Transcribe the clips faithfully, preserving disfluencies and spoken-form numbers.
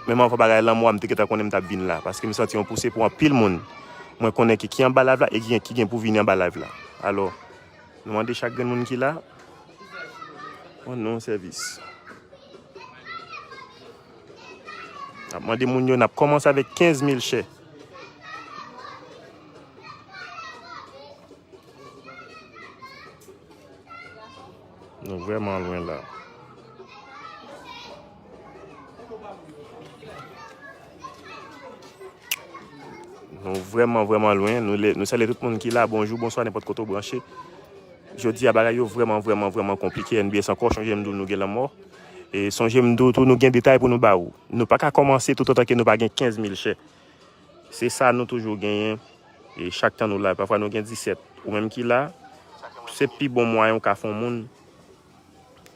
menm anvan bagay lanmò a, m te gentan konnen m t ap vin la. Paske m santi yon pouse pou anpil moun. Mwen konnen ki, ki anba live la e ki, ki gen pou vini anba live la. Alò, nou mande chak grenn moun ki la, rann nou yon sèvis. N ap mande moun yo, n ap kòmanse avèk kenz mil chè. Nou vrèman lwen la. Nou vrèman, vrèman lwen. Nou, le, nou salye tout moun ki la. Bonjou, bonswa, nenpòt kote w branche. Jodi a, bagay yo vrèman, vrèman, vrèman konplike. N B S ankò, sonje m di w nou gen lanmò. E sonje m di w tou, nou gen detay pou nou ba ou. Nou pa ka kòmanse toutotan ke nou pa gen kenz mil chè. Se sa nou toujou genyen. E chak tan nou la, pafwa nou gen disèt. Ou menm ki la, se pi bon mwayen ou ka fè yon moun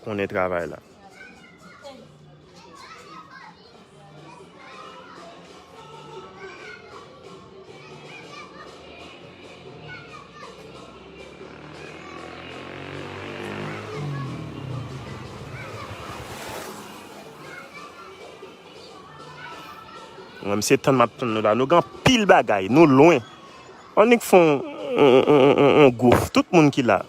konnen travay la. Mwen, se tann m ap tann nou la. Nou gen anpil bagay. Nou lwen. Annik fè yon, yon, yon, yon, yon, yon gwouf. Tout moun ki la,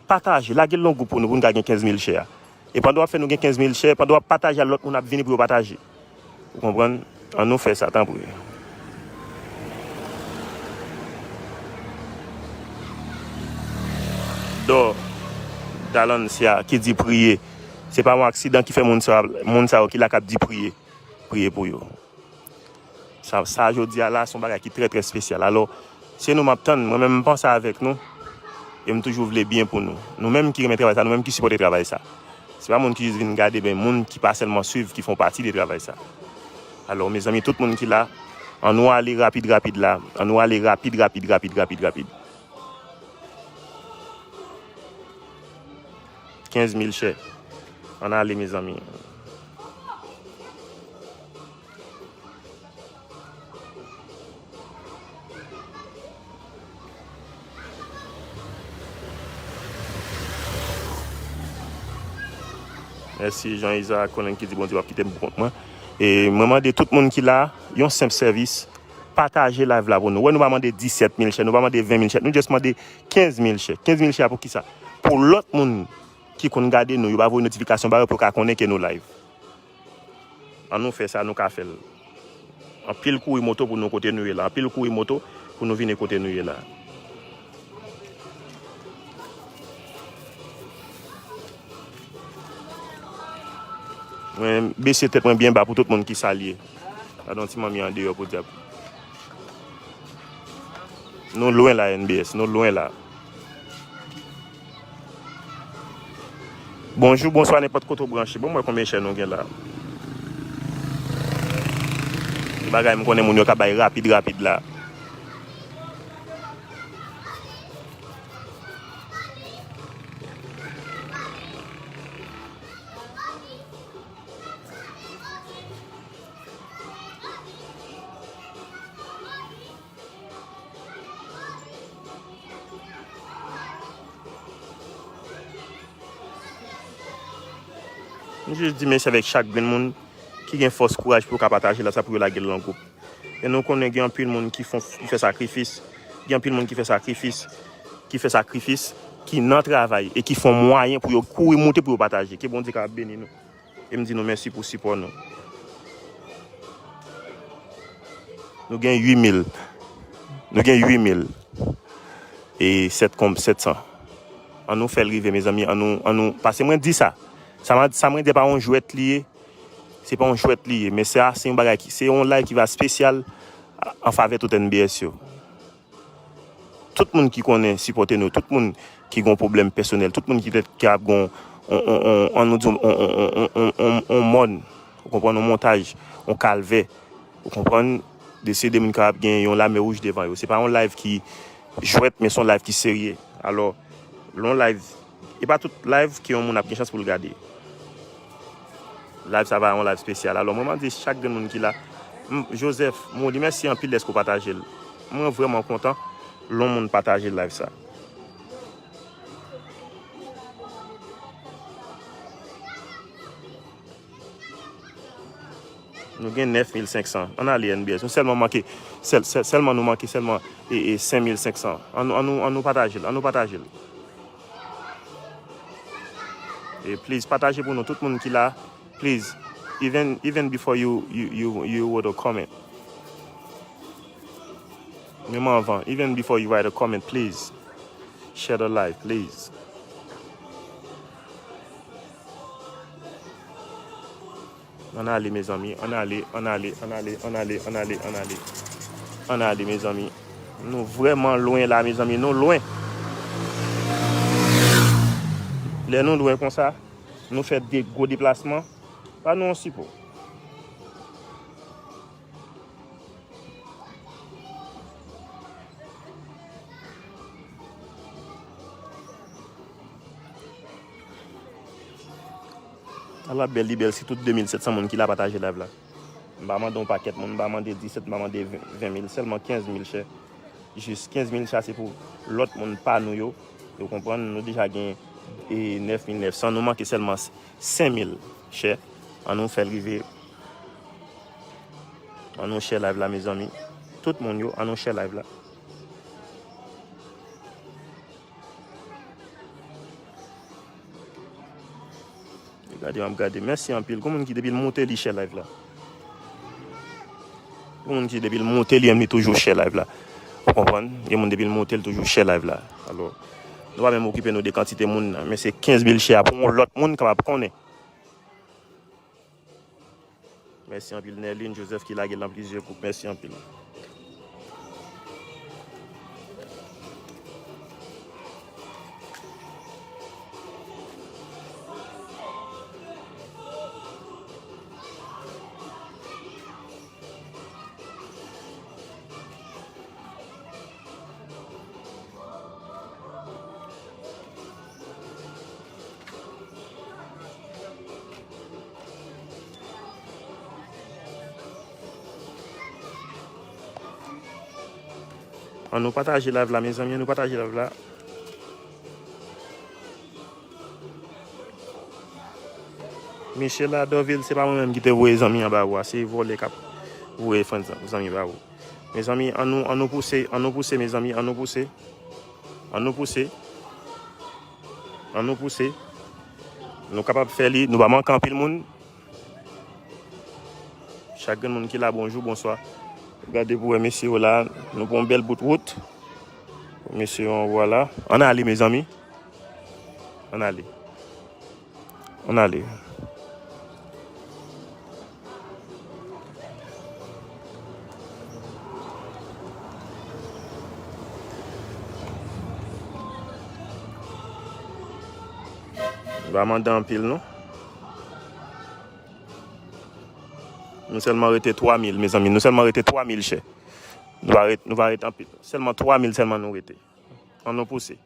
pataje. Lage l nan gwoup pou nou, pou nou ka gen kenz mil chè a. E pandan w ap fè nou gen kenz mil chè, pandan w ap pataje a, lòt moun ap vini pou yo pataje. Ou konprann? An nou fè sa, tanpri. Dò, Dalancia ki di priye. Se pa yon aksidan ki fè moun sa, moun sa yo ki la k ap di priye. Priye pou yo. Sa, sa jodi a la, se yon bagay ki trè, trè espesyal. Alò, se nou m ap tann, mwen menm m panse avèk nou, e m toujou vle byen pou nou. Nou menm ki renmen travay sa, nou menm ki sipòte travay sa. Se pa moun ki jis vin gade, men moun ki pa sèlman swiv, ki fè yon pati de travay sa. Alò, mezanmi, tout moun ki la, an nou ale rapid, rapid la. An nou ale rapid, rapid, rapid, rapid, rapid. Kenz mil chè. Ann ale, mezanmi. Mèsi, Jean Isaac Konnen ki di Bondye p ap kite m pou kont mwen. E mwen mande tout moun ki la, yon senp sèvis, pataje live la pou nou. Wè, nou pa mande disèt mil chè, nou pa mande ven mil chè, nou just mande kenz mil chè. Kenz mil chè a pou kisa? Pou lòt moun ki konn gade nou, yo pa voye notifikasyon ba yo pou yo ka konnen ke nou live. An nou fè sa, nou ka fè l. Anpil kouri moto pou nou kote nou ye la. Anpil kouri moto pou nou vini kote nou ye la. Mwen bese tèt mwen byen ba pou tout moun ki salye. Gade yon ti manmi andeyò, podyab. Nou lwen la, N B S, nou lwen la. Bonjou, bonswa, nenpòt kote w branche. Bon, mwen konbyen chè nou gen la. Bagay m konnen moun yo ka bay rapid, rapid la. M jis di mèsi avèk chak grenn moun ki gen fòs, kouraj pou yo ka pataje la sa pou yo lage l nan gwoup. E nou konnen gen anpil moun ki fon, ki fè sakrifis, gen anpil moun ki fè sakrifis, ki fè sakrifis, ki nan travay e ki fè yon mwayen pou yo kouri moute pou yo pataje. Ke Bondye ka beni nou. E m di nou mèsi pou sipò nou. Nou gen uit mil. Nou gen uit mil. E sèt konb sèt san. An nou fè l rive, mezanmi. An nou, an nou, paske mwen di sa. Sa, sa mwen di pa yon jwèt li ye. Se pa yon jwèt li ye. Men sa, se yon bagay ki, se yon live ki va espesyal an favè tout N B S yo. Tout moun ki konnen sipòte nou, tout moun ki gon pwoblèm pèsonèl, tout moun ki pètèt ki ap gon, on, on, on, an nou di, on, on, on mòn, ou konprann, on montaj, on kalvè, ou konprann, de se de moun ki ap gen yon lame wouj devan yo. Se pa yon live ki jwèt, men se yon live ki serye. Alò, lè yon live E pa tout live ke yon moun ap gen chans pou l gade. Live sa va yon live espesyal. Alò, mwen mande chak grenn moun ki la. M, Joseph Moli, mèsi anpil dèske w pataje l. Mwen vrèman kontan lè yon moun pataje live sa. Nou gen nèf mil senk san. Ann ale N B S. Nou sèlman manke, sèl, sèl, sèlman nou manke sèlman e, e senk mil senk san. Ann, ann nou, ann nou pataje l. Ann nou pataje l. E please, pataje pou nou. Tout moun ki la, please. Even, even before you, you, you, you wrote a comment. Menm anvan, even before you write a comment, please. Share the live, please. Ann ale, mezanmi. Ann ale, ann ale, ann ale, ann ale, ann ale, ann ale. Ann ale, mezanmi. Nou vrèman lwen la, mezanmi. Nou lwen. Lè nou lwen konsa, nou fè de gwo deplasman. Ba nou yon sipo. Ala bèl li bèl, si tout de mil sèt san moun ki la pataje live la. M pa mande yon pakèt moun, m pa mande disèt, m pa mande ven, ven mil, sèlman kenz mil share. Jis kenz mil share se pou lòt moun pa nou yo. Ou konprann, nou deja gen e, nèf mil nèf san, nou manke sèlman senk mil share. Ann nou fè l rive. Ann nou share live la, mezanmi. Tout moun yo, ann nou share live la. Gade, m ap gade. Mèsi anpil. Gon moun ki depi l moute, li share live la. Gon moun ki depi l moute, li menm li toujou share live la. Ou konprann? Gen moun depi l moute, li toujou share live la. Alò, nou pa menm okipe nou de kantite moun nan. Men se kenz mil share pou yon lòt moun kapab konnen. Mèsi anpil, Nerline Joseph ki lage l nan plizyè gwoup. Mèsi anpil. Ann nou pataje live la, mezanmi, ann nou pataje live la. Michela Dorvil, se pa mwen menm ki te voye zanmi an ba ou a, se vòlè k ap voye fren zanmi ba ou. Mezanmi, ann nou, ann nou pouse, ann nou pouse, mezanmi, ann nou pouse. Ann nou pouse. Ann nou pouse. Nou kapab fè li, nou pa manke anpil moun. Chak grenn moun ki la, bonjou, bonswa. Gade pou wè mesye yo la, nou pran yon bèl bout wout. Mesye yo anvwa la. Ann ale, mezanmi. Ann ale. Ann ale. Nou pa mande anpil, non. Nou sèlman rete twa mil, mezanmi. Nou sèlman rete twa mil share. Nou pa ret, nou pa ret anpil. Sèlman twa mil sèlman nou rete. Ann nou pouse.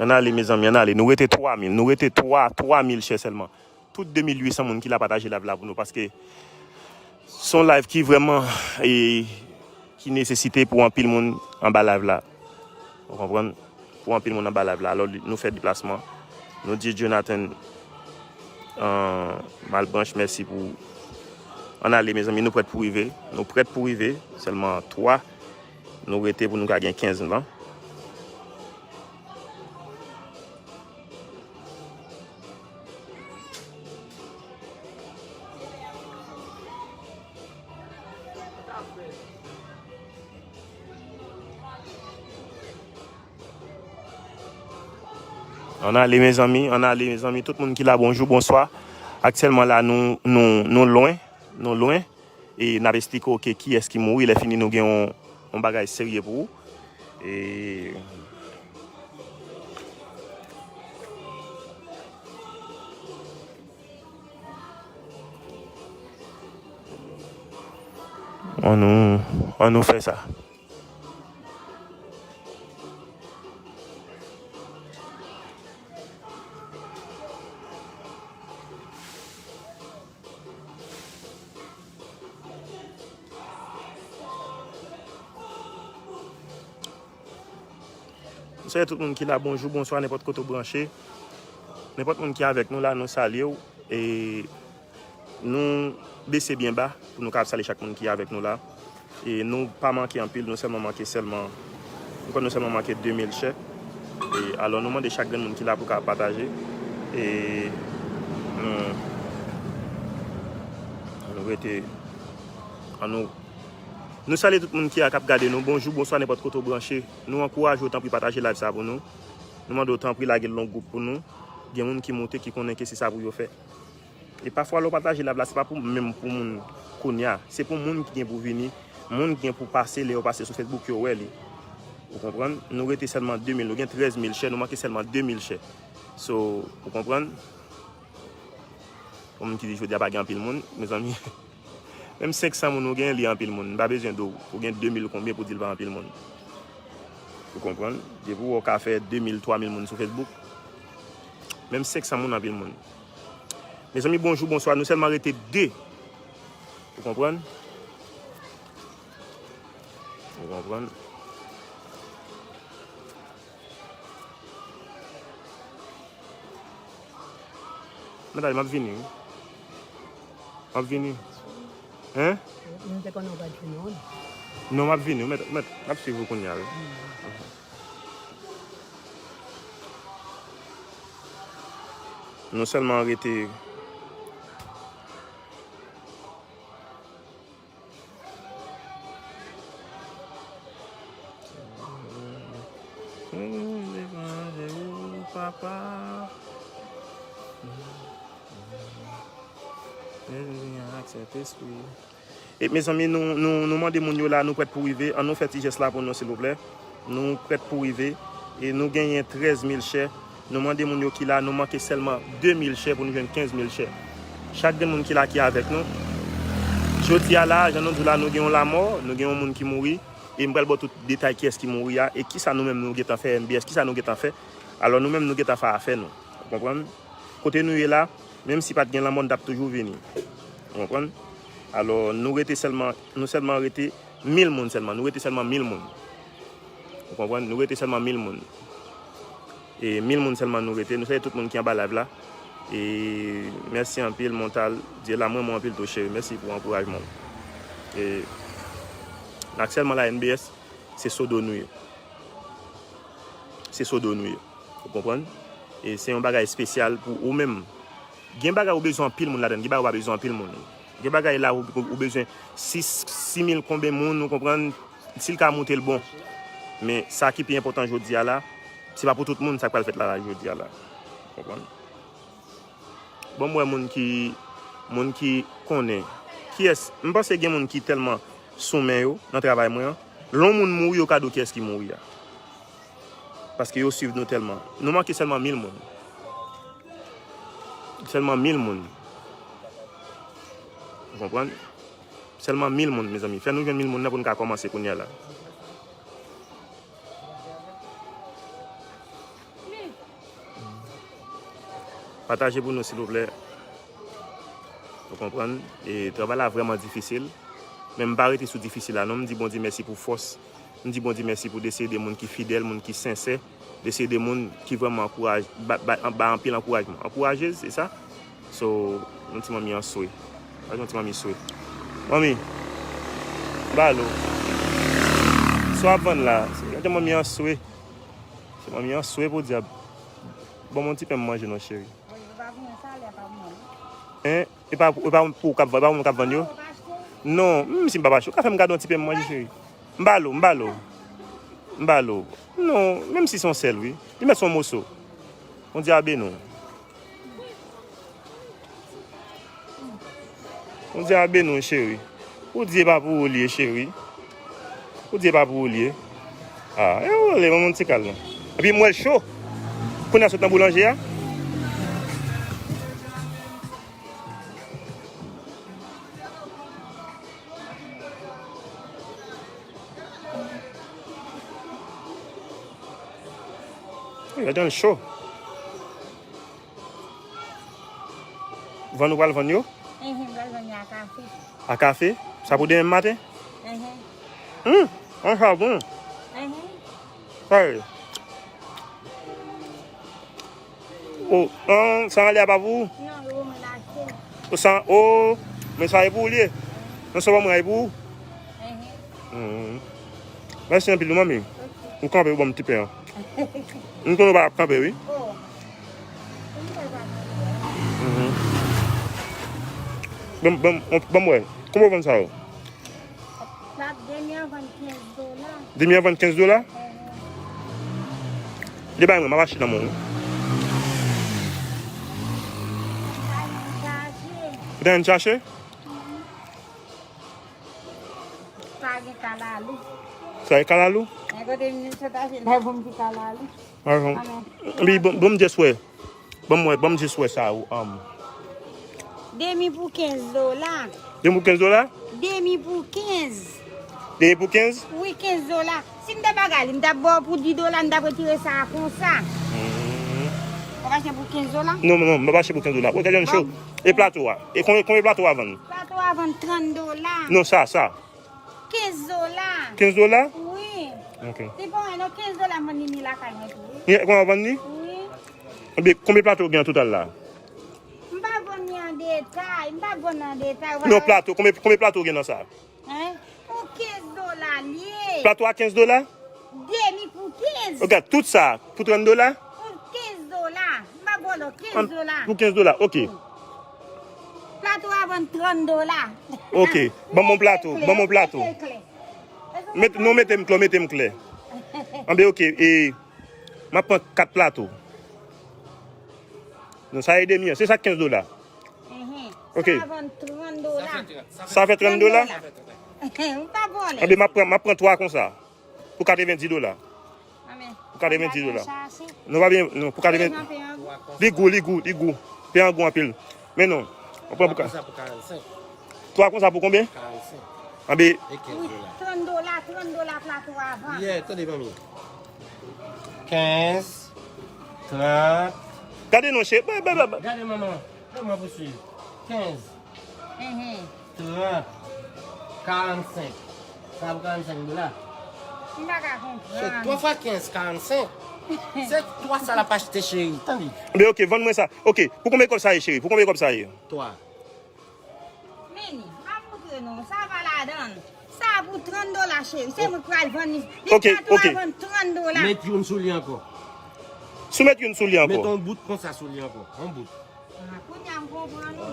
Ann ale, mezanmi, ann ale. Nou rete twa mil. Nou rete twa, twa mil share sèlman. Tout de mil uit san moun ki la pataje live la pou nou, paske se yon live ki vrèman, e, ki nesesite pou anpil moun anba live la. Ou konprann? Pou anpil moun anba live la. Alò, nou fè deplasman. Nou di Jonathan, euh, Malbranche mèsi pou. Ann ale, mezanmi, nou prèt pou rive. Nou prèt pou rive. Sèlman twa. Nou rete pou nou ka gen kenz lan. Ann ale, mezanmi, ann ale, mezanmi. Tout moun ki la, bonjou, bonswa. Aktyèlman la, nou, nou, nou lwen, nou lwen. E n ap esplike w ke kiyès ki mouri. Lè fini, nou gen yon, yon bagay serye pou ou. E ann nou, ann nou fè sa. Salye tout moun ki la, bonjou, bonswa, nenpòt kote w branche. Nenpòt moun ki avèk nou la, nou salye w. E nou bese byen ba pou nou kapab salye chak moun ki avèk nou la. E nou pa manke anpil, nou sèlman manke sèlman, nou kwè nou sèlman manke de mil chè. E alò nou mande chak grenn moun ki la pou kapab pataje. E nou, nou rete, an nou, nou salye tout moun ki la, k ap gade nou. Bonjou, bonswa, nenpòt kote w branche. Nou ankouraje w, tanpri pataje live sa pou nou. Nou mande w, tanpri lage l nan gwoup pou nou. Gen moun ki moute, ki konnen ke se sa pou yo fè. E pafwa lè w pataje live la, se pa pou menm pou moun kounye a. Se pou moun ki gen pou vini, moun ki gen pou pase, lè yo pase sou Facebook, yo wè li. Ou konprann? Nou rete sèlman de mil, nou gen trèz mil chè, nou manke sèlman de mil chè. So, ou konprann? Yon moun ki di jodi a pa gen anpil moun, mezanmi. Menm senk san moun ou gen, li anpil moun. M pa bezwen di w, ou gen de mil konbyen pou di l pa anpil moun. Ou konprann? Depi w wè w ka fè de mil, twa mil moun sou Facebook, menm senk san moun anpil moun. Mezanmi, bonjou, bonswa. Nou sèlman rete de. Ou konprann? Ou konprann? Mèt ale, m ap vini, wi. M ap vini. Hein? M te konnen w pa t vini, wi. Non, m ap vini, wi. Mèt, mèt, m ap swiv ou kounye a, wi. Nou sèlman rete E mezanmi, nou, nou, nou mande moun yo la, nou prèt pou rive. An nou fè ti jès la pou nou, silvouplè. Nou prèt pou rive. E nou genyen trèz mil chè. Nou mande moun yo ki la, nou manke sèlman de mil chè pou nou jwenn kenz mil chè. Chak grenn moun ki la ki avèk nou. Jodi a la, jan nou di w la, nou gen yon lanmò, nou gen yon moun ki mouri. E m pral ba w tout detay kiyès ki mouri a. E kisa nou menm nou gentan fè, N B S, kisa nou gentan fè. Alò nou menm nou gentan fè afè nou. Ou konprann? Kote nou ye la, menm si pa t gen lanmò, n t ap toujou vini. Ou konprann? Alò, nou rete sèlman, nou sèlman rete mil moun sèlman. Nou rete sèlman mil moun. Ou konprann? Nou rete sèlman mil moun. E mil moun sèlman nou rete. Nou salye tout moun ki anba live la. E mèsi anpil, Montal. Dye la m renmen w anpil tou, cheri. Mèsi pou ankourajman w. E aktyèlman la, N B S, se sodo nou ye. Se sodo nou ye. Ou konprann? E se yon bagay espesyal pou ou menm. Gen bagay ou bezwen anpil moun ladan l, gen bagay ou pa bezwen anpil moun. Gen bagay la ou, ou, ou bezwen sis, sis mil konbyen moun, ou konprann? Si l ka moute, l bon. Men sa ki pi enpòtan jodi a la, se pa pou tout moun sa k pral fèt la, la jodi a la. Ou konprann? Bon, m wè moun ki, moun ki konnen. Kiyès? M panse gen moun ki tèlman sou men yo nan travay mwen an. Lè yon moun mouri, yo ka di w kiyès ki mouri a. Paske yo swiv nou tèlman. Nou manke sèlman mil moun. Sèlman mil moun. Ou konprann? Sèlman mil moun, mezanmi. Fè nou jwenn mil moun nan pou n ka kòmanse kounye a la. Pataje pou nou, silvouplè. Ou konprann? E travay la vrèman difisil. Men m pa rete sou difisil la, non. M di Bondye mèsi pou fòs. M di Bondye mèsi pou de seri de moun ki fidèl, moun ki sensè, de seri de moun ki vrèman ankouraj-, ba, ba, ba anpil ankourajman. Ankouraje, se sa? So, yon ti manmi an swe. Gade yon ti manmi swe. Manmi, balo. Sa w ap vann la? Gade manmi an swe. Se manmi an swe podyab. Ban m yon ti pen m manje non, cheri. Hein? E pa, e pa pou ou k ap vann, e pa pou mwen k ap vann yo? Non, menm si m pa pa cho, ou ka fè m gade yon ti pen m manje, cheri? M balo, m balo. M balo. Non, menm si se yon sèl, wi. Li mèt se yon moso. Bondye a beni w. Bondye a beni w, cheri. Ou di e pa pou ou li ye, cheri. Ou di e pa pou ou li ye. Ah, e ou le, manman ti kal non. Epi m wè l cho. Kounye a sot nan boulanje a. Wi, ladan l cho. Vann ou pral vann yo? Enhen, m pral vann yo a kafe. A kafe? Sa pou demen maten? Enhen. Hum, an sa bon. Enhen. Sa ye. O, an, sa anlè a pa pou ou? Non, yo mwen achte. O, sa, o, men sa e pou ou li ye? Non, sa pa mwen, e pou ou? Mhm. Mèsi anpil, wi, manmi. Ok. Ou kanpe, ou ban m ti pen an. M konnen ou pa ap kanpe, wi. Oh. Mhm. Ban m, ban m, ban m wè. Kòman w vann sa yo? Demi an vann kenz dola. Demi an vann kenz dola? Mhm. Li bay mwen, m ap achte nan men w. Ou te ann chache? Mhm. Pa gen kalalou. Sa e kalalou? Men kote m sot achte la pou m di kalalou. Amen. Epi bon, bon, m just wè. Ban m wè, ban m jis wè sa ou, um. Demi pou kenz dola. Demi pou kenz dola? Demi pou kenz. Demi pou kenz? Wi, kenz dola. Si m te bagay li, m t ap ba w pou dis dola, m t ap retire sa a konsa. Hmm. W ap achte pou kenz dola? Non, non, m ap achte pou kenz dola. Wè, gade yon show. E plato a? E konbyen, konbyen plato a vann? Plato a vann trant dola. Non, sa, sa. Kenz dola. Kenz dola? Wi. Ok. Li pa anyen non, kenz dola m vann li, ni lakay mwen tou, wi. Ni, kòman w vann li? Wi. Ebyen, konbyen plato w gen an total la? M pa vann li an detay, m pa vann an detay, ou pa wè? Non, plato, konbyen, konbyen plato w gen nan sa? Hein? Pou kenz dola li ye. Plato a kenz dola? Demi pou kenz. Ok, tout sa pou trant dola? Pou kenz dola. M pa vòlò, kenz dola. Pou kenz dola, ok. Plato a vann trant dola. Ok, ban m yon plato, ban m yon plato. Mete, non, mete m klè, mete m klè. Anben, ok, e, m ap pran kat plato. Non, sa e demi an, se sa k kenz dola. Mhm. Ok. Sa vann trant dola. Sa fè trant dola? M pa vòlè. Anben, m ap pran, m ap pran twa konsa. Pou katrevenndis dola. Amen. Pou katrevenndis dola. Non, pa byen, non, pou katrevenndis. Li gou, li gou, li gou. Pen an gou anpil. Men non, ou pran pou ka. Twa konsa pou konbyen? Anben. Wi, trant dola, trant dola plato a vann. Yeah, tande, manmi. Kenz, trant. Gade non, cheri. Ba, ba, ba, ba. Gade, manman. Fè mwen pouswiv. Kenz. Mhm. Trant. Karannsenk. Sa pou karannsenk dola. M pa ka konprann. Se twa fwa kenz, karannsenk. Se twa sa l ap achte, cheri. Tande. Ebyen, ok, vann mwen sa. Ok, pou konbyen kòb sa ye, cheri? Pou konbyen kòb sa ye? Twa. Meni, m ap montre nou. Sa pa ladan l. Sa pou trant dola, cheri. Se mwen k pral vann li. Li pa twa vann trant dola. Met youn sou li ankò. Si w met youn sou li ankò. Met yon bout konsa sou li ankò. Yon bout. Ah, kounye a m konprann ou.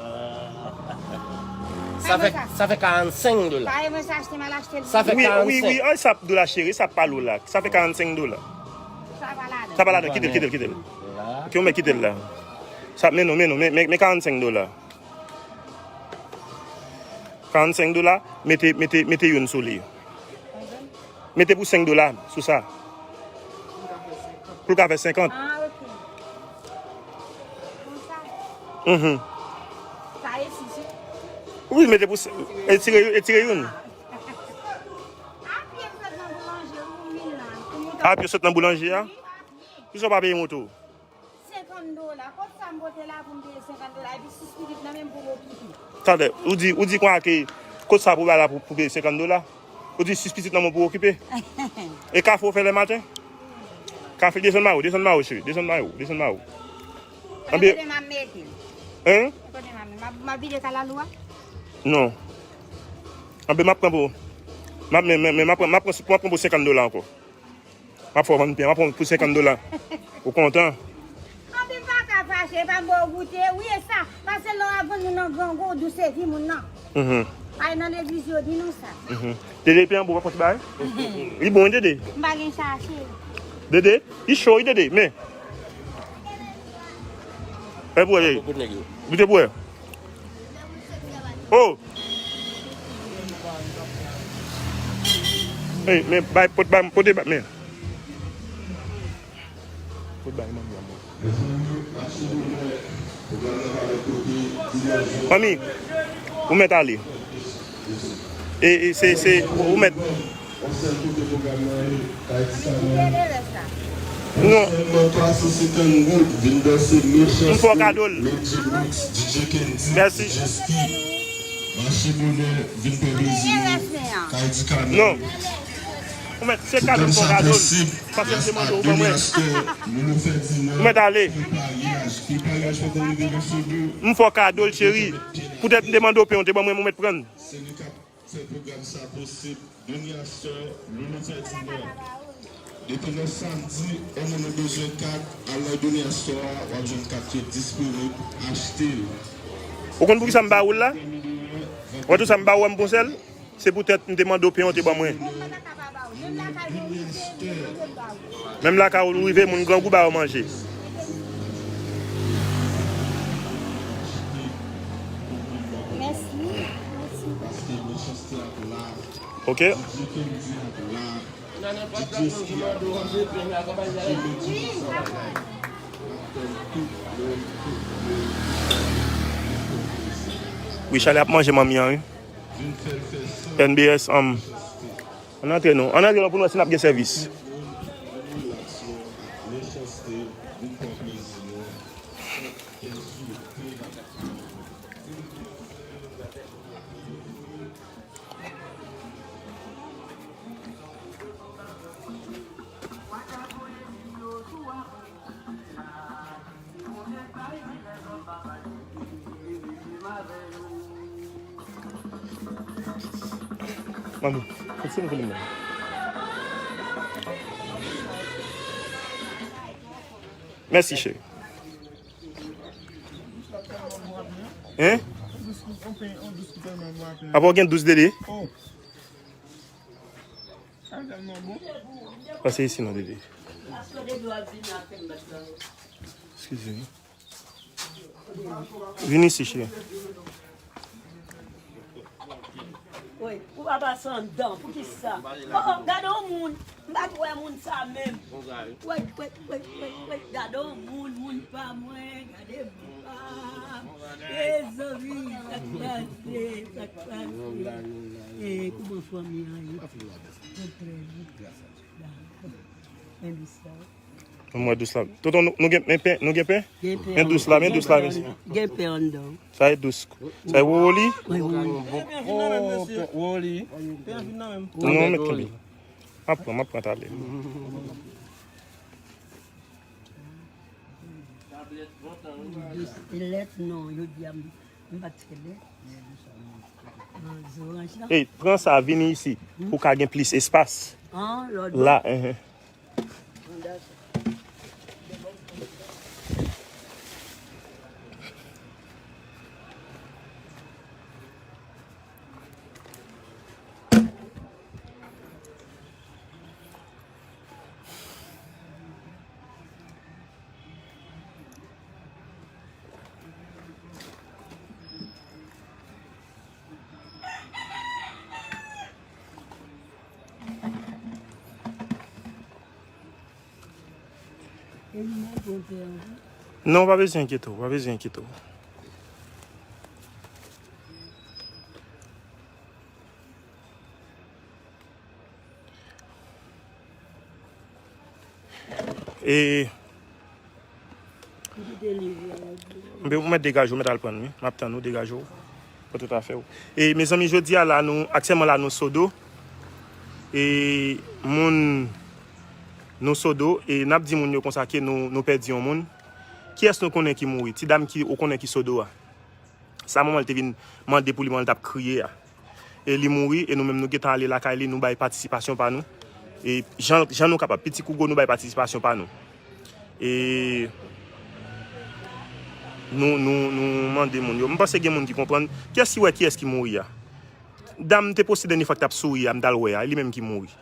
Sa fè, sa fè karannsenk dola. Sa e mwen sa achte, m al achte l. Sa fè karannsenk. Wi, wi, wi, an sa dola, cheri, sa pa lo la. Sa fè karannsenk dola. Sa pa ladan. Sa pa ladan, kite l, kite l, kite l. Ok, ou mèt kite l la. Sa, men non, men non, men, men, men karannsenk dola. Karannsenk dola, mete, mete, mete youn sou li. Mete pou senk dola sou sa. Pou l ka fè senkant. Ah, ok. Konsa. Mhm. Sa e sis, wi. Wi, mete pou sen-, etire, etire youn. A pye m sot nan boulanje, wi, pou mouton. A pye w sot nan boulanje a? Wi, a pye. Poukisa w pa peye moto? Senkant dola. Kot sa m pote la pou m peye senkant dola? Epi sis pitit nan men m pou m okipe. Talè, ou di, ou di konsa ke kot sa pou bay la pou, pou peye senkant dola? Ou di sis pitit nan men w pou okipe? E kafe w fè lè maten? Kafe, desann mayo, desann mayo, cheri, desann mayo, desann mayo. Anben. Kote m ap mete l? Hein? Kote m ap mete l? M ap, m ap vide kalalou a? Non. Anben, m ap pran pou, m ap, men, men, men, m ap pran, m ap pran, m ap pran pou senkant dola ankò. M ap fè w vann pen, m ap pran pou senkant dola. Ou kontan? Anben, pa ka fache, pa ba w goute. Wi, e sa. Pase lè w ap vann moun nan grangou, ou dous epi moun nan. Mhm. Ay nan legliz yo di nou sa. Mhm. Dede, pen an bon, w ap pran ti bagay? Li bon, wi, Dede. M pa gen chache. Dede, li cho, wi, Dede, men. E pou wè, Dede. Goute pou wè. Oh! Ey, men bay, pot bay, pote bay, men. Pot bay manmi an, bon. Manmi, ou mèt ale. E, e se, se, ou mèt. Non. M fè w kado l. Mèsi. Non. Ou mèt, se kado m fè w kado l. Paske m te mande w ban mwen. Ou mèt ale. M fè w kado l, cheri. Poutèt m te mande w pen, w te ban mwen, mwen mèt pran l. Se li k ap fè pwogram sa posib. Donia Store, Loulou Ferdinand. Depi lè samdi, yon moun ou bezwen kat, al nan Donia Store a, w ap jwenn kat yo disponib, achte l. Ou konn poukisa m ba ou l la? Wè tou sa m ba ou a, m pran sèl. Se poutèt m te mande w pen, w te ban mwen. Menm lakay ou rive, moun grangou ba yo manje. Mèsi. Ok. Wi, Charlie ap manje manmi an, wi. N B S, um, ann antre non. Ann antre non pou n wè si n ap gen sèvis. Manmi, fè ti m koulè mwen. Mèsi, cheri. Hein? Apa w gen dous dede? Pase isi non, dede. Eskize m. Vin isi, cheri. Woy, ou pa pase anndan, poukisa? Oh, oh, gade yon moun. M pa t wè moun sa menm. Wèt, wèt, wèt, wèt, wèt, gade yon moun, moun pa mwen, gade moun pa m. Mezanmi, sa k pase, sa k pase? Eh, kòman fanmi an ye? Mwen trè byen. Dakò. Men dous la. Mwen dous la. Tonton, nou, nou gen, men pen, nou gen pen? Gen pen. Men dous la, men dous la, men. Gen pen anndan. Sa e dous. Sa e wowoli? Wi, wowoli. Wowoli. Non, men kenbe. M ap pran, m ap pran talè. Dous e lèt, non, yo di a m, m pa t fè lèt. Ah, zoranj la. Ey, pran sa, vini isi. Pou ka gen plis espas. Ah, lòt bò. La, enhen. Non, w pa bezwen enkyete w, w pa bezwen enkyete w. E m mèt degaje w, mèt al pran l, wi. M ap tann ou, degaje w. Pote tout afè w. E mezanmi, jodi a la, nou, aktyèlman la, nou Sodo. E moun, nou Sodo, e n ap di moun yo konsa ke nou, nou pèdi yon moun. Kiyès nou konnen ki mouri? Ti dam ki ou konnen ki Sodo a. Sa manman l te vin mande pou li, manman l t ap kriye a. E li mouri, e nou menm nou gentan ale lakay li, nou bay patisipasyon pa nou. E jan, jan nou kapab, piti kou gwo, nou bay patisipasyon pa nou. E nou, nou, nou mande moun yo. M panse gen moun ki konprann. Kiyès ki wè kiyès ki mouri a? Dam te poste dènye fwa ki t ap souri a, m t al wè a, e li menm ki mouri.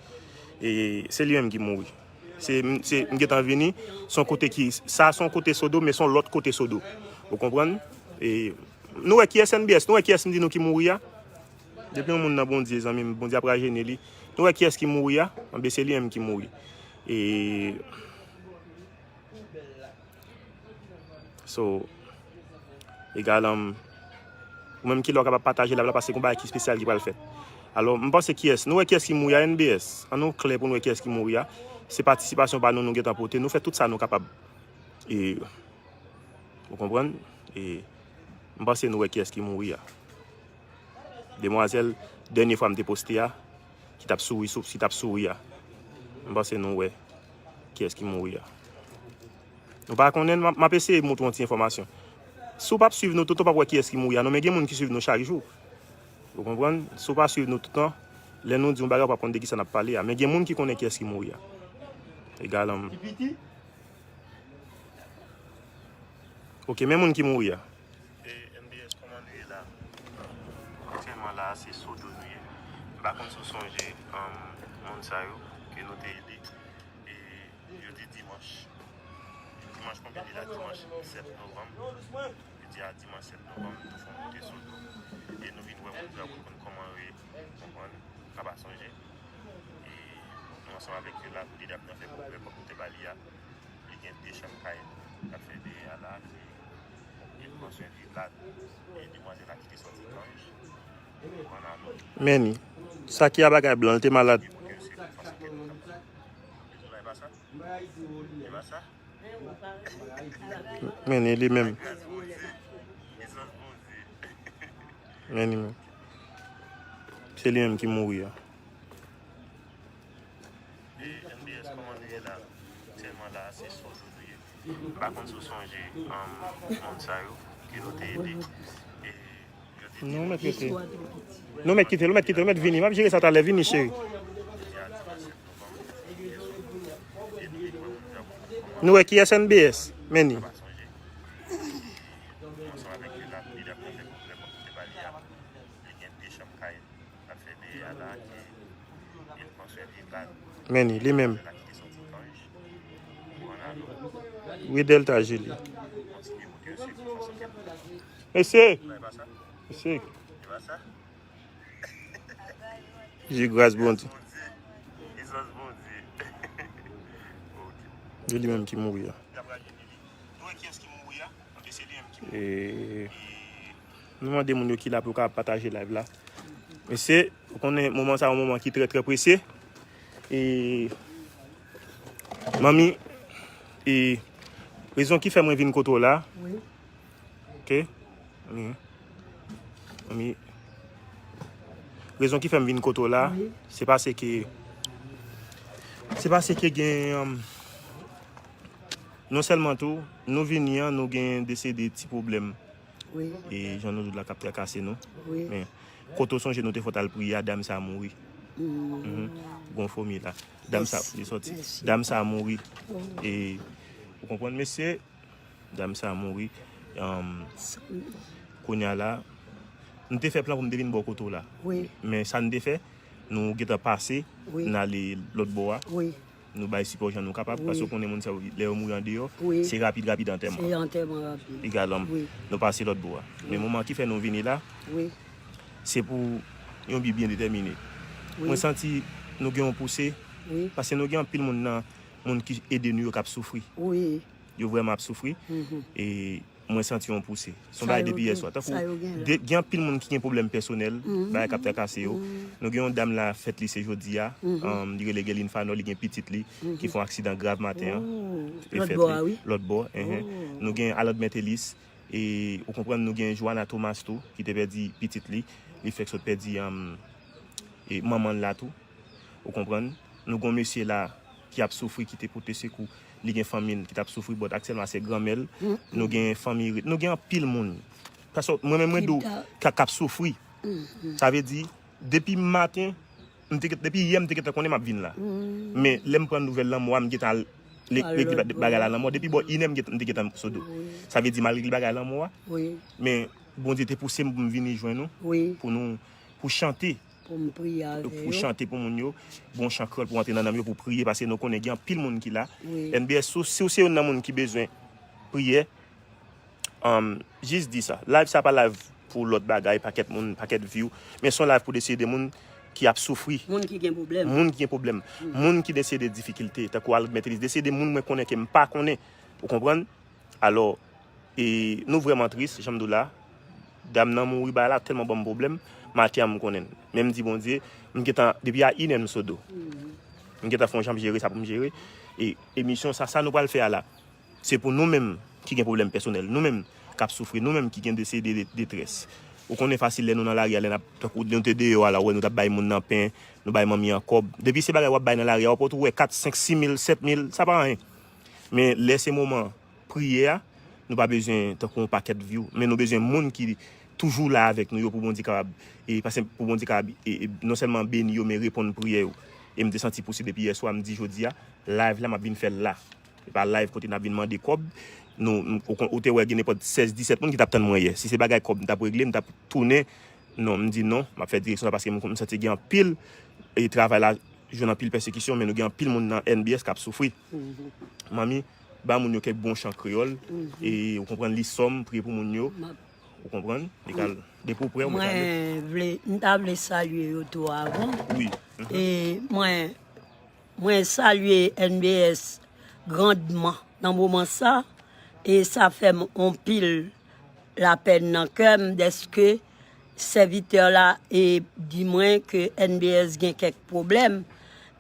E se li menm ki mouri. Se, se, m gentan vini, se yon kote ki, sa se yon kote Sodo, men se yon lòt kote Sodo. Ou konprann? E nou wè kiyès N B S, nou wè kiyès m di nou ki mouri a? Depi yon moun nan Bondye, zanmi m, Bondye ap rajeni li. Nou wè kiyès ki mouri a? Anben, se li menm ki mouri. E So, egal, um, ou menm ki la w kapab pataje live la, paske gon bagay ki espesyal ki pral fèt. Alò, m panse kiyès, nou wè kiyès ki mouri a, N B S. An nou klè pou nou wè kiyès ki mouri a. Se patisipasyon pa nou, nou gentan pote. Nou fè tout sa nou kapab. E, ou konprann? E, m panse nou wè kiyès ki mouri a. Demwazèl, dènye fwa m te poste a, ki t ap souri sou, ki t ap souri a. M panse nou wè kiyès ki mouri a. Ou pa konnen, m ap, m ap eseye montre w yon ti enfòmasyon. Si w p ap swiv nou toutan, w p ap wè kiyès ki mouri a non, men gen moun ki swiv nou chak jou. Ou konprann? Si w pa swiv nou toutan, lè nou di yon bagay, w p ap konn de kisa n ap pale a. Men gen moun ki konnen kiyès ki mouri a. Egal, um, Ki piti? Ok, men moun ki mouri a. E, N B S, kòman nou ye la? Aktyèlman la, se Sodo nou ye. M pa konn si w sonje, um, moun sa yo ke nou te ede. E, jodi dimanch, dimanch konbyen li la? Dimanch sèt novanm. Jodi a, dimanch sèt novanm, nou fè yon moute Sodo. E nou vin wè moun sa yo pou n konn kòman yo ye, konprann, n pa sonje. E nou ansanm avèk yo la, pou li dam nan fè pwòp kòb nou te ba li a. Li gen de chanm kay l ap fè dèyè a la, ki li pran swen viv la. E demwazèl la ki te sòti Ganj, ann alo. Men ni. Sa ki a bagay blan, l te malad. Li pou gen se fason ke nou t ap fè. Bezwen la, e pa sa? E pa sa? Men ni li menm. Gras Bondye. Pisans Bondye. Men ni menm. Se li menm ki mouri a. E, N B S, kòman nou ye la? Aktyèlman la, se Sodo nou ye. M pa konn si w sonje, um, moun sa yo ke nou te ede. E, jodi dimanch. Non, mèt rete. Non, mèt kite l, mèt kite l, mèt vini. M ap jere sa talè, vini, cheri. Nou wè kiyès N B S? Men ni. Men ni, li menm. Wi, Delta Julie. Mesye! Mesye! Jezi gras Bondye. Se li menm ki mouri a. E, nou mande moun yo ki la pou yo kapab pataje live la. Mesye, ou konnen moman sa yon moman ki trè, trè presye. E, manmi, e, rezon ki fè mwen vin kote w la. Wi. Ok? Wi. Wi. Rezon ki fè m vin kote w la, wi, se paske, se paske gen, um, non sèlman tou, nou vini an, nou gen de seri de ti pwoblèm. Wi. E jan nou di la k ap trakase nou. Wi. Men, kote w sonje nou te fòt al priye a, dam sa a mouri. Mhm. Gon fomi la. Dam sa, li sòti. Dam sa a mouri. E, ou konprann, mesye? Dam sa a mouri. Anm, kounye a la, nou te fè plan pou m te vin bò kote w la. Wi. Men sa n te fè, nou gentan pase, wi, n ale lòt bò a. Wi. Nou bay sipò jan nou kapab, wi, paske w konnen moun sa yo, lè yo mouri andeyò, wi, se rapid, rapid antèman. Se antèman rapid. Egal, anm, wi, nou pase lòt bò a. Wi. Men moman ki fè nou vini la, wi, se pou yon bi byen detèmine. Wi. Mwen santi nou gen yon pouse, wi, paske nou gen anpil moun nan, moun ki ede nou yo k ap soufri. Wi. Yo vrèman ap soufri. Mhm. E mwen santi yon pouse. Se yon bagay depi yè swa. Tankou gen anpil moun ki gen pwoblèm pèsonèl, bagay k ap trakase yo. Nou gen yon dam la, fèt li se jodi a. Anm, li rele Guerline Fanò, li gen pitit li ki fè yon aksidan grav maten an. Lòt bò a, wi. Lòt bò, enhen. Nou gen Alande Mettelis, e ou konprann, nou gen Joana Thomas tou, ki te pèdi pitit li. Li fèk sot pèdi, anm, e manman l la tou. Ou konprann? Nou gen yon mesye la ki ap soufri, ki te pote sekou. Li gen fanmi l ki t ap soufri, but aktyèlman se granmè l. Nou gen fanmi, nou gen anpil moun. Paske mwen menm mwen di w, k ap soufri. Sa vle di, depi maten, m te, depi yè m te gentan konnen m ap vin la. Men lè m pran nouvèl lanmò a, m gentan al regle bagay la lanmò. Depi bò inè m te gentan Sodo. Sa vle di m al regle bagay lanmò a. Men Bondye te pouse m pou m vini jwenn nou, pou nou, pou chante. Pou m priye avè yo. Pou chante pou moun yo. Bon chan kreyòl pou antre nan nanm yo, pou priye, paske nou konnen gen anpil moun ki la. Wi. N B S, si w, si w se youn nan moun ki bezwen priyè, um, jis di sa. Live sa pa live pou lòt bagay, pakèt moun, pakèt view. Men se yon live pou deside moun ki ap soufri. Moun ki gen pwoblèm. Moun ki gen pwoblèm. Moun ki deside difikilte. Tankou Alande Mettelis, deside moun mwen konnen ke m pa konnen. Ou konprann? Alò, e nou vrèman tris, jan m di w la. Dam nan mouri, bagay la tèlman ban m pwoblèm, maten an m konnen l. Men m di Bondye, m gentan, depi a inè m Sodo. M gentan fè yon jan m jere sa pou m jere. E emisyon sa, sa nou pral fè a la, se pou nou menm ki gen pwoblèm pèsonèl, nou menm k ap soufri, nou menm ki gen de seri de detrès. Ou konnen fasil lè nou nan lari a, lè n ap, tankou nou te deyò a la, ou wè nou t ap bay moun nan pen, nou bay manmi an kòb. Depi se bagay w ap bay nan lari a, w ap wè kat, senk, sis mil, sèt mil, sa pa anyen. Men lè se moman priyè a, nou pa bezwen tankou yon pakèt view, men nou bezwen moun ki toujou la avèk nou yo pou Bondye kapab, e, pase pou Bondye kapab, e, e, non sèlman beni yo, men reponn priyè yo. E m te santi pou se depi yè swa, m di jodi a, live la, m ap vin fè l la. E pa live kote n ap vin mande kòb. Nou, m, ou, kon- ou te wè gen nenpòt sèz, disèt moun ki t ap tann mwen yè. Si se bagay kòb m t ap regle, m t ap tounen. Non, m di non, m ap fè direksyon sa paske m, m santi gen anpil, e, travay la jwenn anpil pèsekisyon, men nou gen anpil moun nan N B S k ap soufri. Manmi, ba moun yo kèk bon chan kreyòl, e ou konprann, li sòm, priye pou moun yo. Ou konprann? Li ka, depi w prè, ou mèt ale. Mwen vle, m ta vle salye yo tou avan. Wi. E mwen, mwen salye N B S grandman nan moman sa, e sa fè m anpil lapèn nan kè m dèske sèvitè la e di mwen ke N B S gen kèk pwoblèm,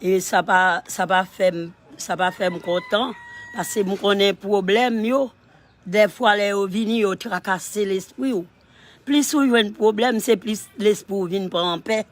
e sa pa, sa pa fè m, sa pa fè m kontan, paske m konnen pwoblèm yo, dèfwa lè yo vini, yo trakase lespri w. Plis ou jwenn pwoblèm, se plis lespri w vin pa anpè.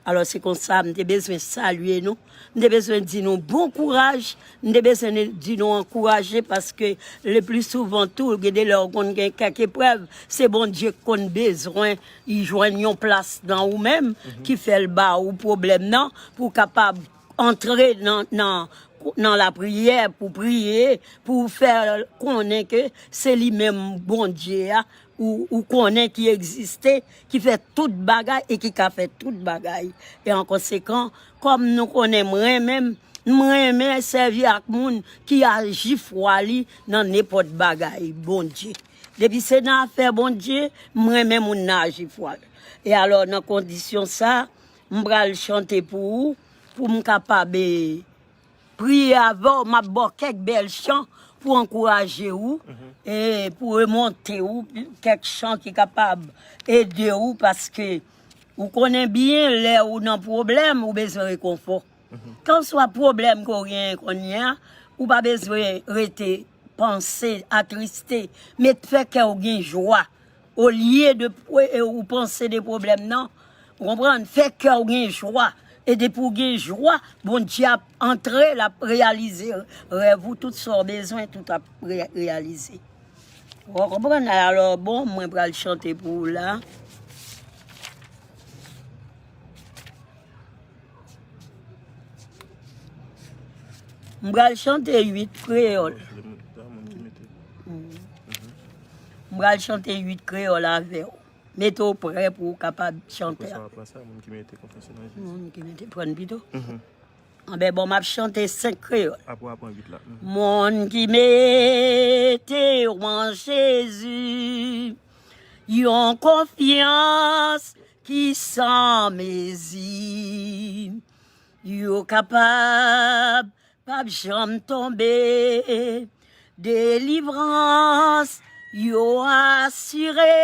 Alò, se konsa, m te bezwen salye nou. M te bezwen di nou bon kouraj. M te bezwen di nou ankouraje paske le pli souvan tou, gen de lè w konn gen kèk eprèv, se Bondye k konn bezwen jwenn yon plas nan ou menm ki fè l ba ou pwoblèm nan pou w kapab antre nan, nan, nan lapriyè, pou priye, pou fè konnen ke se li menm Bondye a, ou, ou konnen ki egziste, ki fè tout bagay e ki ka fè tout bagay. E an konsekan, kòm nou konnen m renmen, m renmen sèvi ak moun ki aji fwa li nan nenpòt bagay, Bondye. Depi se nan afè Bondye, m renmen moun nan aji fwa l. E alò, nan kondisyon sa, m pral chante pou ou, pou m kapab, e, priye avè w, m ap ba w kèk bèl chan pou ankouraje ou, e pou remonte ou, kèk chan ki kapab ede ou, paske ou konnen byen lè ou nan pwoblèm, ou bezwen rekonfò. Kèlkeswa pwoblèm ke w genyen kounye a, ou pa bezwen rete panse, atriste, men fè kè w gen jwa. Olye de, e, ou panse de pwoblèm nan, ou konprann, fè kè w gen jwa. E depi w gen jwa, Bondye ap antre, l ap reyalize rèv ou, tout sa w bezwen, tout ap re- reyalize. Ou konprann? Alò, bon, mwen pral chante pou ou la. M pral chante uit kreyòl. M pral chante uit kreyòl avè w. Mete w prè pou w kapab chante. Moun ki mete konfyans yo nan Jezi. Moun ki mete, pran pito. Anben, bon, m ap chante senk kreyòl. Apre w ap pran uit la. Moun ki mete w an Jezi, yon konfyans ki san mezi. Yo kapab, p ap janm tonbe. Delivrans yo asire.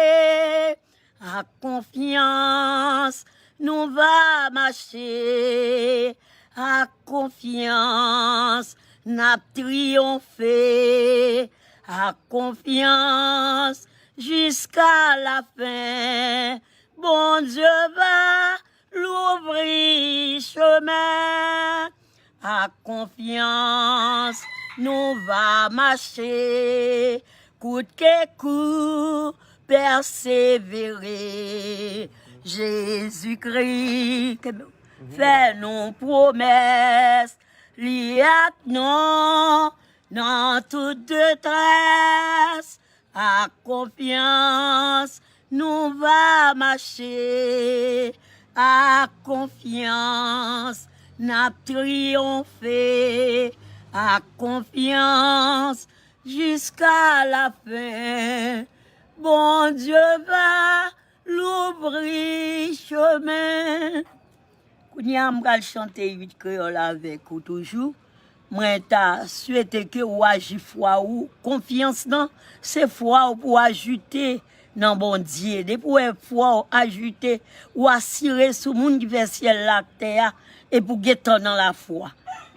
Ak konfyans nou va mache. Ak konfyans n ap triyonfe. Ak konfyans jiska lafen. Bondye va louvri chemen. Ak konfyans nou va mache. Kout ke kou, pèsevere. Jezikri fè nou pwomès. Li ak nou nan tout detrès. Ak konfyans nou va mache. Ak konfyans n ap triyonfe. Ak konfyans jiska lafen. Bondye va louvri chemen. Kounye a, m pral chante uit kreyòl avèk ou toujou. Mwen ta swete ke w aji fwa ou, konfyans nan, se fwa ou pou w ajite nan Bondye. Depi w wè fwa w ajite, ou asire sou moun ki fè syèl la ak tè a, epi w gentan nan lafwa.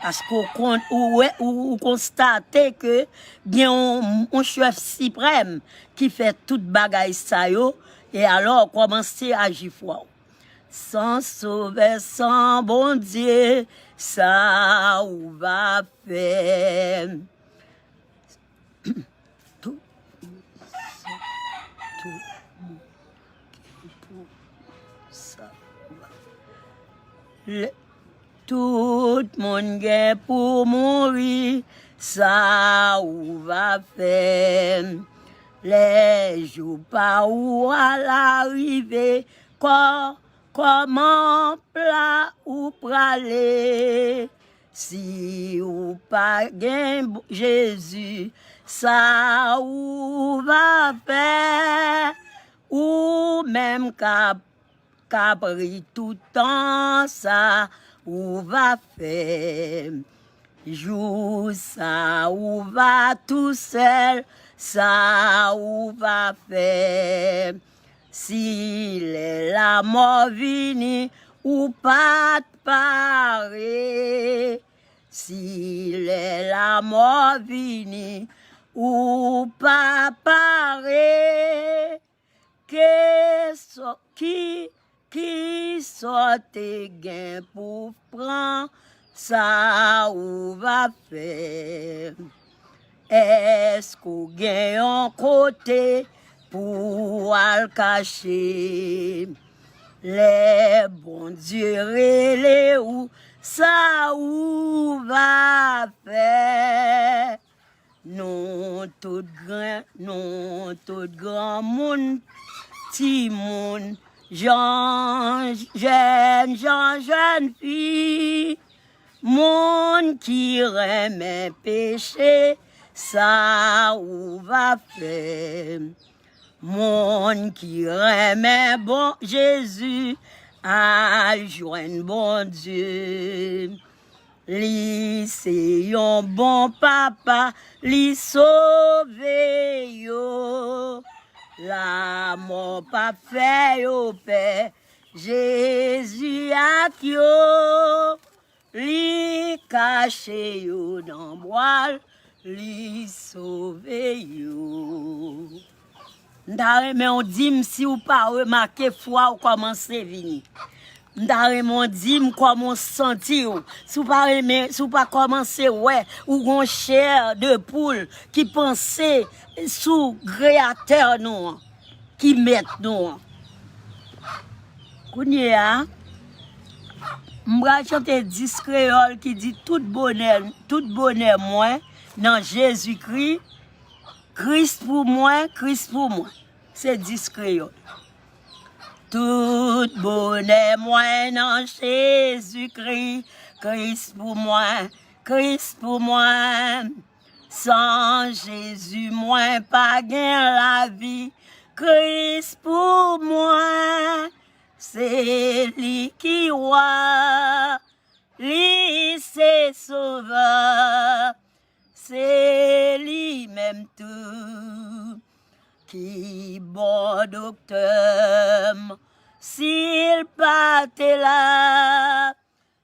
Paske w kon- ou wè, ou, ou konstate ke gen yon, yon chèf siprèm ki fè tout bagay sa yo, e alò, kòmanse aji fwa w. San Sovè, san Bondye, sa ou va fè? Tout moun gen pou mouri, sa ou va fè? Lè jou pa ou a la rive, kò, kòman pla ou prale? Si ou pa gen Jezi, sa ou va fè? Ou menm k ap k ap ri tout tan, sa ou va fè? Jou sa ou va tousèl, sa ou va fè? Si lè lamò vini, ou pa t pare. Si lè lamò vini, ou pa pare. Ke sò, ki, ki sò te gen pou pran, sa ou va fè? Èske w gen yon kote pou w al kache? Lè Bondye rele ou, sa ou va fè? Nou tout gran, nou tout granmoun, timoun, jan, jèn jan, jèn fi, moun ki renmen peche, sa ou va fè? Moun ki renmen bon Jezi, al jwenn Bondye. Li se yon bon papa, li sove yo. Lamò p ap fè yo pè, Jezi ak yo. Li kache yo nan bwa l, li sove yo. M ta renmen w di m si w pa remake fwa w kòmanse vini. M ta renmen w di m kòman w santi w. Si w pa renmen, si w pa kòmanse wè, ou gon chè de poul ki panse sou Kreyatè nou an, ki mèt nou an. Kounye a, m pral chante dis kreyòl ki di tout bonè, tout bonè mwen nan Jezikri, Kris pou mwen, Kris pou mwen. Se dis kreyòl. Tout bonè mwen nan Jezikri, Kris pou mwen, Kris pou mwen. San Jezi mwen pa gen lavi, Kris pou mwen. Se li ki wa, li se sovè, se li menm tou ki bon doktè m. Si l pa te la,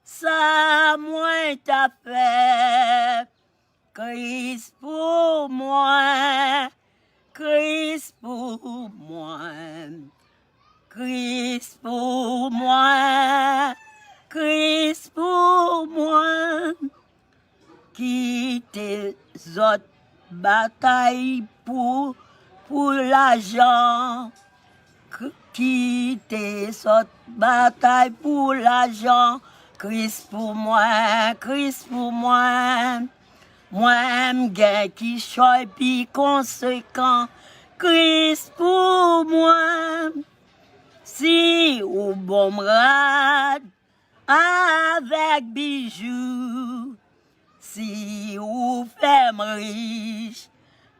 sa mwen t ap fè? Kris pou mwen, Kris pou mwen, Kris pou mwen, Kris pou mwen. Kite zòt batay pou, pou lajan. K-, kite zòt batay pou lajan. Kris pou mwen, Kris pou mwen. Mwen m gen kichòy pi konsekan. Kris pou mwen. Si ou ban m rad avèk bijou, si ou fè m rich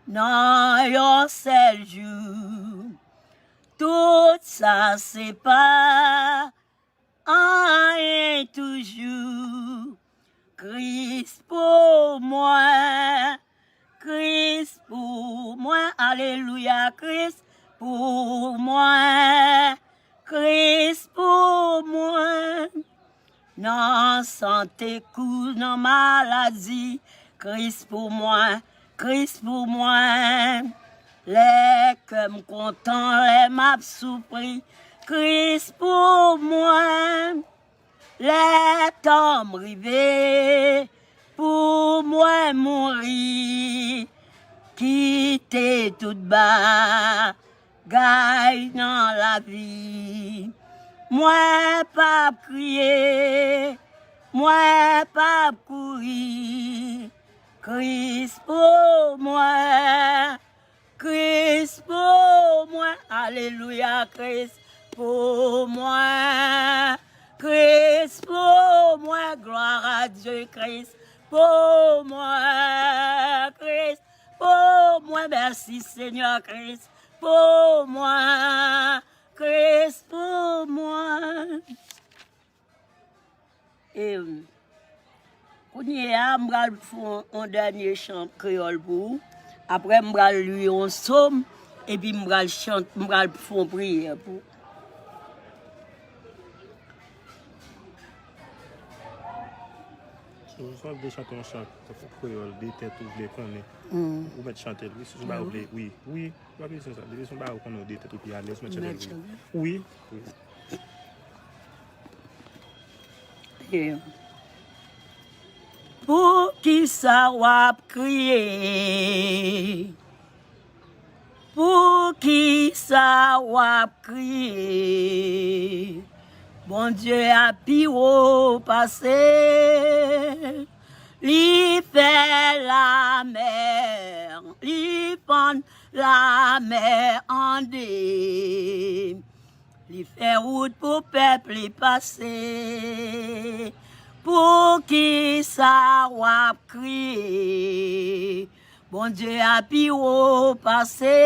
nan yon sèl jou, tout sa se pa anyen toujou. Kris pou mwen, Kris pou mwen, alelouya, Kris pou mwen, Kris pou mwen. Nan sante kou nan maladi, Kris pou mwen, Kris pou mwen. Lè kè m kontan, lè m ap soufri, Kris pou mwen. Lè tan m rive pou mwen mouri, kite tout bagay nan lavi. Mwen p ap kriye, mwen p ap kouri. Kris pou mwen, Kris pou mwen, alelouya, Kris pou mwen, Kris pou mwen, gloire à Dieu, Kris pou mwen, Kris pou mwen, mèsi Senyè, Kris pou mwen, Kris pou mwen. E, kounye a, m pral fè yon, yon dènye chan kreyòl pou ou. Apre, m pral li yon sòm, epi m pral chante, m pral fè yon priyè pou ou. Si w vle chante yon chan kreyòl, de tèt ou vle konnen, ou mèt chante l, wi. Si se yon bagay ou vle, wi, wi. Ou pa bezwen sa. Depi se yon bagay ou konnen, ou de tèt ou pi alèz, ou mèt chante l, wi. Wi, wi. Poukisa w ap kriye? Poukisa w ap kriye? Bondye a pi wo pase. Li fè lamè, li fann lamè an de. Li fè wout pou pèp li pase. Poukisa w ap kriye? Bondye a pi wo pase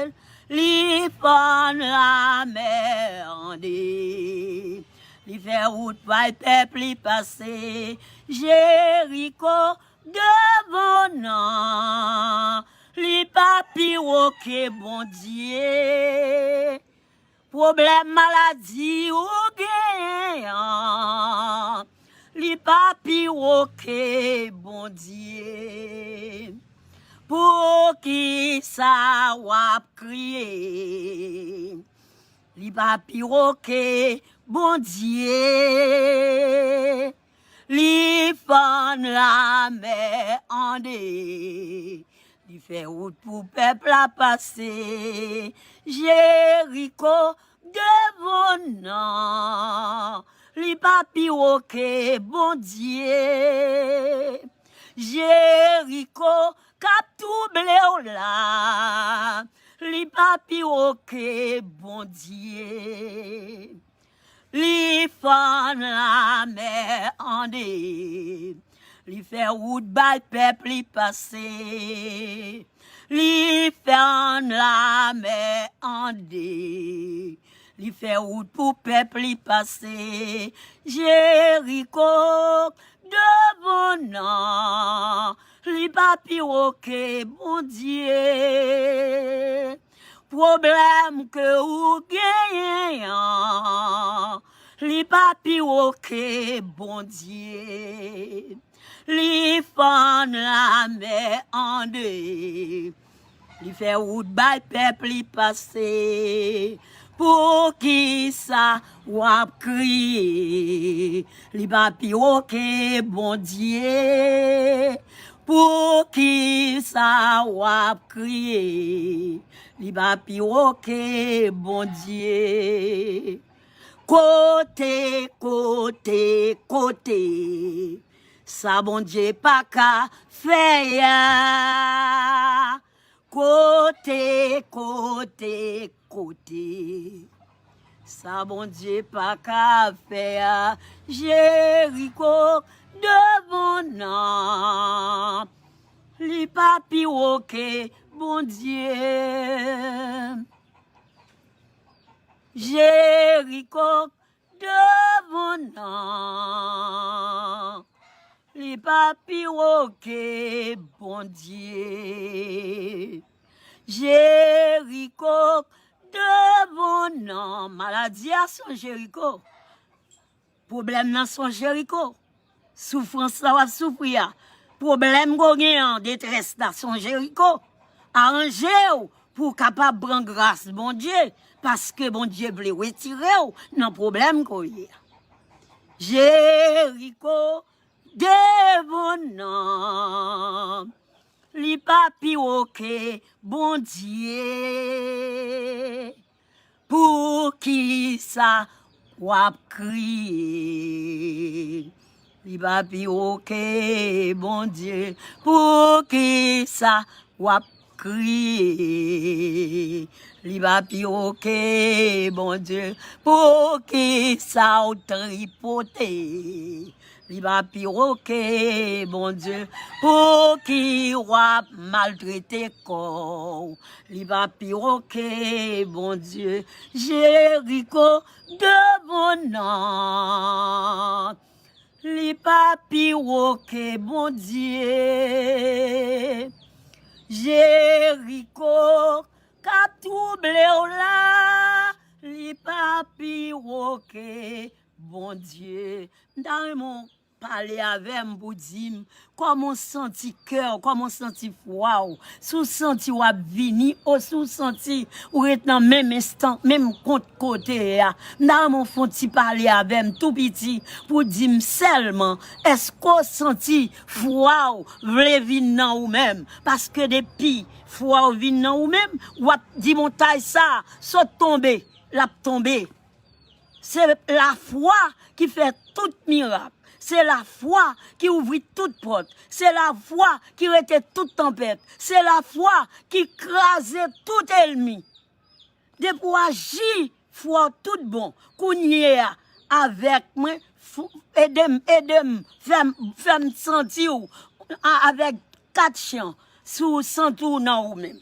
l. Li fann lamè an de. Li fè wout bay pèp li pase. Jeriko devan nan, li pa pi wo ke Bondye. Pwoblèm maladi ou genyen an, li pa pi wo ke Bondye. Poukisa w ap kriye? Li pa pi wo ke Bondye. Li fann lamè an de. Li fè wout pou pèp la pase. Jeriko devan nan, li pa pi wo ke Bondye. Jeriko k ap twouble w la, li pa pi wo ke Bondye. Li fann lamè an de. Li fè wout bay pèp li pase. Li fann lamè an de. Li fè wout pou pèp li pase. Jeriko devan nan, li pa pi wo ke Bondye. Pwoblèm ke ou genyen an, li pa pi wo ke Bondye. Li fann lamè an de. Li fè wout bay pèp li pase. Poukisa w ap kriye? Li pa pi wo ke Bondye. Poukisa w ap kriye? Li pa pi wo ke Bondye. Kote, kote, kote, sa Bondye pa ka fè a? Kote, kote, kote, sa Bondye pa ka fè a? Jeriko devan nan, li pa pi wo ke Bondye. Jeriko devan nan, li pa pi wo ke Bondye. Jeriko devan nan, maladi a se yon Jeriko. Pwoblèm nan se yon Jeriko. Soufrans la w ap soufri a, pwoblèm ke w gen an, detrès la se yon Jeriko. Aranje w pou w kapab pran gras Bondye, paske Bondye vle retire w nan pwoblèm ke w ye a. Jeriko devan nan, li pa pi wo ke Bondye. Poukisa w ap kriye? Li pa pi wo ke Bondye. Poukisa w ap kriye? Li pa pi wo ke Bondye. Poukisa w tripote? Li pa pi wo ke Bondye. Pouki w ap maltrete kò w? Li pa pi wo ke Bondye. Jeriko devan nan. Li pa pi wo ke Bondye. Jeriko k ap twouble w la, li pa pi wo ke Bondye. M ta renmen w pale avè m pou di m kòman w santi kè w, kòman w santi fwa w, si w santi w ap vini, o si w santi ou ret nan menm enstan, menm kont kote a. M ta renmen w fè yon ti pale avè m tou piti pou di m sèlman, èske w santi fwa w vle vin nan ou menm? Paske depi fwa w vin nan ou menm, w ap di montay sa, sot tonbe, l ap tonbe. Se lafwa ki fè tout mirak. Se lafwa ki ouvri tout pòt. Se lafwa ki rete tout tanpèt. Se lafwa ki kraze tout ènmi. Depi w aji, fwa w tout bon. Kounye a, avèk mwen, fou, ede m, ede m, fè m, fè m santi w a- avèk kat chan, si w santi w nan ou menm.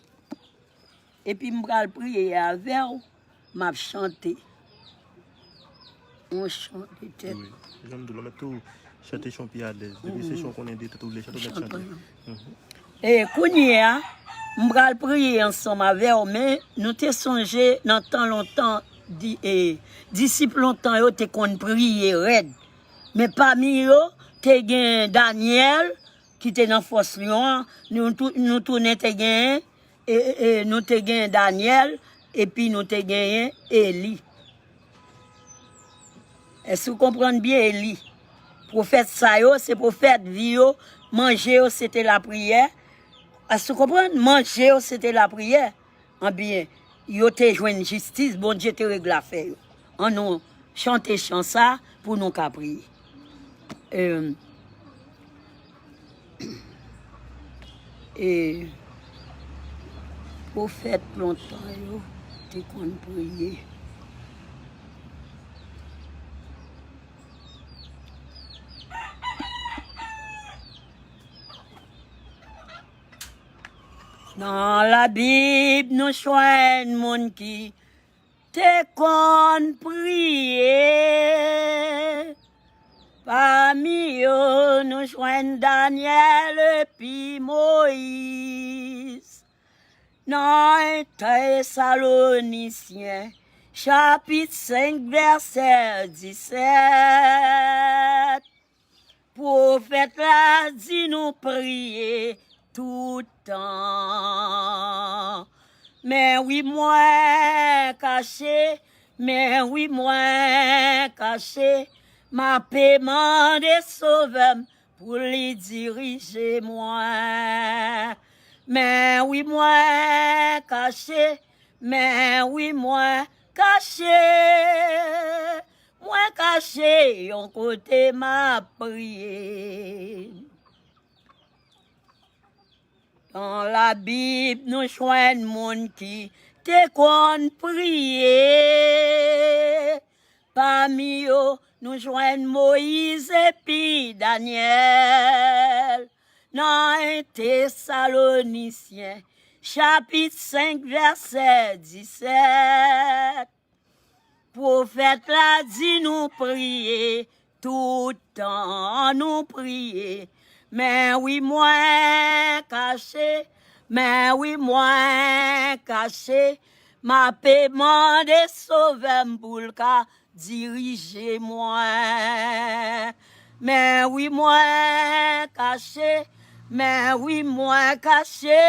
Epi m pral priye avè w, m ap chante yon chan de tèt. Wi, wi. Jan m di w la, mèt tou chante chan pi alèz. Depi se chan w konnen de tèt ou vle chante, w mèt chante. E kounye a, m pral priye ansanm avè w, men nou te sonje nan tan lontan, di, e, disip lontan yo te konn priye rèd. Men pami yo, te gen Danyèl, ki te nan fòs lyon an, nou, tou- nou tounen te genyen, e, e, e, nou te genyen Danyèl, epi nou te genyen Eli. Èske w konprann byen, Eli? Pwofèt sa yo, se pwofèt vi yo, manje yo, se te lapriyè. Èske w konprann? Manje yo, se te lapriyè. Anbyen, yo te jwenn jistis, Bondye te regle afè yo. Ann nou chante chan sa pou nou ka priye. E, e, pwofèt lontan yo te konn priye. Nan Labib, nou jwenn moun ki te konn priye. Pami yo, nou jwenn Danyèl epi Moyiz. Nan en Tesalonisyen, chapit senk, vèsè disèt. Pwofèt la di nou priye tout tan. Men wi mwen kache, men wi mwen kache, m ape mande Sovè m pou li dirije mwen. Men wi mwen kache, men wi mwen kache. Mwen kache yon kote m ap priye. Nan Labib, nou jwenn moun ki te konn priye. Pami yo, nou jwenn Moyiz epi Danyèl. Nan en Tesalonisyen, chapit senk, vèsè disèt. Pwofèt la di nou priye tout tan, nou priye. Men wi mwen kache, men wi mwen kache, m ape mande Sovè m pou l ka dirije mwen. Men wi mwen kache, men wi mwen kache,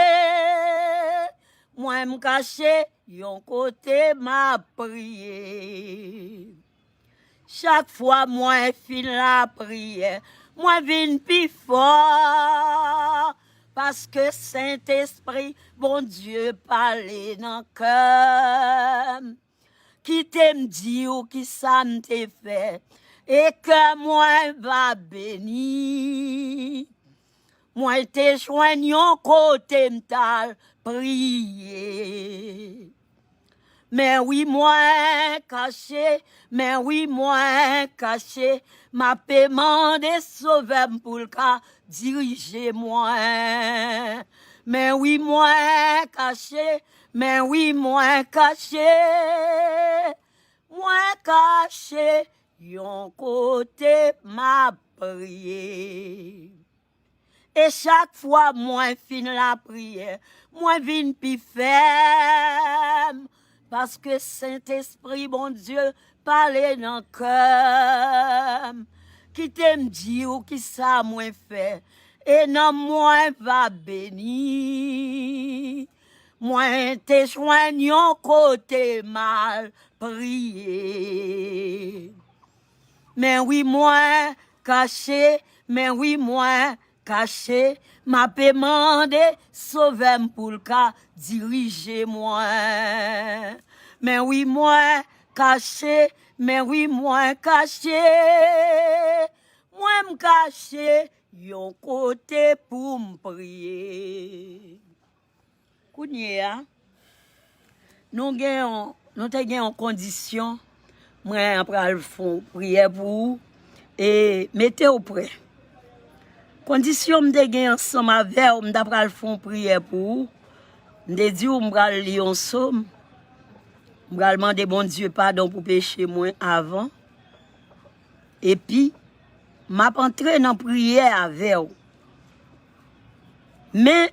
mwen m kache yon kote m ap priye. Chak fwa mwen fin lapriyè, mwen vin pi fò, paske Sentespri Bondye pale nan kè m. kite m di w kisa m te fè, e kè mwen va beni. Mwen te jwenn yon kote m t al priye. Men wi mwen kache, men wi mwen kache, m ape mande Sovè m pou l ka dirije mwen. Men wi mwen kache, men wi mwen kache, mwen kache yon kote m ap priye. E chak fwa mwen fin lapriyè, mwen vin pi fèm, paske Sentespri Bondye pale nan kè m. Kite m di w kisa mwen fè, e nanm mwen va beni. Mwen te jwenn yon kote m al priye. Men wi mwen kache, men wi mwen kache, m ape mande Sovè m pou l ka dirije mwen. Men wi mwen kache, men wi mwen kache, mwen m kache yon kote pou m priye. Kounye a, nou gen yon, nou te gen yon kondisyon. Mwen pral fè yon priyè pou ou e mete w prè. Kondisyon m te gen ansanm avè w, m ta pral fè yon priyè pou ou. M te di w m pral li yon sòm. M pral mande Bondye padon pou peche mwen avan. Epi, m ap antre nan priyè avè w. Men,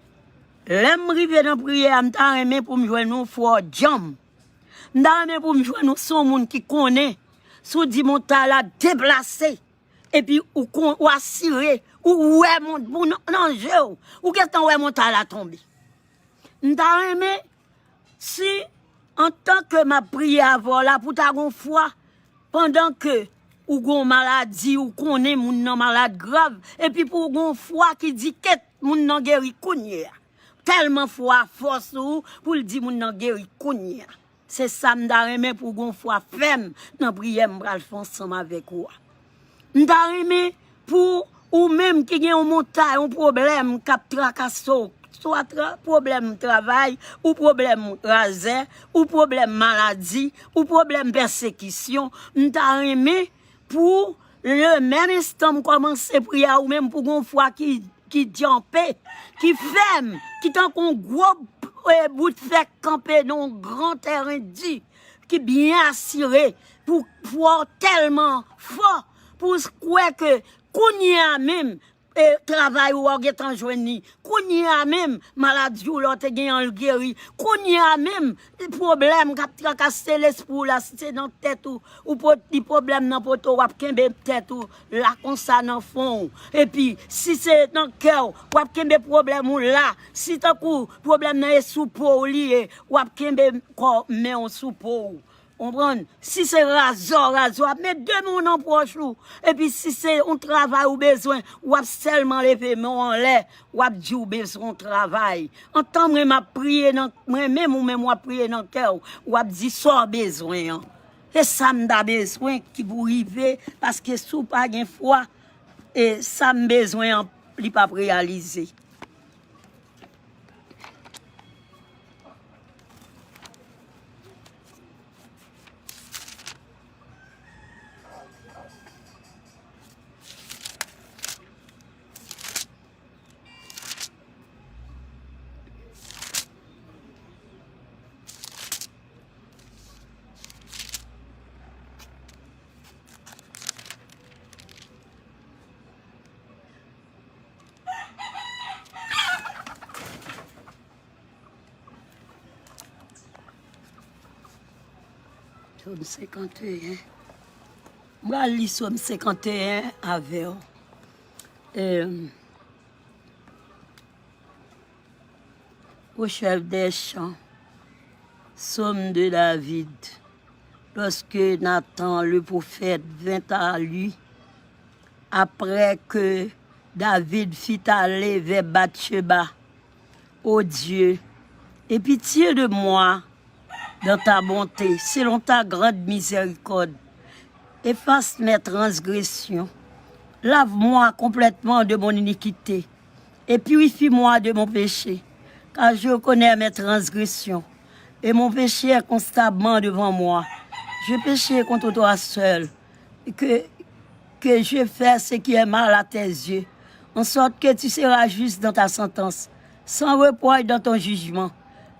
lè m rive nan priyè a, m ta renmen pou m jwenn yon fò djanm. M ta renmen pou m jwenn ou se yon moun ki konnen. Si w di montay la deplase, epi ou kon, ou asire, ou wè mont, ou nan, nan je w, ou gentan wè montay la tonbe. M ta renmen, si, antan ke m ap priye avè w la, pou ta gon fwa, pandan ke ou gon maladi, ou konnen moun nan malad grav, epi pou gon fwa ki di, "Ket, moun nan geri kounye a." Tèlman fwa a fò sou ou, pou l di moun nan geri kounye a. Se sa m ta renmen pou gon fwa fèm nan priyè m pral fè ansanm avèk ou a. M ta renmen pou ou menm ki gen yon montay, yon pwoblèm k ap trakase w, swa tra-, pwoblèm travay, ou pwoblèm razè, ou pwoblèm maladi, ou pwoblèm pèsekisyon, m ta renmen pou le menm enstan m kòmanse priyè a, ou menm pou gon fwa ki, ki djanpe, ki fèm, ki tankou yon gwo, eh, bout fè k kanpe nan yon gran tèren di, ki byen asire, pou fwa w tèlman fò, pou w kwè ke kounye a menm, e, travay ou a w gentan jwenn li. Kounye a menm, maladi w la w te genyen an l geri. Kounye a menm, pwoblèm k ap trakase lespri w la, si se nan tèt ou, ou pot-, li pwoblèm nan poto, w ap kenbe tèt ou la konsa nan fon w. Epi, si se nan kè w, w ap kenbe pwoblèm ou la. Si tankou pwoblèm nan e sou po w li ye, w ap kenbe kò men w sou po w. Konprann? Si se razò, razò, w ap met de men w nan pòch ou. Epi si se yon travay ou bezwen, w ap sèlman leve men w anlè, w ap di w bezwen yon travay. Antan mwen m ap priye nan, mwen menm ou menm w ap priye nan kè w, w ap di sa w bezwen an. E sa m ta bezwen ki pou rive, paske si w pa gen fwa, e sa m bezwen an, li p ap reyalize. Sòm senkanteyen. M pral li Sòm senkanteyen avè w. Em, Au chef des chants, psaume de David. Lorsque Nathan le prophète vint à lui, après que David fut allé vers Bathsheba, Ô Dieu, aie pitié de moi, dans ta bonté, selon ta grande miséricorde. Efface mes transgressions. Lave-moi complètement de mon iniquité et purifie-moi de mon péché, car je reconnais mes transgressions et mon péché est constamment devant moi. Je péchais contre toi seul, et que, que je fais ce qui est mal à tes yeux, en sorte que tu seras juste dans ta sentence, sans reproche dans ton jugement.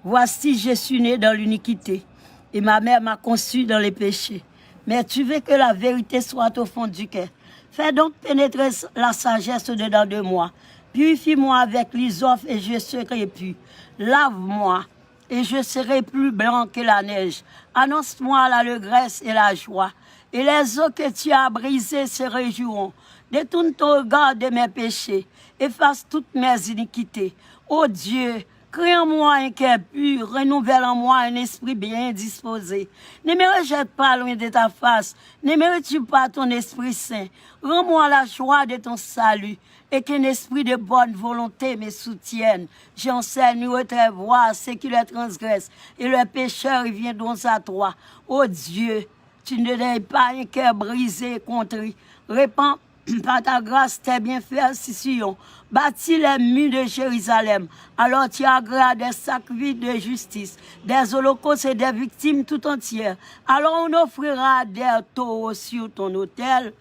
Voici, je suis né dans l'iniquité, et ma mère m'a conçu dans les péchés. Mais tu veux que la vérité soit au fond du cœur. Fais donc pénétrer la sagesse au-dedans de moi. Purifie-moi avec l'hysope et je serai pur. Lave-moi et je serai plus blanc que la neige. Annonce-moi l'allégresse et la joie, et les os que tu as brisés se réjouiront. Détourne ton regard de mes péchés, efface toutes mes iniquités. Ô Dieu, crée en moi un cœur pur, renouvelle en moi un esprit bien disposé. Ne me rejette pas loin de ta face, ne me retire pas ton Esprit Saint. Rends-moi la joie de ton salut, et qu'un esprit de bonne volonté me soutienne. J'enseigne et retraivois ceux qui les transgressent, et leurs pécheurs reviendront à toi. Ô Dieu, tu ne dédaignes pas un cœur brisé et contrit. Répands par ta grâce tes bienfaits sur Sion. Bâtis les murs de Jérusalem. Alors tu agréas des sacrifices de justice, des holocaustes et des victimes tout entières. Alors on offrira des taureaux sur ton autel.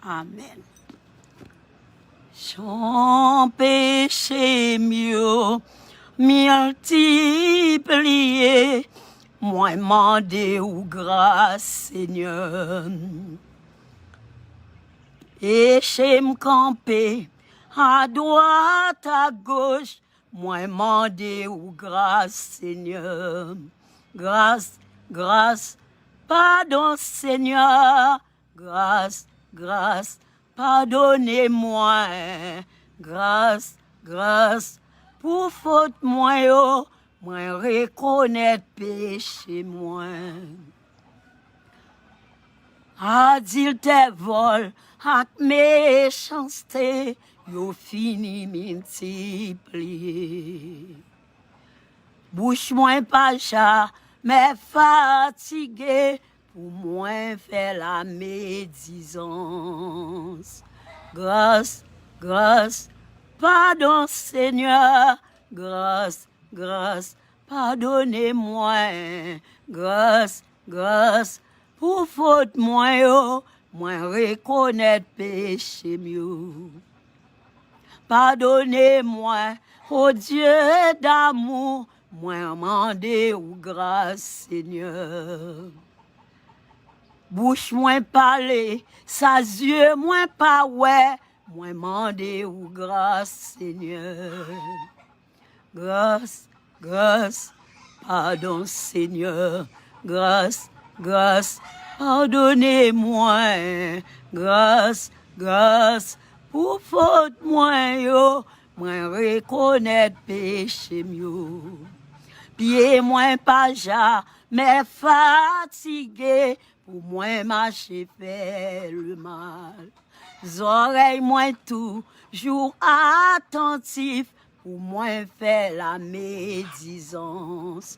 Amen. Jan peche m yo miltipliye, mwen mande ou gras, Senyè. Peche m kanpe adwat agoch, mwen mande ou gras, Senyè. Gras, gras, padon, Senyè. Gras, gras, padone mwen. Gras, gras, pou fot mwen yo, mwen rekonèt peche mwen. Adiltè, vòl ak mechanste, yo fini miltipliye. Bouch mwen pa jamè fatige pou mwen fè lamedizans. Gras, gras, padon, Senyè. Gras, gras, padone mwen. Gras, gras, pou fot mwen yo, mwen rekonèt peche m yo. Padone mwen, o Dye damou, mwen mande ou gras, Senyè. Bouch mwen pale, sa zye mwen pa wè, mwen mande ou gras, Senyè. Gras, gras, padon, Senyè. Gras, gras, padone mwen. Gras, gras, pou fot mwen yo, mwen rekonèt peche m yo. Pye mwen pa jamè fatige pou mwen mache fè lemal. Zòrèy mwen toujou atantif pou mwen fè lamedizans.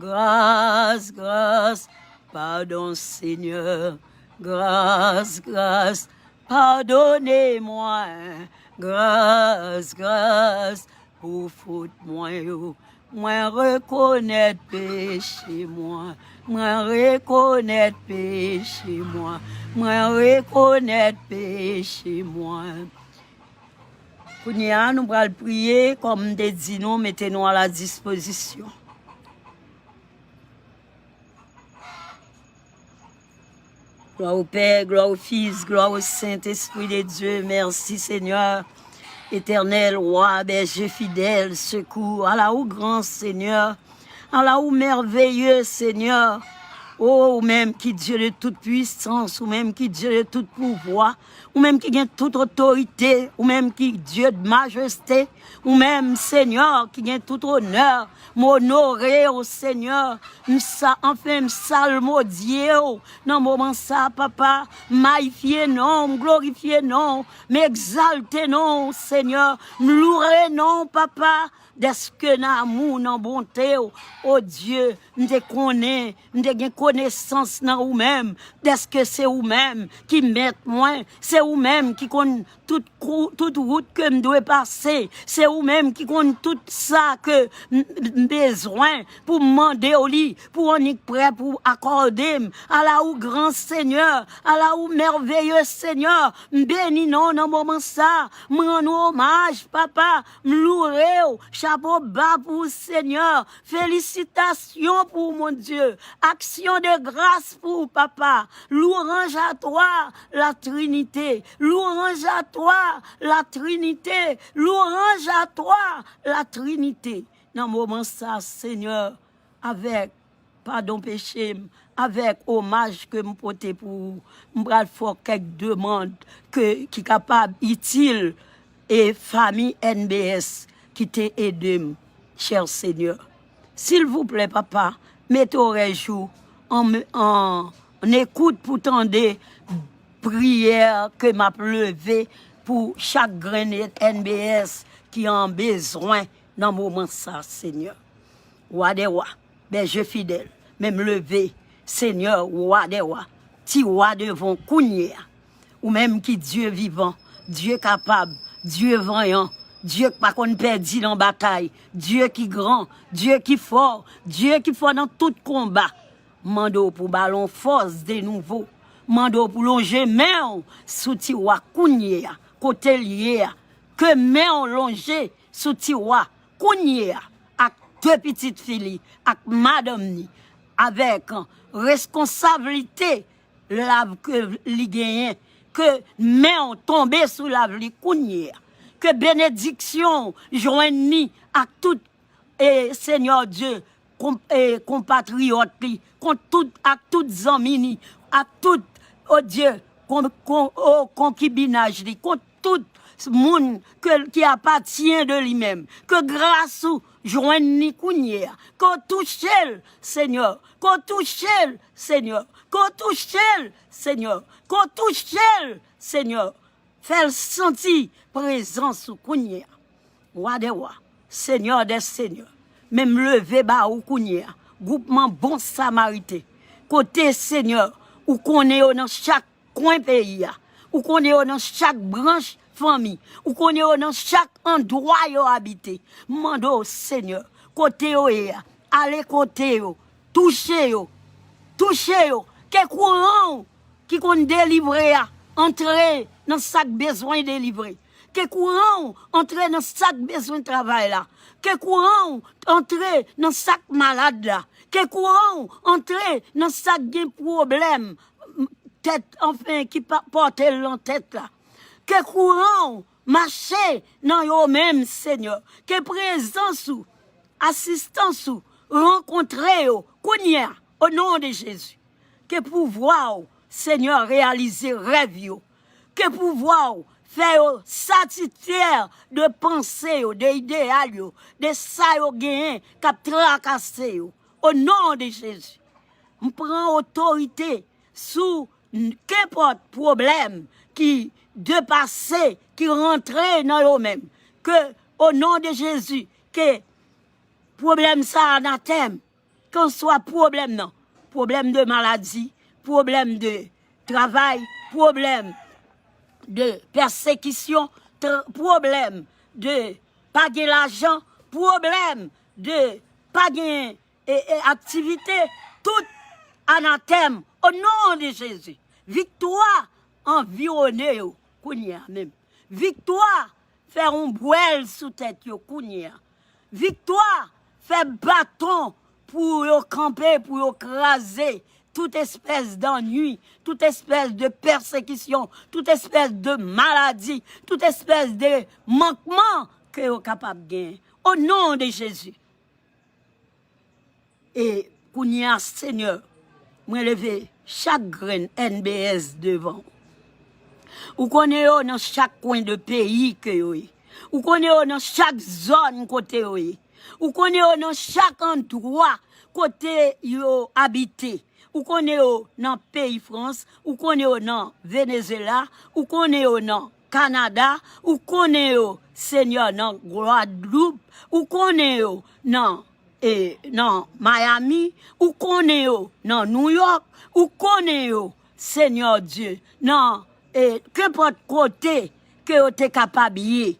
Gras, gras, padon, Senyè. Gras, gras, padone mwen. Gras, gras, pou fot mwen yo. Mwen rekonèt peche mwen. Mwen rekonèt peche mwen. Mwen rekonèt peche mwen. Kounye a, nou pral priye, kòm m te di nou, mete nou a la dispozisyon. Glwa o Pè, glwa o Fis, glwa o Sentespri de Dye. Mèsi, Senyè. Etènèl Wa, bèje fidèl, sekou. Ala ou gran, Senyè. Ala ou mèveye, Senyè. O, ou menm ki Dye de tout pwisans, ou menm ki Dye de tout pouvwa, ou menm ki gen tout otorite, ou menm ki Dye de majeste, ou menm, Senyè, ki gen tout onè. M onore w, Senyè. M sa, anfen, m salmodye w nan moman sa, papa. M mayifye non w, m glorifye non w, m egzalte non w, Senyè. M loure non w, papa. Dèske nan amou, nan bonte w, o Dye, m te konnen, m te gen konesans nan ou menm, dèske se ou menm ki mèt mwen, se ou menm ki konn tout kou, tout wout ke m dwe pase, se ou menm ki konn tout sa ke m, m bezwen pou m mande w li, pou w annik prè pou w akòde m. Ala ou gran, Senyè, ala ou mèveye, Senyè, m beni non w nan moman sa, m rann ou omaj, Papa, m loure w, chapo ba pou ou, Senyè. Felisitasyon pou ou, mon Dye. Aksyon de gras pou ou, Papa. Louanj a twa, la Trinite. Louanj a twa, la Trinite. Louanj a twa, la Trinite. Nan moman sa, Senyè, avèk padon peche m, avèk omaj ke m pote pou ou, m pral fè w kèk demann ke, ki kapab itil e fanmi N B S ki te ede m, chè Senyè. Silvouplè, Papa, mete orèy ou an, an, an ekout pou tande priyè ke m ap leve pou chak grenn N B S ki an bezwen nan moman sa, Senyè. Wa dè wa, bèje fidèl, men m leve, Senyè, wa dè wa, ti wa devan w kounye a. Ou menm ki Dye vivan, Dye kapab, Dye vanyan, Dye k pa konn pèdi nan batay, Dye ki gran, Dye ki fò, Dye ki fò nan tout konba. Mande w pou ba l yon fòs de nouvo. Mande w pou lonje men w sou ti wa kounye a, kote l ye a. Ke men w lonje sou ti wa kounye a, ak de pitit fi li, ak madanm ni, avèk reskonsablite lav ke li genyen, ke men w tonbe sou lav li kounye a. Ke benediksyon w jwenn ni ak tout, e, Senyè Dye, kon, e, konpatriyòt li, kont tout, ak tout zanmi ni, ak tout, o Dye, kon, kon, o, konkibinaj li, kont tout moun ke, ki apatyen de li menm. Ke gras ou jwenn ni kounye a. Ke w touche l, Senyè. Ke w touche l, Senyè. Ke w touche l, Senyè. Ke w touche l, Senyè. Fè l santi prezans ou kounye a. Wa dè wa, Senyè dè senyè. Men m leve ba ou kounye a. Gwoupman Bon Samariten. Kote, Senyè, ou konnen yo nan chak kwen peyi a. Ou konnen yo nan chak branch fanmi. Ou konnen yo nan chak andwa yo abite. M mande w, Senyè, kote yo ye a, ale kote yo, touche yo, touche yo. Ke kouran w ki konn delivre a antre nan sa k bezwen delivre. Ke kouran w antre nan sa k bezwen travay la. Ke kouran w antre nan sa k malad la. Ke kouran w antre nan sa k gen pwoblèm tèt, anfen, ki pa pòte l nan tèt la. Ke kouran w mache nan yo menm, Senyè. Ke prezans ou, asistans ou rankontre yo kounye a, o non de Jezi. Ke pouvwa w, Senyè, reyalize rèv yo. Ke pouvwa w fè yo satisfè de panse yo, de ideyal yo, de sa yo genyen k ap trakase yo. O non de Jezi, m pran otorite sou n-, kenpòt pwoblèm ki depase, ki rantre nan yo menm. Ke, o non de Jezi, ke pwoblèm sa anatèm, kèlkeswa pwoblèm nan, pwoblèm de maladi, pwoblèm de travay, pwoblèm de pèsekisyon, tr-, pwoblèm de pa gen lajan, pwoblèm de pa gen e, e aktivite, tout anatèm, o non de Jezi. Viktwa anviwone yo kounye a menm. Viktwa fè yon bwèl sou tèt yo kounye a. Viktwa fè baton pou yo kanpe, pou yo kraze tout espès d'annui, tout espès de pèsekisyon, tout espès de maladi, tout espès de mankman ke yo kapab genyen. O non de Jezi. E kounye a, Senyè, mwen leve chak grenn N B S devan w. Ou konnen yo nan chak kwen de peyi ke yo ye. Ou konnen yo nan chak zòn kote yo ye. Ou konnen yo nan chak andwa kote yo abite. Ou konnen yo nan peyi Frans, ou konnen yo nan Venezuela, ou konnen yo nan Kanada, ou konnen yo, Senyè, nan Gwadloup, ou konnen yo nan, e, nan Miami, ou konnen yo nan Nouyòk, ou konnen yo, Senyè Dye, nan, e, kenpòt kote ke yo te kapab ye.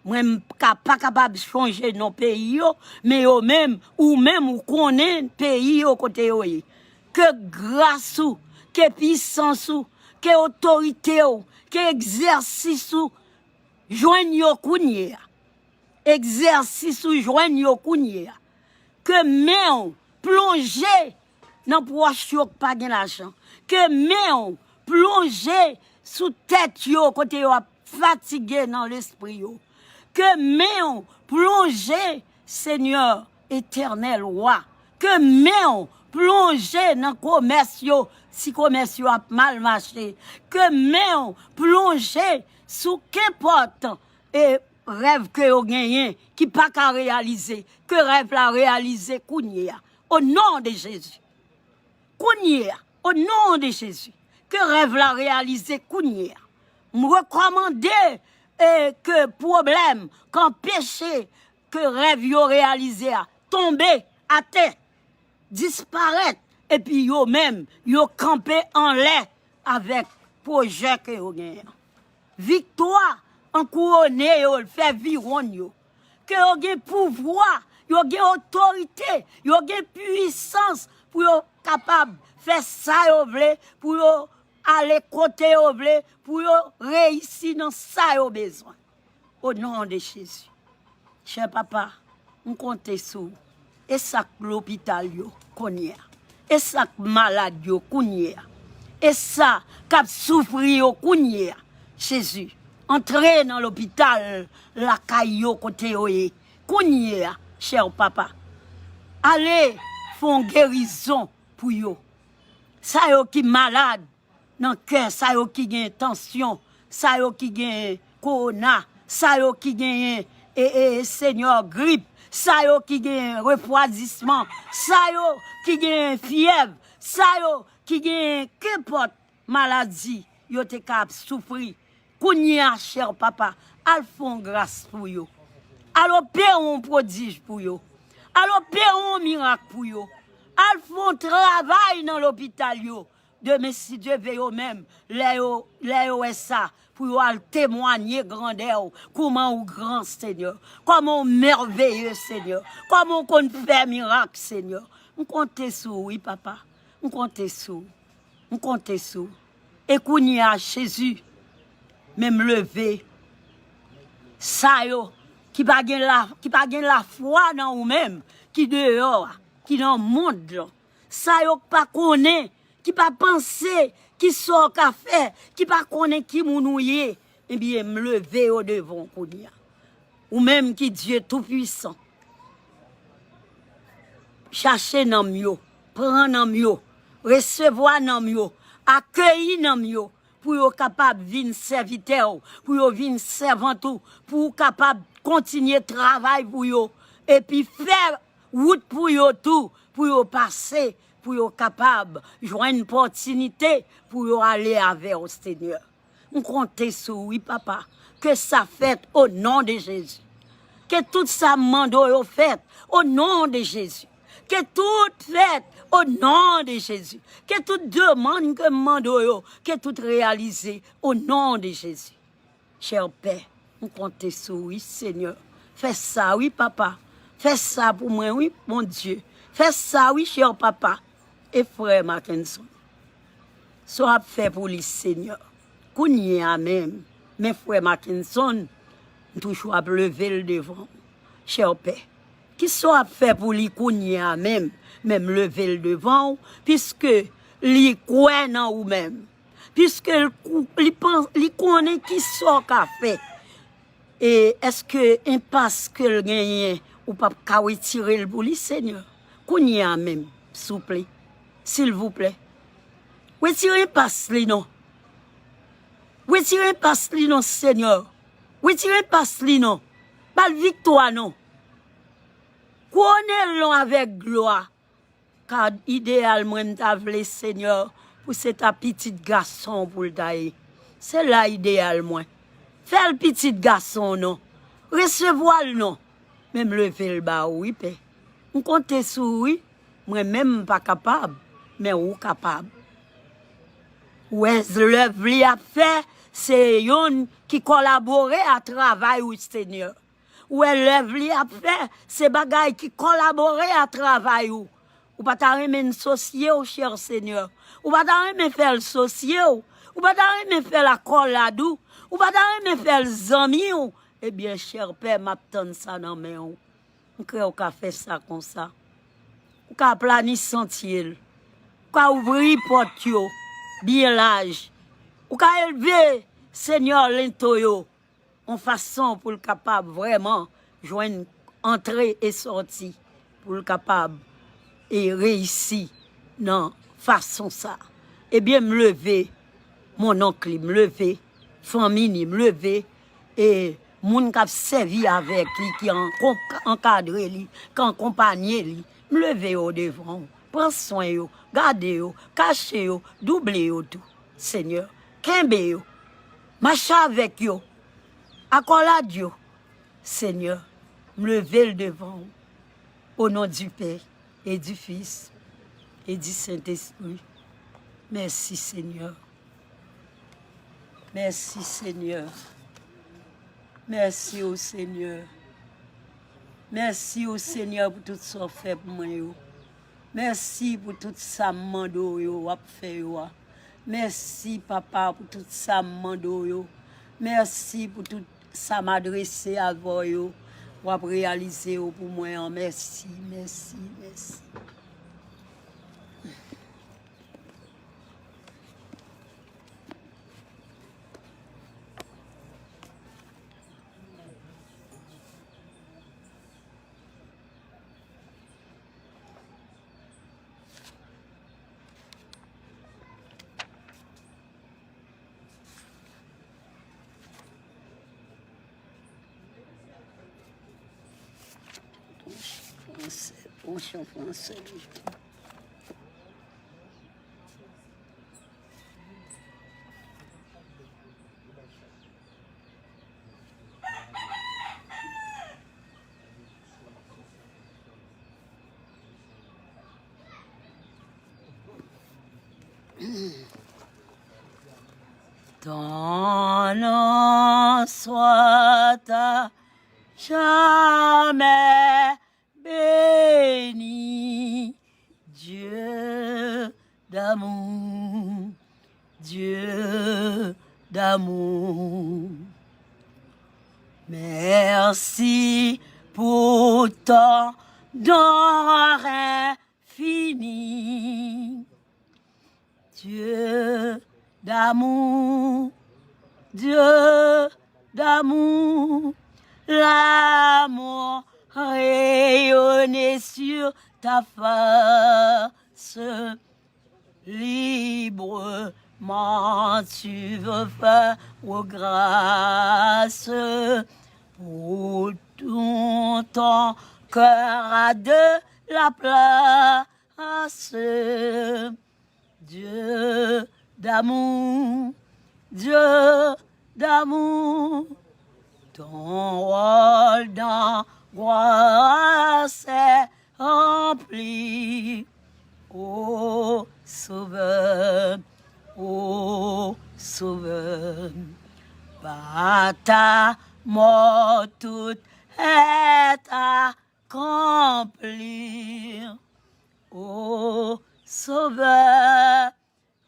Mwen m ka, pa kapab chonje non peyi yo, men yo menm, ou menm ou konnen peyi yo kote yo ye. Ke gras ou, ke pisans ou, ke otorite w, ke egzèsis ou jwenn yo kounye a. Egzèsis ou jwenn yo kounye a. Ke men w plonje nan pwòch yo k pa gen lajan. Ke men w plonje sou tèt yo kote yo ap fatige nan lespri yo. Ke men w plonje, Senyè Etènèl Wa. Ke men w plonje nan komès yo, si komès yo ap mal mache. Ke men w plonje sou kenpòt e rèv ke yo genyen ki pa ka reyalize. Ke rèv la reyalize kounye a. O non de Jezi. Kounye a. O non de Jezi. Ke rèv la reyalize kounye a. M rekòmande e ke pwoblèm k anpeche ke rèv yo reyalize a tonbe atè, disparèt, epi yo menm, yo kanpe anlè avèk pwojè ke yo genyen an. Viktwa ankouwone yo, l fè viwonn yo. Ke yo gen pouvwa, yo gen otorite, yo gen pwisans pou yo kapab fè sa yo vle, pou yo ale kote yo vle, pou yo reyisi nan sa yo bezwen. O non de Jezi. Chè papa, m konte sou ou. E sa k lopital yo kounye a. E sa k malad yo kounye a. E sa k ap soufri yo kounye a. Jezi, antre nan lopital lakay yo kote yo ye. Kounye a, chè papa. Ale fè yon gerizon pou yo. Sa yo ki malad, nan kè, sa yo ki gen tansyon, sa yo ki gen kowona, sa yo ki genyen, e, e, Senyè, grip, sa yo ki gen refwadisman, sa yo ki gen fyèv, sa yo ki gen kenpòt maladi yo te ka ap soufri. Kounye a, chè papa, al fè yon gras pou yo. Al opere yon pwodij pou yo. Al opere yon mirak pou yo. Al fè yon travay nan lopital yo. Demen, si Dye ve, yo menm, lè yo, lè yo wè sa, pou yo al temwanye grandè w, kòman ou gran, Senyè, kòman ou mèveye, Senyè, kòman ou konn fè mirak, Senyè. M konte sou ou, wi, papa. M konte sou ou. M konte sou ou. E kounye a, Jezi, men m leve sa yo ki pa gen la, ki pa gen lafwa nan ou menm, ki deyò a, ki nan mond lan. Sa yo k pa konnen, ki pa panse ki sa w ka fè, ki pa konnen ki moun ou ye, ebyen, m leve yo devan w kounye a. Ou menm ki Dye Toupisan, chache nanm yo, pran nanm yo, resevwa nanm yo, akeyi nanm yo, pou yo kapab vin sèvitè w, pou yo vin sèvant ou, pou w kapab kontinye travay pou yo, epi fè wout pou yo tou, pou yo pase, pou yo kapab jwenn pòtinite pou yo ale avè w, Senyè. M konte sou ou, wi, papa. Ke sa fèt o non de Jezi. Ke tout sa m mande w yo fèt o non de Jezi. Ke tout fèt o non de Jezi. Ke tout demann ke m mande w yo, ke tout reyalize o non de Jezi. Chè Pè, m konte sou ou, wi, Senyè. Fè sa, wi, papa. Fè sa pou mwen, wi, Bondye. Fè sa, wi, chè papa. E frè Mackenson, sa w ap fè pou li, Senyè? Kounye a menm, men frè Mackenson, m toujou ap leve l devan w. Chè Pè, kisa w ap fè pou li kounye a menm? Men m leve l devan w, piske li kwè nan ou menm. Piske l kou-, li pan-, li konnen kisa w ka fè. E èske enpas ke l genyen, ou p ap ka retire l pou li, Senyè? Kounye a menm, souple, silvouplè, retire enpas li non. Retire enpas li non, Senyè. Retire enpas li non. Ba l viktwa non. Kouwone l non avèk glwa. Kad ideyal mwen m ta vle, Senyè, pou se ta pitit gason w pou l ta ye. Se la ideyal mwen. Fè l pitit gason w non. Resevwa l non. Men m leve l ba ou wi, Pè. M konte sou ou wi. Mwen menm m pa kapab, men ou kapab. Ou wè lèv li ap fè, se yonn ki kolabore a travay ou, Senyè. Ou wè lèv li ap fè, se bagay ki kolabore a travay ou. Ou pa ta renmen n sosye w, chè Senyè. Ou pa ta renmen fè l sosye w. Ou pa ta renmen fè l akolad ou. Ou pa ta renmen fè l zanmi w. Ebyen, chè Pè, m ap tann sa nan men w. M kwè w ka fè sa konsa. Ou ka aplani santye l. Ou ka ouvri pòt yo byen laj. Ou ka elve Senyè Lento yo yon fason pou l kapab vrèman jwenn antre e sòti, pou l kapab e reyisi nan fason sa. Ebyen, m leve monnonk li, m leve fanmi li, m leve e moun k ap sèvi avèk li, ki ankon-, ankadre li, k akonpanye li, m leve yo devan w. Pran swen yo, gade yo, kache yo, double yo tou, Senyè. Kenbe yo, mache avèk yo, akolad yo, Senyè. M leve l devan w, o non di Pè e di Fis e di Sentespri. Mèsi, Senyè. Mèsi, Senyè. Mèsi, o Senyè. Mèsi, o Senyè, pou tout sa w fè pou mwen yo. Mèsi pou tout sa m mande w yo, w ap fè yo a. Mèsi, Papa, pou tout sa m mande w yo. Mèsi pou tout sa m adrese avè w yo. W ap reyalize yo pou mwen an. Mèsi, mèsi, mèsi. Franse, pon chan franse. Ton nom soit à jamais béni, Dieu d'amour, Dieu d'amour. Merci pour ton don infini. Dieu d'amour, Dieu d'amour, l'amour rayonne sur ta face. Librement tu veux faire grâce, pour tout ton cœur a de la place. Dieu d'amour, Dieu d'amour, ton rôle d'angoisse est rempli. Ô Sauveur, ô Sauveur, par ta mort tout est accompli. Ô Sauveur,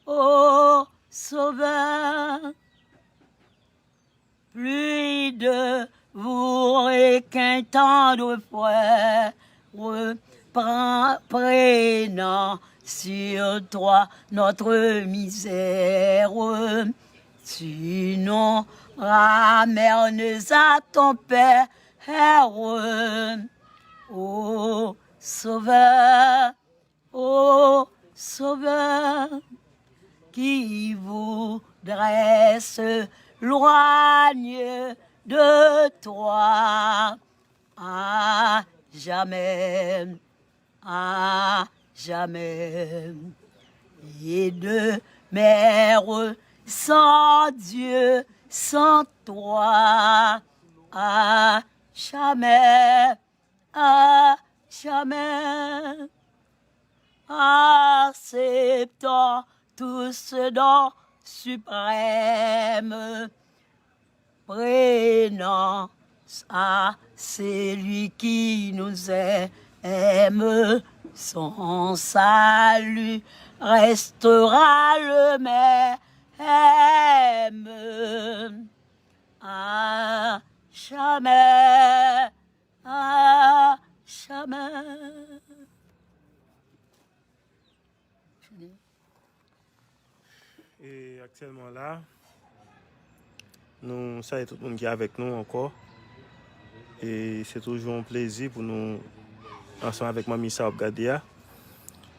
ô Sauveur, plus de vous et qu'un tendre frère prend, prenant sur toi notre misère, tu nous ramènes à ton Père, ô Sauveur, ô Sauveur, qui voudrait s'éloigner de toi à jamais, à jamais. Et demeure sans Dieu Sans toi, à jamais, à jamais. Acceptons tous ce don suprême. Prenons à celui qui nous aime, son salut restera le même. À jamais, à jamais. E aktyèlman la, nou salye tout moun ki avèk nou ankò. E se toujou yon plezi pou nou ansanm avèk manmi sa w ap gade a.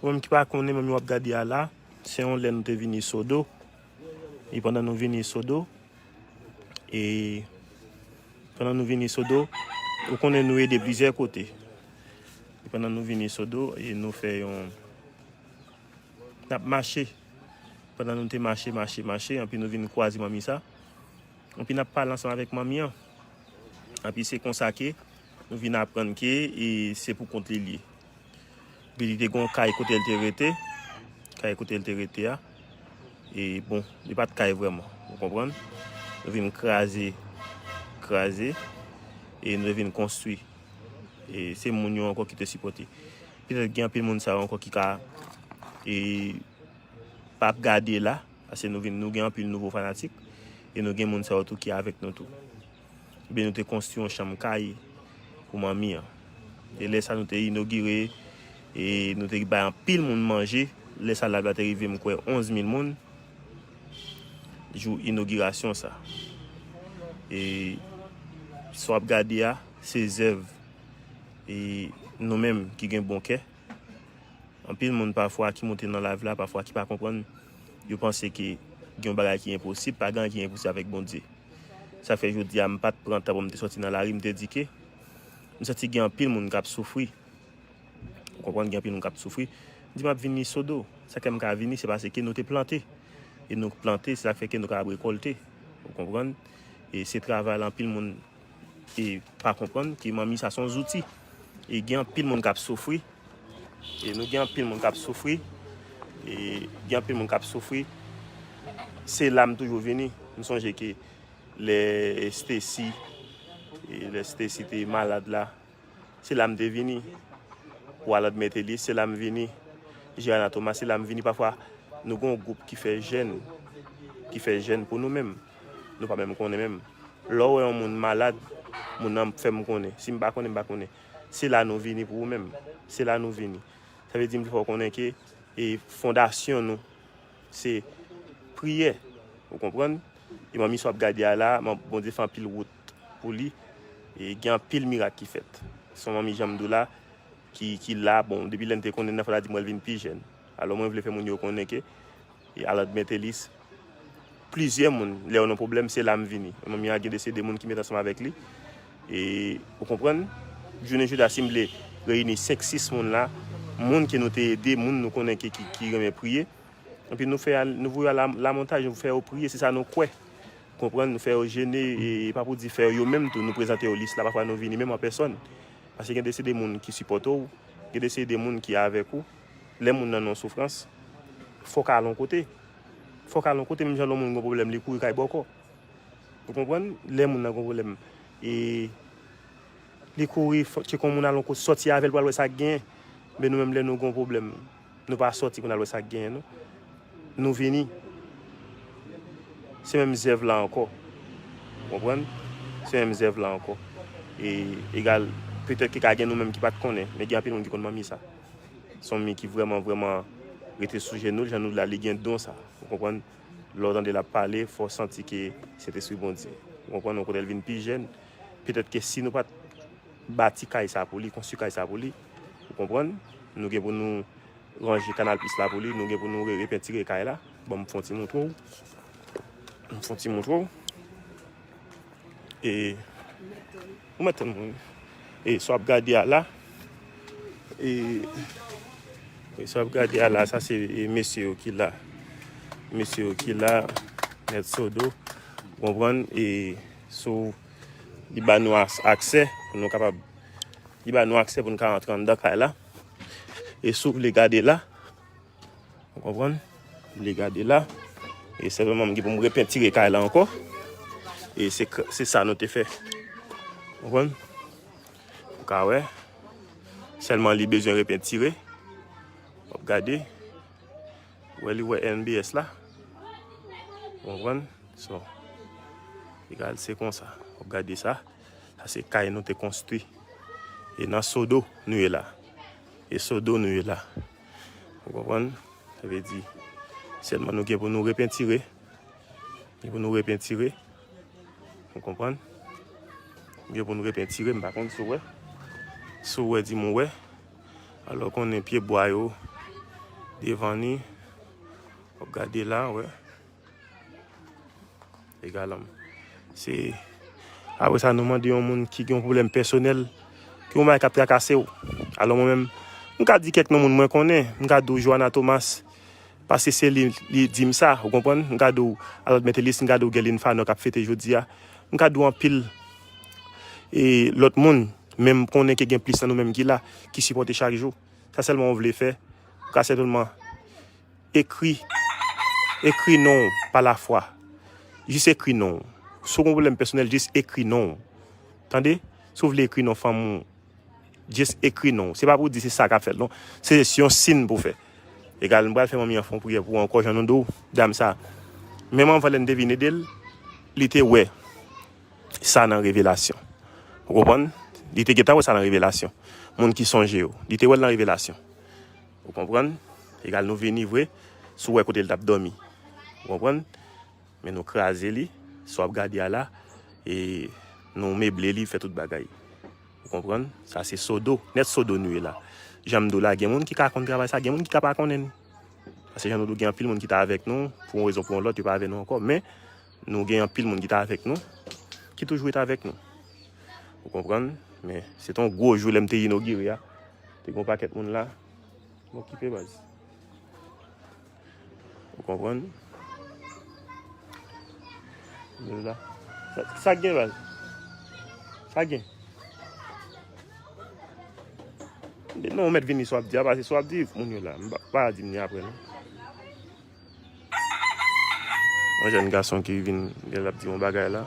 Ou menm ki pa konnen manmi w ap gade a la, se yon lè nou te vini Sodo. E pandan nou vini Sodo, e pandan nou vini Sodo, ou konnen nou ede plizyè kote. E pandan nou vini Sodo, e nou fè yon N ap mache. Pandan nou te mache, mache, mache, anpi nou vin kwaze manmi sa. Anpi n ap pale ansanm avèk manmi an. Anpi se konsa ke nou vin aprann ke, e, se pou kont li l ye. Epi li te gen yon kay kote l te rete. Kay kote l te rete a. E bon, li pa t kay vrèman. Ou konprann? Nou vin kraze, kraze. E nou vin konstwi. E se moun yo ankò ki te sipòte. Petèt gen anpil moun sa yo ankò ki ka, e, p ap gade la, paske nou vin, nou gen anpil nouvo fanatik, e nou gen moun sa yo tou ki avèk nou tou. Ebyen, nou te konstwi yon chanm kay pou manmi an. E lè sa nou te inogire, e nou te bay anpil moun manje. Lè sa live la te rive, m kwè, onz mil moun. Jou inogirasyon sa. E sa w ap gade a, se zèv, e, nou menm ki gen bon kè. Anpil moun pafwa ki monte nan live la, pafwa ki pa konprann, yo panse ke gen yon bagay ki enposib, pa gen anyen ki enposib avèk Bondye. Sa fè jodi a, m pa t pran tan pou m te sòti nan lari, m te di ke m santi gen anpil moun k ap soufri. Ou konprann, gen anpil moun k ap soufri. M di m ap vini Sodo. Sa k fè m ka vini, se paske nou te plante. E nou plante, se sa k fè ke nou kapab rekòlte. Ou konprann? E se travay la anpil moun, e, pa konprann ke manmi sa se yon zouti. E gen anpil moun k ap soufri. E nou gen anpil moun k ap soufri. E gen anpil moun k ap soufri. Se la m toujou vini. M sonje ke lè Stacy, e lè Stacy te malad la, se la m te vini. Pou Harold Mettelis, se la m vini. Gerana Thomas, se la m vini. Pafwa, nou gen yon gwoup ki fè jèn, ki fè jèn pou nou menm. Nou pa menm konnen menm. Lè w wè yon moun malad, moun nan fè m konnen. Si m pa konnen, m pa konnen. Se la nou vini pou ou menm. Se la nou vini. Sa vle di, m vle fè w konnen ke, e, fondasyon nou, se priyè. Ou konprann? E manmi sa w ap gade a la, man-, Bondye fè anpil wout pou li. E gen anpil mirak ki fèt. Se yon manmi, jan m di w la, ki, ki la. Bon, depi lè n te konnen nan fwa la, di m wè l vin pi jèn. Alò, mwen vle fè moun yo konnen ke, e, Harold Mettelis, plizyè moun, lè yo nan pwoblèm, se la m vini. Manmi a gen de se de moun ki met ansanm avèk li. E, ou konprann? Jounen jodi a, si m vle reyini senk, sis moun la, moun ke nou te ede, moun nou konnen ke, ki, ki renmen priye, epi nou fè, nou voye yo a la, lamontaj, nou fè yo priye, se sa nou kwè. Konprann? Nou fè yo jene, e pa pou di fè yo, yo menm tou, nou prezante yo lis la, pafwa nou vini menm an pèsòn. Paske gen de se de moun ki sipòte w, gen de se de moun ki avèk ou. Lè moun nan nan soufrans, fòk al yon kote. Fòk al yon kote, menm jan lè yon moun gen pwoblèm, li kouri kay bòkò. Ou konprann? Lè moun nan gen pwoblèm, e li kouri, fò, tcheke yon moun al yon kote, sòti avè l pou al wè sa k genyen. Men nou menm, lè nou gen pwoblèm, nou pa sòti pou n al wè sa k genyen, non. Nou vini. Se menm zèv la ankò. Ou konprann? Se menm zèv la ankò. E egal, petèt ke ka gen nou menm ki pa t konnen, men gen anpil moun ki konn manmi sa. Se yon manmi ki vrèman, vrèman rete sou jenou l, jan nou di la, li gen don sa. Ou konprann? Lè w tande l ap pale, fò w santi ke Sentespri Bondye. Ou konprann? Yon kote l vin pi jèn. Petèt ke si nou pa t bati kay sa pou li, konstwi kay sa pou li, ou konprann? Nou gen pou nou ranje Canal Plus la pou li, nou gen pou nou re-, repentire kay la. Bon, m fè yon ti montre w. M fè yon ti montre w. E, ou mèt tann mwen. E sa w ap gade a la, e, e sa w ap gade a la, sa se, e, mesye yo ki la. Mesye yo ki la, Mèt Sodo. Ou konprann? E sou, li ba nou as-, aksè pou nou kapab, li ba nou aksè pou nou ka rantre anndan kay la. E si w vle gade la, ou konprann? Vle gade la. E sèlman m gen pou m repentire kay la ankò. E se k-, se sa nou te fè. Ou konprann? Ou ka wè. Sèlman li bezwen repentire. W ap gade. Wè li wè N B S la. Ou konprann? So, egal se konsa. W ap gade sa. Sa se kay nou te konstwi. E nan Sodo nou ye la. E Sodo nou ye la. Ou konprann? Sa vle di, sèlman nou gen pou nou repentire. Gen pou nou repentire. Ou konprann? Gen pou nou repentire, m pa konn si w wè. Si w wè, di m ou wè. Alò konnen pye bwa yo devan ni. W ap gade la, wè. Egal, se, apre sa, nou mande yon moun ki gen yon pwoblèm pèsonèl, ki yon bagay k ap trakase w. Alò, mwen menm, m ka di kèk non moun mwen konnen, m ka di w Joana Thomas, paske se li, li di m sa, ou konprann? M ka di w Alod Mettelis, m ka di w Guerline Fanor k ap fete jodi a. M ka di w anpil, e, lòt moun, men m konnen ke gen plis nan nou menm ki la, ki sipòte chak jou. Sa sèlman w vle fè, ou ka sèlman ekri, ekri non w pa lafwa. Jis ekri non w. Si w gen yon pwoblèm pèsonèl, jis ekri non w. Tande? Si w vle ekri non fanm ou, jis ekri non w. Se pa pou w di se sa k ap fèt, non. Se jis yon siy pou w fè. Egal, m pral fè manmi an fè yon priyè pou ou ankò, jan nou di w, dam sa. Menm anvan lè n te vin ede l, li te wè sa nan revelasyon. Ou konprann? Li te gentan wè sa nan revelasyon. Moun ki sonje yo. Li te wè l nan revelasyon. Ou konprann? Egal nou vini vre, si w wè kote l t ap dòmi. Ou konprann? Men nou kraze li, si w ap gade a la, e nou meble li, fè tout bagay. Ou konprann? Sa se Sodo, nèt Sodo nou ye la. Jan m di w la, gen moun ki ka konn travay sa, gen moun ki ka pa konnen l. Paske jan nou di w, gen anpil moun ki t avèk nou, pou yon rezon pou yon lòt, yo pa avè nou ankò. Men, nou gen anpil moun ki t avèk nou, ki toujou ret avèk nou. Ou konprann? Men, se te yon gwo jou lè m te inogire a. Te gen yon pakèt moun la. M okipe baz. Ou konprann? Men la. Sa, sa gen baz. Sa gen. Non, ou mèt vini sa w ap di a, pase sa w ap di moun yo la. M pa, pa di m ni apre non. Yon jèn gason ki vin, gen l ap di yon bagay la.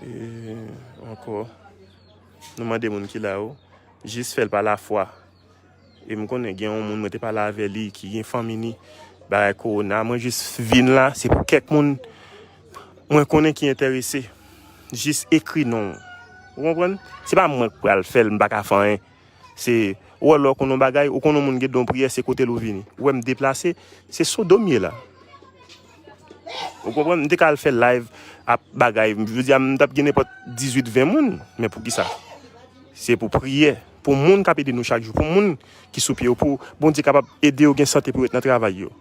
E ankò, nou mande moun ki la yo, jis fè l pa lafwa. E m konnen gen yon moun mwen te pale avè li ki gen fanmi ni bagay kowona. Mwen jis vin la, se pou kèk moun mwen konnen ki enterese. Jis ekri non w. Ou konprann? Se pa mwen k pral fè l, m pa ka fè anyen. Se, ou wè lè w konn yon bagay, ou konn yon moun gen don priyè, se kote l ou vini. Ou wè m deplase, se Sodo m ye la. Ou konprann? M te ka al fè live ap bagay. Jodi a, m t ap gen nenpòt dizuit, ven moun. Men poukisa? Se pou priyè. Pou moun k ap ede nou chak jou. Pou moun ki sou pye yo. Pou Bondye kapab ede yo gen sante pou yo ret nan travay yo.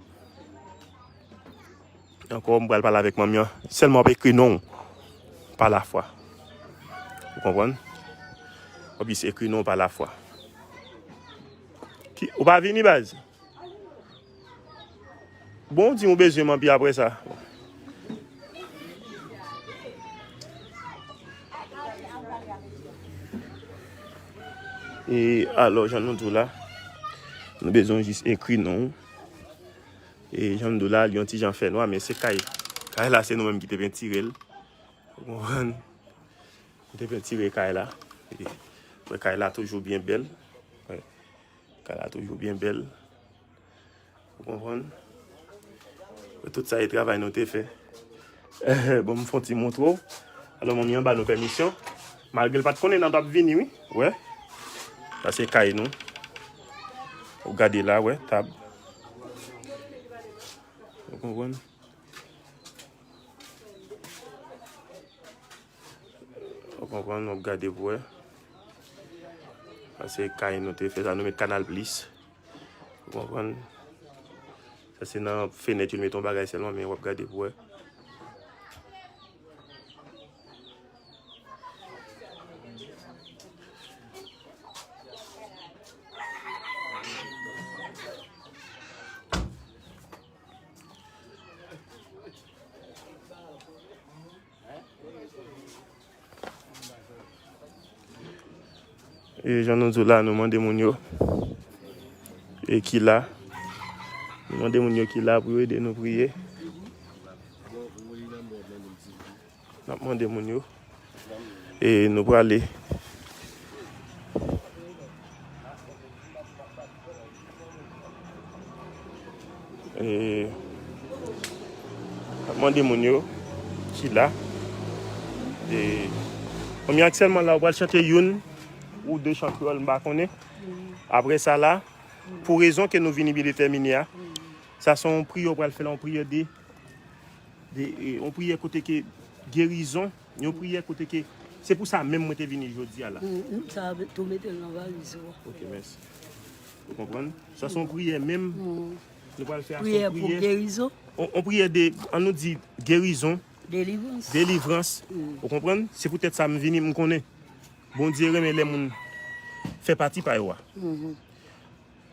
Ankò, m pral pale avèk manmi an. Sèlman w ap ekri non w pa lafwa. Ou konprann? W ap jis ekri non w pa lafwa. Ki, ou pa vini, baz? Bon, w di m ou bezwen m anpi apre sa. E alò, jan nou di w la, nou bezwen jis ekri non w. E jan m di w la, li yon ti jan fè nwa, men se kay. Kay la, se nou menm ki te pentire l. Ou konprann? Nou te pentire kay la. E, wè, kay la toujou byen bèl. Wè. Kay la toujou byen bèl. Ou konprann? Wè, tout sa e travay nou te fè. Bon, m fè yon ti montre w. Alò, manmi an ba nou pèmisyon. Malgre l pa t konnen nan t ap vini, wi. Wè. Sa se kay nou. Ou gade la, wè, tab. Ou konprann? Ou konprann, w ap gade pou wè. Sa se kay nou te fè, sa nou met Kanal Plis. Ou konprann? Sa se nan fenèt yo met yon bagay sèlman, men w ap gade pou wè. E jan nou di w la, nou mande moun yo e ki la. Nou mande moun yo ki la pou yo ede nou priye. N ap mande moun yo. E nou prale. E, n ap mande moun yo ki la. E, fanmi aktyèlman la, ou pral chante youn ou de chan kreyòl, m pa konnen. Apre sa la, pou rezon ke nou vini byen detèmine a, sa se yon priyè ou pral fè la, yon priyè de, de, e, yon priyè kote ke gerizon, yon priyè kote ke, se pou sa menm mwen te vini jodi a la. Mm, mm, sa tou mete l nan valiz ou a. Ok, mèsi. Ou konprann? Sa se yon priyè menm. Mm. Nou pral fè a, se yon priyè pou gerizon. On, on priyè de, an nou di, gerizon, delivrans. Delivrans. Mm. Ou konprann? Se poutèt sa m vini, m konnen Bondye renmen lè moun fè pati pa yo a. Mhm.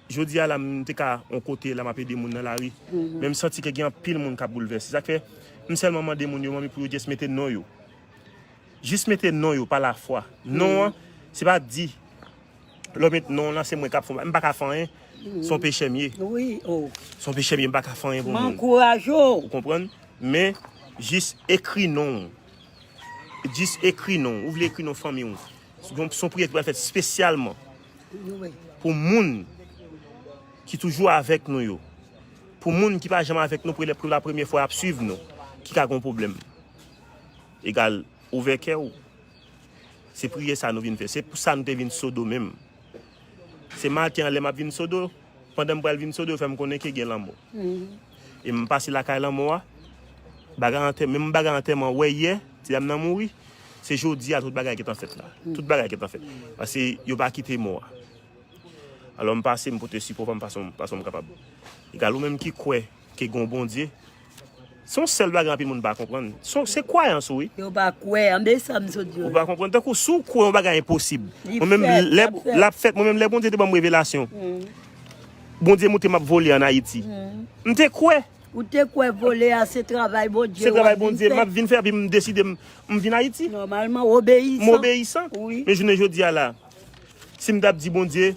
Jodi a la, m te ka on kote la, m ap ede moun nan lari. Mhm. Men m santi ke gen anpil moun k ap boulvèse. Sa k fè, m sèlman mande moun yo, manmi, pou yo just mete non yo. Jis mete non yo pa lafwa. Non an, se pa di, lè w met non w lan, se mwen k ap fè, m pa ka fè anyen. Se yon peche m ye. Wi, o. Se yon peche m ye, m pa ka fè anyen pou moun. M ankouraje w. Ou konprann? Men, jis ekri non w. Jis ekri non w. Ou vle ekri non fanmi w. Se yon, se yon priyè ki pral fèt espesyalman pou moun ki toujou avèk nou yo. Pou moun ki pa janm avèk nou, pou lè, pou la premyè fwa y ap swiv nou, ki ka gen yon pwoblèm. Egal, ouvè kè w. Se priyè sa nou vin fè. Se pou sa nou te vin Sodo menm. Se maten an lè m ap vin Sodo, pandan m pral vin Sodo, yo fè m konnen ke gen lanmò. Mhm. E m pase lakay lanmò a, bagay antè-, menm bagay antèman wè yè, ti dam nan mouri, se jodi a tout bagay gentan fèt la. Tout bagay gentan fèt. Paske yo pa kite mò a. Alò, m pase, m pote sipò pa m fason, fason m kapab. Egal, ou menm ki kwè ke gen yon Bondye, se yon sèl bagay anpil moun pa konprann. Se, se kwayans ou, wi. Yo pa kwè, anben sa m sot di yo. Ou pa konprann. Tankou si w kwè yon bagay enposib. Mwen menm, lè, l ap fèt, mwen menm, lè Bondye te ban m revelasyon, Bondye montre m ap vole ann Ayiti. M te kwè. Ou te kwè vole a se travay Bondye. Se travay Bondye, m ap vin fè, epi m deside m, m vin Ayiti. Nòmalman, obeyisan. M obeyisan. Wi. Men jounen jodi a la, si m t ap di Bondye,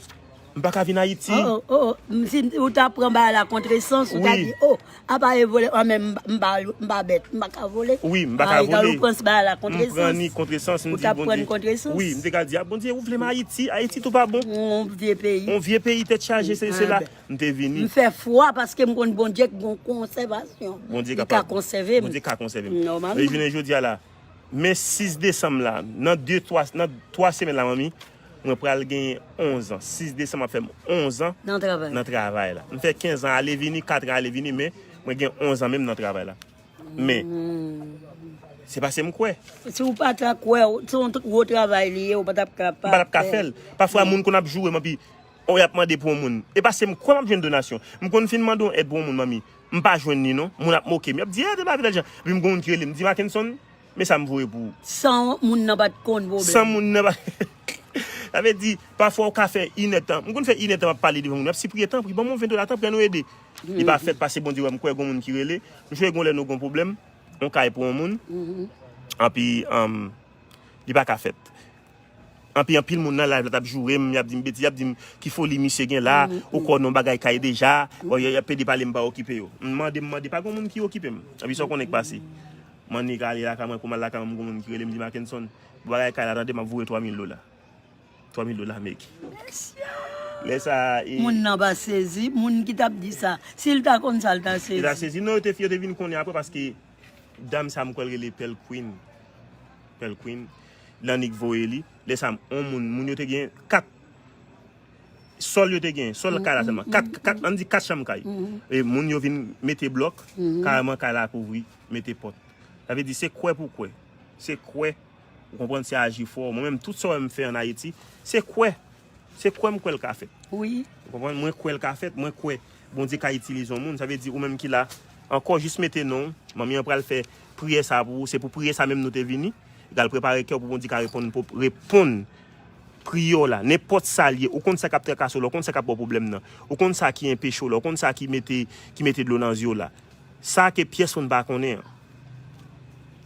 m pa ka vin Ayiti. Oh, oh, oh, oh. M, si ou ta pran bagay la kontresans, ou ta di, oh, apa e vole, an men m, m pa, m pa bèt, m pa ka vole. Wi, m pa ka vole. Egal, ou pran bagay la kontresans. M pran ni kontresans, m di Bondye. Ou ta pran kontresans. Wi, m te ka di, a Bondye, ou vle m Ayiti, Ayiti tou pa bon. Yon vye peyi. Yon vye peyi, tèt chaje, se, se la. M te vini. M fè fwa paske m konn Bondye k gon konsèvasyon. Bondye kapab. Li ka konsève m. Bondye ka konsève m. Nòmalman. Men jounen jodi a la, men sis desanm la, nan de, twa, nan twa semèn la, manmi, mwen pral gen onz an. Sis desanm ap fè m onz an nan travay la. M fè kenz an ale vini, kat an ale vini, men mwen gen onz an menm nan travay la. Men, se paske m kwè. Si w pa ta kwè, se yon gwo travay li ye, ou pa t ap ka pa fè l. M pa t ap ka fè l. Pafwa, moun konn ap joure m, anpi, oh, y ap mande pou yon moun. E paske m kwè m ap jwenn donasyon. M konn fin mande yon èd pou yon moun, manmi. M pa jwenn li, non. Moun ap moke m. Y ap di, eh, te pa vin tèl jan. Epi m gen yon moun ki rele m, di, Mackenson, men sa m voye pou ou. San moun nan pa t konn pwoblèm. San moun nan pa. Sa vle di, pafwa ou ka fè inèdtan. M konn fè inèdtan m ap pale devan moun. Y ap sipriye, tanpri, ban m yon ven dola, tanpri, ann nou ede. Li pa fèt paske Bondye wè m kwè gon moun ki rele. M chonje gon lè nou gon pwoblèm, yon kay pou yon moun. Anpi, um, li pa ka fèt. Anpi, anpil moun nan live la t ap joure m, y ap di m betiz, y ap di m ki foli misye gen la, ou kwè w nan yon bagay kay deja, y ap pede pale m pa okipe yo. M mande, m mande, pa gon moun ki okipe m. Anpi sa w konnen k pase. M annik ale lakay mwen, pou m al lakay mwen, m gon moun ki rele m di, Mackenson, pou bagay kay la, tande, m ap voye twa mil dola. Twa mil dola Ameriken. Lè sa, e moun nan pa sezi, moun ki t ap di sa. Si l ta konn sa, l ta sezi. Li ta sezi. Non, yo te, yo te vin konnen apre paske dam sa, m kwè l rele Pearl Queen. Pearl Queen. L annik voye li. Lè sa, on moun, moun yo te gen kat. Sòl yo te gen, sòl kay la sèlman. Kat, kat, ann di kat chanm kay. E moun yo vin mete blòk, kareman kay la kouvri, mete pòt. Sa vle di, se kwè pou kwè. Se kwè. Ou konprann, se aji fò. Mwen menm, tout sa w wè m fè ann Ayiti, se kwè. Se kwè m kwè l ka fèt. Wi. Ou konprann? Mwen kwè l ka fèt, mwen kwè Bondye ka itilize yon moun. Sa vle di, ou menm ki la, ankò jis mete non w. Manmi an pral fè priyè sa pou ou. Se pou priyè sa menm nou te vini. Egal, prepare kè w pou Bondye ka reponn, pou reponn priyè w la. Nenpòt sa l ye, ou konn sa k ap trakase w la, ou konn sa k ap ba w pwoblèm nan. Ou konn sa ki enpeche w la, ou konn sa ki mete, ki mete dlo nan zye w la. Sa ke pyès moun pa konnen an,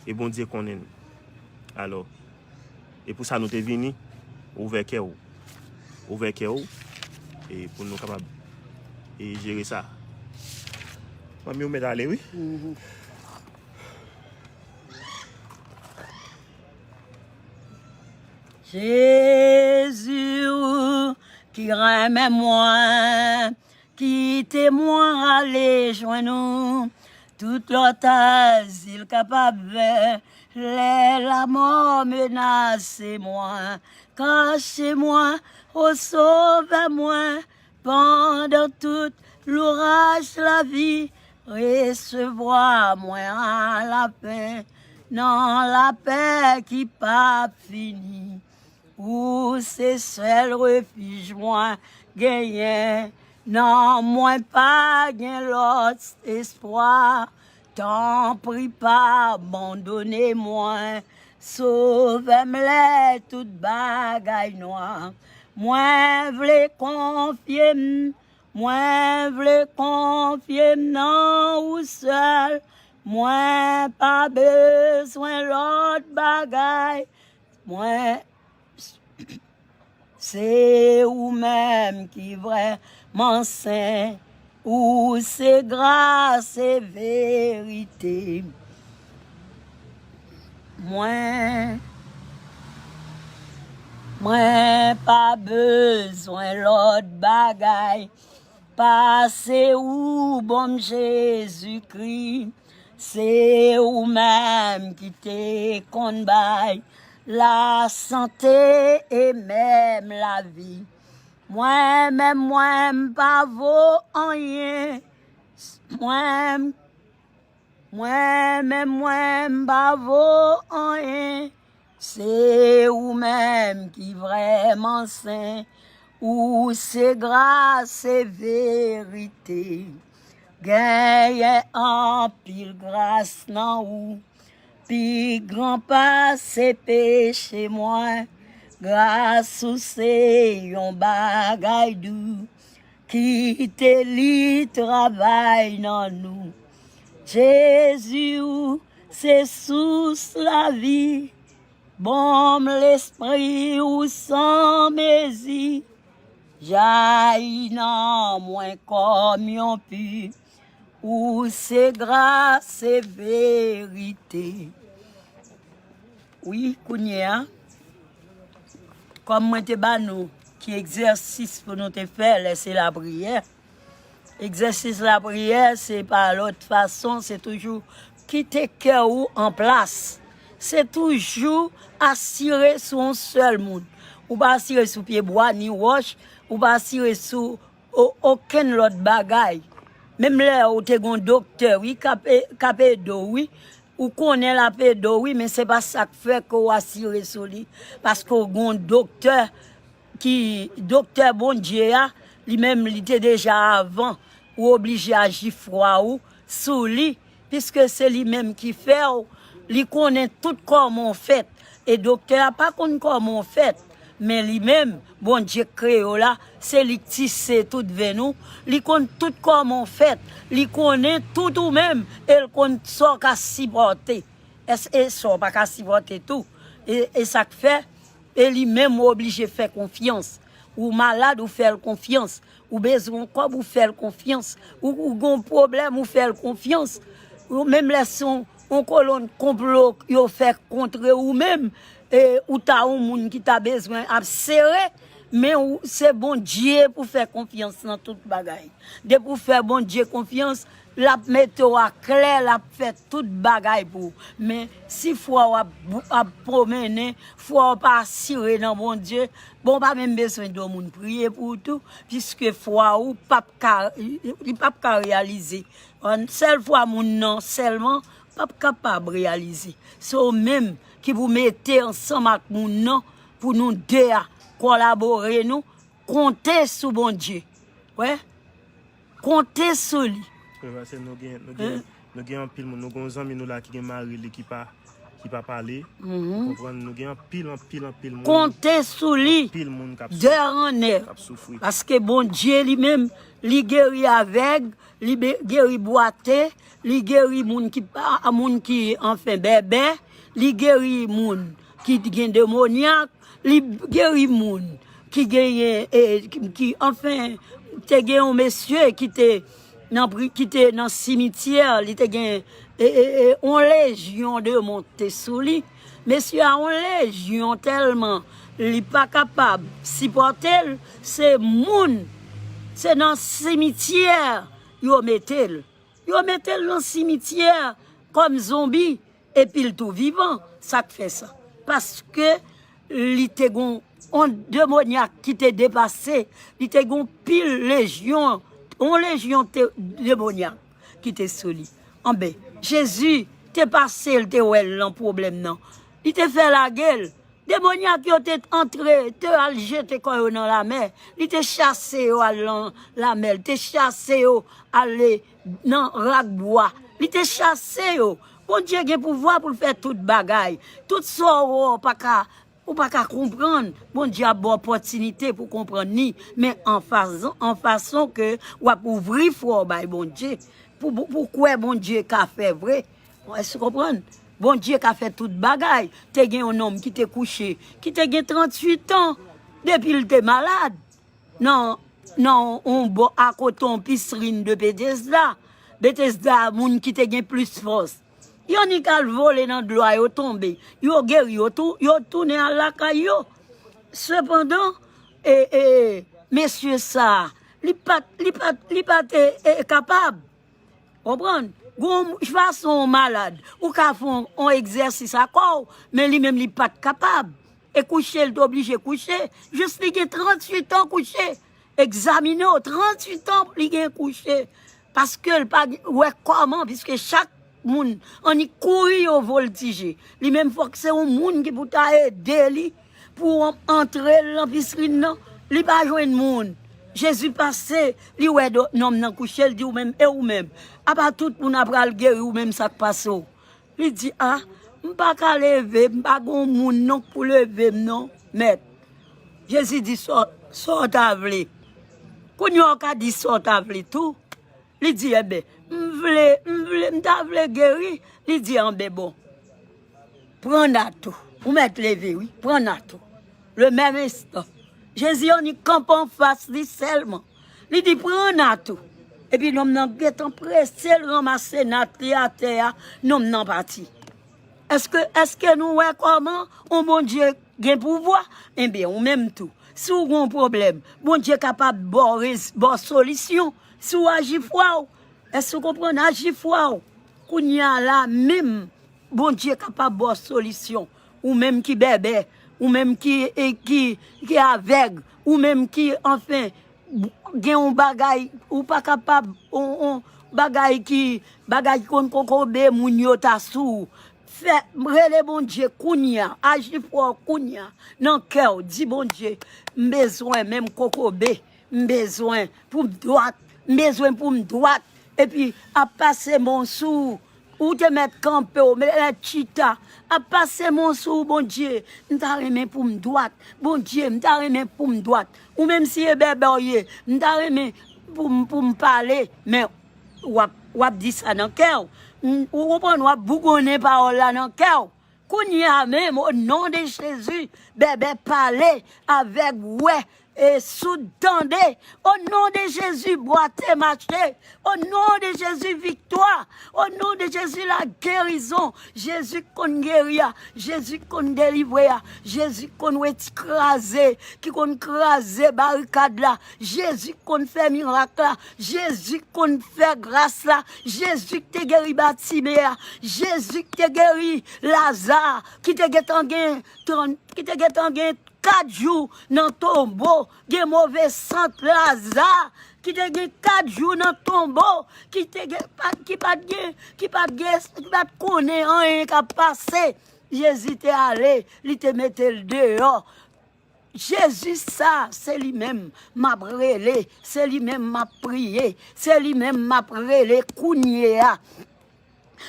e Bondye konnen l. Alò, e pou sa nou te vini, ouvè kè w. ouvè kè w, e pou nou kapab, e jere sa. Manmi, ou mèt ale, wi. Jezi, ou ki renmen mwen, kite mwen ale jwenn ou. Tout lòt azil kapab vè. Lè lamò menase mwen, kache mwen o Sovè mwen, pandan tout louraj lavi, resevwa mwen a lapen, nan lapè ki p ap fini. Ou se sèl refij mwen genyen. Non, mwen pa gen lòt espwa. Tanpri, pa abandone mwen. Sovè m lè tout bagay nwa. Mwen vle konfye m, mwen vle konfye m nan ou sèl. Mwen pa bezwen lòt bagay. Mwen, se ou menm ki vrèman sen. Ou se gras e verite. Mwen, mwen pa bezwen lòt bagay. Pase ou ban m Jezikri, se ou menm ki te konn bay lasante e menm lavi. Mwen menm, mwen m pa vo anyen. Mwen, mwen menm, mwen m pa vo anyen. Se ou menm ki vrèman sen. Ou se gras e verite. Genyen anpil gras nan ou. Pi gran pase peche mwen. Gras ou se yon bagay dou. Kite li travay nan nou. Jezi, ou se sous lavi. Ban m lespri ou san mezi. Jayi nan mwen kòm yon pi. Ou se gras e verite. Wi, kounye a, kòm mwen te ba nou ki egzèsis pou nou te fè lè se lapriyè. Egzèsis lapriyè, se pa lòt fason, se toujou kite kè ou an plas. Se toujou asire sou yon sèl moun. Ou pa asire sou pyebwa, ni wòch, ou pa asire sou o-, okenn lòt bagay. Menm lè ou te gon doktè, wi, k ap e-, k ap ede w, wi. Ou konnen l ap ede w, wi, men se pa sa k fè ke w asire sou li. Paske w gon doktè ki, doktè Bondye a, li menm, li te deja avan. Ou oblije aji fwa ou sou li. Piske se li menm ki fè w, li konnen tout kòman w fèt. E doktè a pa konn kòman w fèt, men li menm, Bondye k kreye w la, se li k tise tout venn ou. Li konn tout kòman w fèt. Li konnen tout ou menm, e l konn sa w ka sipòte. Èske e sa w pa ka sipòte tou? E, e sa k fè, e li menm ou oblije fè konfyans. Ou malad, ou fè l konfyans. Ou bezwen yon kòb, ou fè l konfyans. Ou, ou gon pwoblèm, ou fè l konfyans. Ou menm lè se yon, yon kolonn konplo yo fè kontre ou menm, e, ou ta yon moun ki ta bezwen ap sere, men ou, se Bondye pou fè konfyans nan tout bagay. Depi w fè Bondye konfyans, l ap mete w aklè, l ap fè tout bagay pou ou. Men si fwa w ap, ap pwomennen, fwa w pa asire nan Bondye, bon, w pa menm bezwen di yon moun priye pou ou tou, piske fwa ou p ap ka, li p ap ka reyalize. Yon sèl fwa moun nan sèlman p ap kapab reyalize. Se ou menm ki pou mete ansanm ak moun nan pou nou de a kolabore nou, konte sou Bondye. Wè? Konte sou li. Wi, paske nou gen, nou gen, nou gen anpil moun. Nou gen yon zanmi nou la ki gen mari li ki pa, ki pa pale. Ou konprann? Nou gen anpil, anpil, anpil moun. Konte sou li. Anpil moun k ap soufri. Dè an nè. K ap soufri. Paske Bondye li menm, li geri avèg, li be-, geri bwate, li geri moun ki pa, moun ki, anfen, bèbè, li geri moun ki gen demonyak, li geri moun ki genyen, e, ki, ki, anfen, te gen yon mesye ki te nan pri-, ki te nan simityè, li te gen, e, e, e, yon lejyon demon te sou li. Mesye a yon lejyon tèlman li pa kapab sipòte l, se moun, se nan simityè yo mete l. Yo mete l nan simityè kòm zonbi, epi l tou vivan. Sa k fè sa? Paske li te gon yon demonyak ki te depase, li te gon pil lejyon, yon lejyon te, demonyak ki te sou li. Anben, Jezi te pase l, te wè l nan pwoblèm nan. Li te fè lage l. Demonyak yo te antre, te al jete kò yo nan lamè. Li te chase yo al nan lamè. Li te chase yo ale nan rak bwa. Li te chase yo. Bondye gen pouvwa pou l fè tout bagay. Tout sa w wè w pa ka, ou pa ka konprann. Bondye ap ba w opòtinite pou konprann li, men an fason, an fason ke w ap ouvri fwa w bay Bondye. Pou, pou, pou kwè Bondye ka fè vre. Èske w konprann? Bondye ka fè tout bagay. Te gen yon nonm ki te kouche, ki te gen tranntuit an, depi l te malad. Nan, nan yon bò akote yon pisrin de Betesda. Betesda, moun ki te gen plis fòs. Yo annik al vole nan dlo a, yo tonbe. Yo geri, yo tou, yo tounen al lakay yo. Sepandan, e, e, mesye sa a, li pa t, li pa t, li pa t, e, e, kapab. Konprann? Gon fason w malad, ou ka fè yon, yon egzèsis a kò w, men li menm li pa t kapab. E kouche, l te oblije kouche. Jis li gen tranntuit an kouche. Egzamine w, tranntuit an li gen kouche. Paske l pa gen, wè kòman, piske chak moun annik kouri yo voltije. Li menm fòk se yon moun ki pou ta ede li pou antre l nan pisrin nan. Li pa jwenn moun. Jezi pase, li wè do, nonm nan kouche, l di, "Ou menm, e ou menm? Apa tout moun ap pral geri, ou menm sa k pase w?" Li di, "A, m pa ka leve, m pa gon moun non k pou leve m non, mèt." Jezi di, "Sa w, sa w ta vle?" Kounye a w ka di sa w ta vle tou. Li di, "Enben, m vle, m vle, m ta vle geri." Li di, "Anben bon, pran nat ou. Ou mèt leve, wi, pran nat ou." Le menm enstan, Jezi annik kanpe anfas li sèlman. Li di, "Pran nat ou." Epi nonm nan gentan prese l ranmase nat li atè a, nonm nan pati. Èske, èske nou wè kòman yon Bondye gen pouvwa? Ebyen, ou menm tou, si w gen yon pwoblèm, Bondye kapab ba w rez-, ba w solisyon si w aji fwa w. Èske w konprann? Aji fwa w. Kounye a la menm, Bondye kapab ba w solisyon. Ou menm ki bèbè, ou menm ki, e, ki, ki avèg, ou menm ki, anfen, gen yon bagay, ou pa kapab, yon, yon bagay ki, bagay ki konn kokobe moun yo ta sou ou. Fè, rele Bondye kounye a, aji fwa w kounye a, nan kè w, di, "Bondye, m bezwen men m kokobe, m bezwen pou m dwat, m bezwen pou m dwat." Epi, ap pase men w sou ou, ou te mèt kanpe, ou mèt chita, ap pase men w sou ou, "Bondye, m ta renmen pou m dwat, Bondye, m ta renmen pou m dwat." Ou menm si e bèbè w ye, "M ta renmen pou m, pou m pale," men w ap, w ap di sa nan kè w. M, ou konprann, w ap bougonnen pawòl la nan kè w. Kounye a menm, o non de Jezi, bèbè pale, avèg wè, e soud tande. O non de Jezi, bwate mache. O non de Jezi, viktwa. O non de Jezi, la gerizon. Jezi konn geri a. Jezi konn delivre a. Jezi konn wè ti kraze, ki konn kraze barikad la. Jezi konn fè mirak la. Jezi konn fè gras la. Jezi ki te geri Batime a. Jezi ki te geri Laza, ki te gentan gen tran-, ki te gentan gen kat jou nan tonbo, gen move sant Laza, ki te gen kat jou nan tonbo, ki te gen, pa, ki pa t gen, ki pa t gen, ki pa t konnen anyen k ap pase. Jezi te ale, li te mete l deyò. Jezi sa, se li menm m ap rele, se li menm m ap priye, se li menm m ap rele kounye a.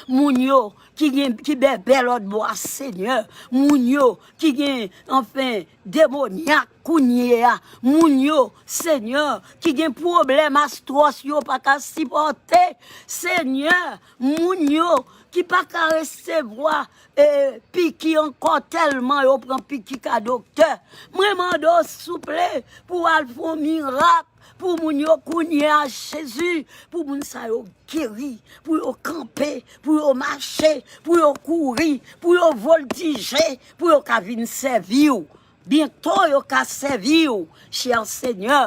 Moun yo ki gen, ki bèbè lòt bò a, Senyè. Moun yo ki gen, anfen, demonyak kounye a. Moun yo, Senyè, ki gen pwoblèm astwòs yo pa ka sipòte. Senyè, moun yo ki pa ka resevwa, e, piki ankò tèlman yo pran piki ka doktè. Mwen mande w, souple, pou w al fè yon mirak pou moun yo kounye a, Jezi, pou moun sa yo geri, pou yo kanpe, pou yo mache, pou yo kouri, pou yo voltije, pou yo ka vin sèvi w. Byento yo ka sèvi w, chè Senyè.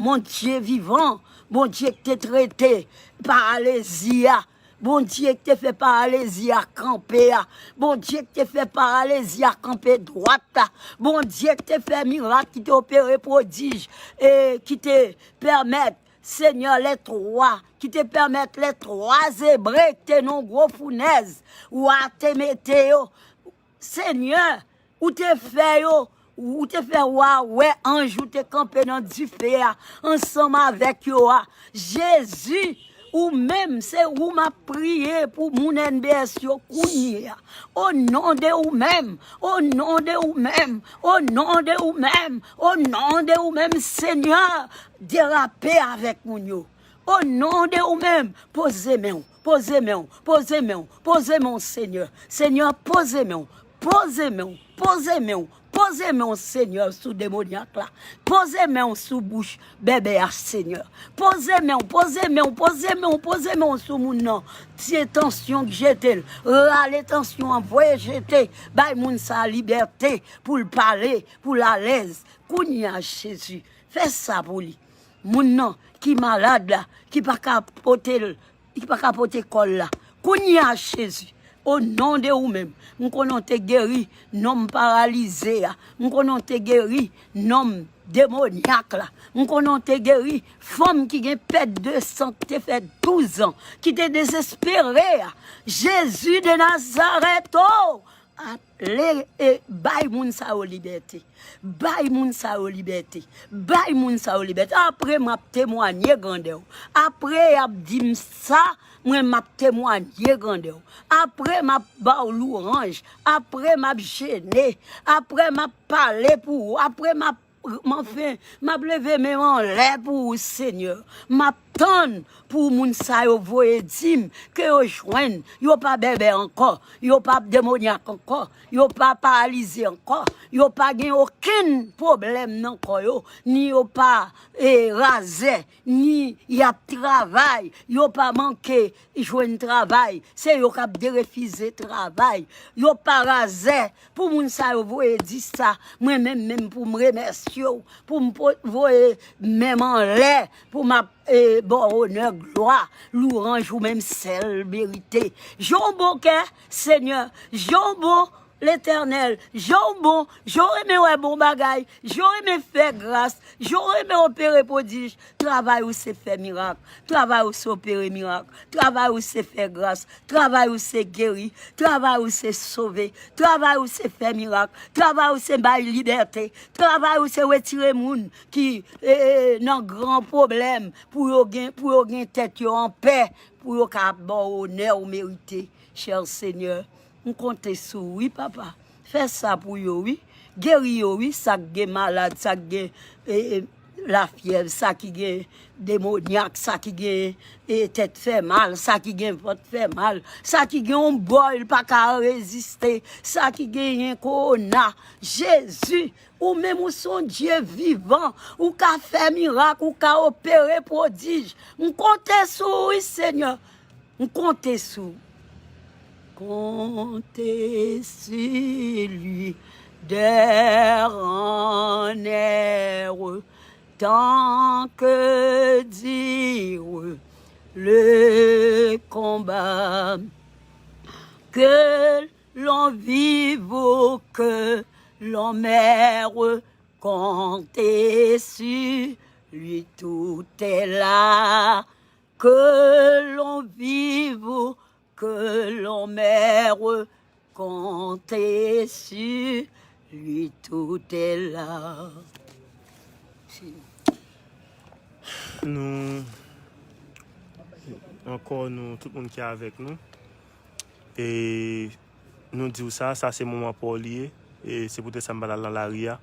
Bondye vivan, Bondye ki te trete paralize a, Bondye ki te fè paralize a kanpe a, Bondye ki te fè paralize a kanpe dwat la, Bondye ki te fè mirak, ki te opere pwodij, e ki te pèmèt, Senyè, lè twa, ki te pèmèt lè twa zebre ki te nan gwo founèz, wa te mete yo, Senyè, ou te fè yo, ou te fè wa wè anj ou te kanpe nan dife a ansanm avèk yo a. Jezi, ou menm, se ou m ap priye pou moun N B S yo kounye a. O non de ou menm, o non de ou menm, o non de ou menm, o non de ou menm, Senyè, derape avèk moun yo. O non de ou menm, poze men w, poze men w, poze men w, poze men w, Senyè. Senyè, poze men w, poze men w, poze men w, poze men w, Senyè, sou demonyak la. Poze men w sou bouch bèbè a, Senyè. Poze men w, poze men w, poze men w, poze men w sou moun nan. Tye tansyon k jete l. Rale tansyon an, voye jete. Bay moun sa libète pou l pale, pou l alèz. Kounye a, Jezi, fè sa pou li. Moun nan ki malad la, ki pa ka pote l, ki pa ka pote kò l la. Kounye a, Jezi, o non de ou menm, m konnen w te geri nonm paralize a. M konnen w te geri nonm demonyak la. M konnen w te geri fanm ki gen pèt de san ki te fè douz an, ki te dezespere a. Jezi de Nazarèt, o! Ale e bay moun sa yo libète. Bay moun sa yo libète. Bay moun sa yo libète. Apre m ap temwanye grandè w. Apre y ap di m sa, mwen m ap temwanye grandè w. Apre m ap ba w lwanj. Apre m ap jene. Apre m ap pale pou ou. Apre m ap M, anfen, m ap leve men m anlè pou ou, Senyè. M ap tann pou moun sa yo voye di m ke yo jwenn, yo pa bèbè ankò, yo pa demonyak ankò, yo pa paralize ankò, yo pa gen okenn pwoblèm nan kò yo, ni yo pa, e, razè, ni y ap travay, yo pa manke jwenn travay, se yo k ap derefize travay, yo pa razè. Pou moun sa yo voye di sa, mwen menm, menm pou m remèsye w, pou m po-, voye men m anlè, pou m ap, e, ba w onè, glwa, lwanj ou menm sèl merite. Jan w bon kè, Senyè, jan w bon, Letènèl, jan w bon, jan w renmen wè bon bagay, jan w renmen fè gras, jan w renmen opere pwodij, travay ou se fè mirak, travay ou se opere mirak, travay ou se fè gras, travay ou se geri, travay ou se sove, travay ou se fè mirak, travay ou se bay libète, travay ou se retire moun ki, e, e, nan gran pwoblèm pou yo gen, pou yo gen tèt yo anpè, pou yo ka ba w onè ou merite, chè Senyè. M konte sou ou, wi, papa. Fè sa pou yo, wi. Geri yo, wi, sa k gen malad, sa k gen, e, e, lafyèv, sa ki gen demonyak, sa ki gen, e, tèt fè mal, sa ki gen vant fè mal, sa ki gen yon bòy, li pa ka reziste, sa ki genyen kowona. Jezi, ou menm ou se yon Dye vivan, ou ka fè mirak, ou ka opere pwodij. M konte sou ou, wi, Senyè. M konte sou. Comptez sur lui d'heure en heure, tant que dure le combat. Que l'on vive ou que l'on meure, comptez sur lui, tout est là. Que l'on vive ou que l'on meure, comptez sur lui, tout est là. Nou, ankò, nou, tout moun ki avèk nou, E nou di w sa, sa se moman pa w li ye. E se poutèt sa m pa t al nan lari a.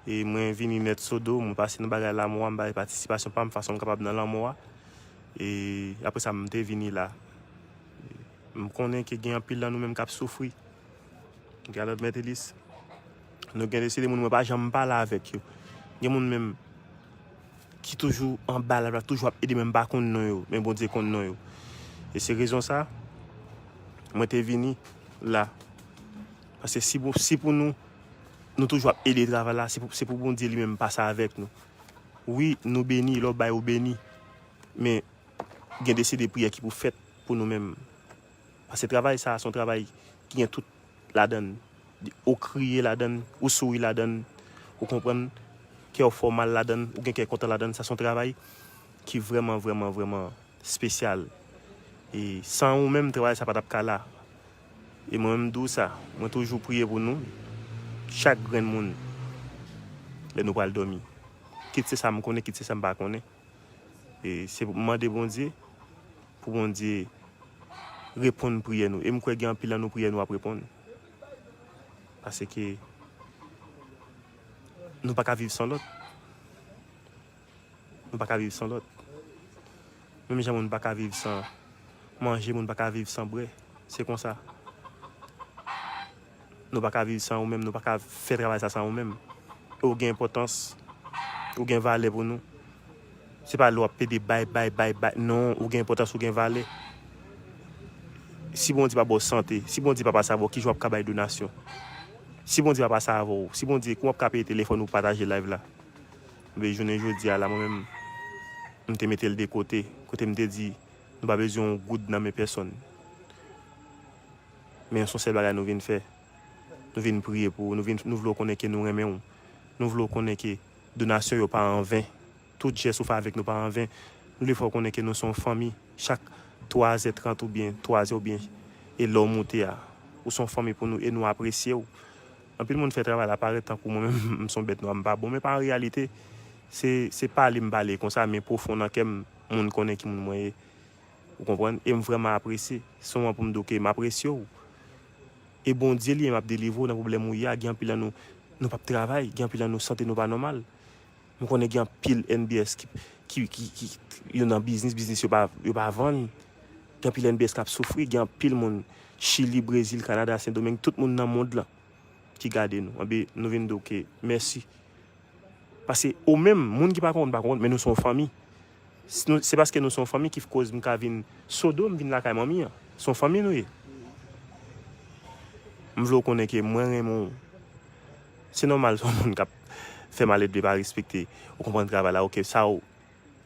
E mwen vini nèt sodo, mwen pase nan bagay lanmò a, m bay patisipasyon pa m fason m kapab nan lanmò a. E apre sa, m te vini la. M konnen ke gen anpil nan nou menm k ap soufri. Galòt Mètelis, nou gen de se de moun mwen pa janm pale avèk yo. Gen moun menm ki toujou anba la, toujou ap ede, men m pa konn non yo, men Bondye konn non yo. E se rezon sa, mwen te vini la. Paske si pou, si pou nou, nou toujou ap ede travay la, se pou, se pou Bondye li menm pase avèk nou. Wi, nou beni, lè w bay, ou beni. Men gen de se de priyè ki pou fèt pou nou menm. Paske travay sa a, se yon travay ki gen tout ladan l. Ou kriye ladan l, ou souri ladan l, ou konprann, kè w fè w mal ladan l, ou gen kè kontan ladan l. Sa se yon travay ki vrèman, vrèman, vrèman espesyal. E san ou menm, travay sa pa t ap ka la. E mwen menm, m di w sa, mwen toujou priye pou nou, chak grenn moun, lè nou pral dòmi. Kit se sa m konnen, kit se sa m pa konnen. E se pou m mande Bondye, pou Bondye reponn priyè nou. E m kwè gen anpil nan nou priyè nou ap reponn. Paske nou pa ka viv san lòt. Nou pa ka viv san lòt. Menm jan moun pa ka viv san manje, moun pa ka viv san bwè. Se konsa. Nou pa ka viv san ou menm, nou pa ka fè travay sa san ou menm. E ou gen enpòtans, ou gen valè pou nou. Se pa lè w ap pede bay, bay, bay, bay. Non, ou gen enpòtans, ou gen valè. Si Bondye pa ba w sante, si Bondye pa pase avè w, kijan w ap ka bay donasyon? Si Bondye pa pase avè w, si Bondye, kòman w ap ka peye telefòn ou pataje live la? Ebyen, jounen jodi a la, mwen menm, m te mete l de kote, kote m te di, nou pa bezwen yon goud nan men pèsonn. Men se yon sèl bagay nou vin fè. Nou vin priye pou ou, nou vin, nou vle w konnen ke nou renmen w. Nou vle w konnen ke donasyon yo pa anven. Tout jès ou fè avèk nou pa anven. Nou vle fè w konnen ke nou se yon fanmi. Chak twa zè trant oubyen twa zè oubyen e lè w moute a, ou se yon fanmi pou nou e nou apresye w. Anpil moun fè travay la parèt tankou mwen menm m se yon bèt nwa, m pa bon, men pa an reyalite. Se, se pale m pale konsa, men pwofon nan kè m, moun konnen ki moun mwen ye. Ou konprann? E m vrèman apresye. Se yon moman pou m di w ke m apresye w. E Bondye li menm ap delivre w nan pwoblèm ou ye a. Gen anpil nan nou, nou p ap travay. Gen anpil nan nou, sante nou pa nòmal. M konnen gen anpil N B S ki, ki, ki, ki, yo nan biznis, biznis yo pa, yo pa vann. Gen anpil N B S k ap soufri. Gen anpil moun Chili, Brezil, Kanada, Sendomeng, tout moun nan mond lan ki gade nou. Anben, nou vin di w ke mèsi. Paske ou menm, moun ki pa konprann, pa konprann, men nou se yon fanmi. Se nou, se paske nou se yon fanmi ki koz m ka vin Sodo, m vin lakay manmi an. Se yon fanmi nou ye. M vle w konnen ke mwen renmen w. Se nòmal, se yon moun k ap fè maledve, pa respekte, ou konprann, travay la, oke, sa ou,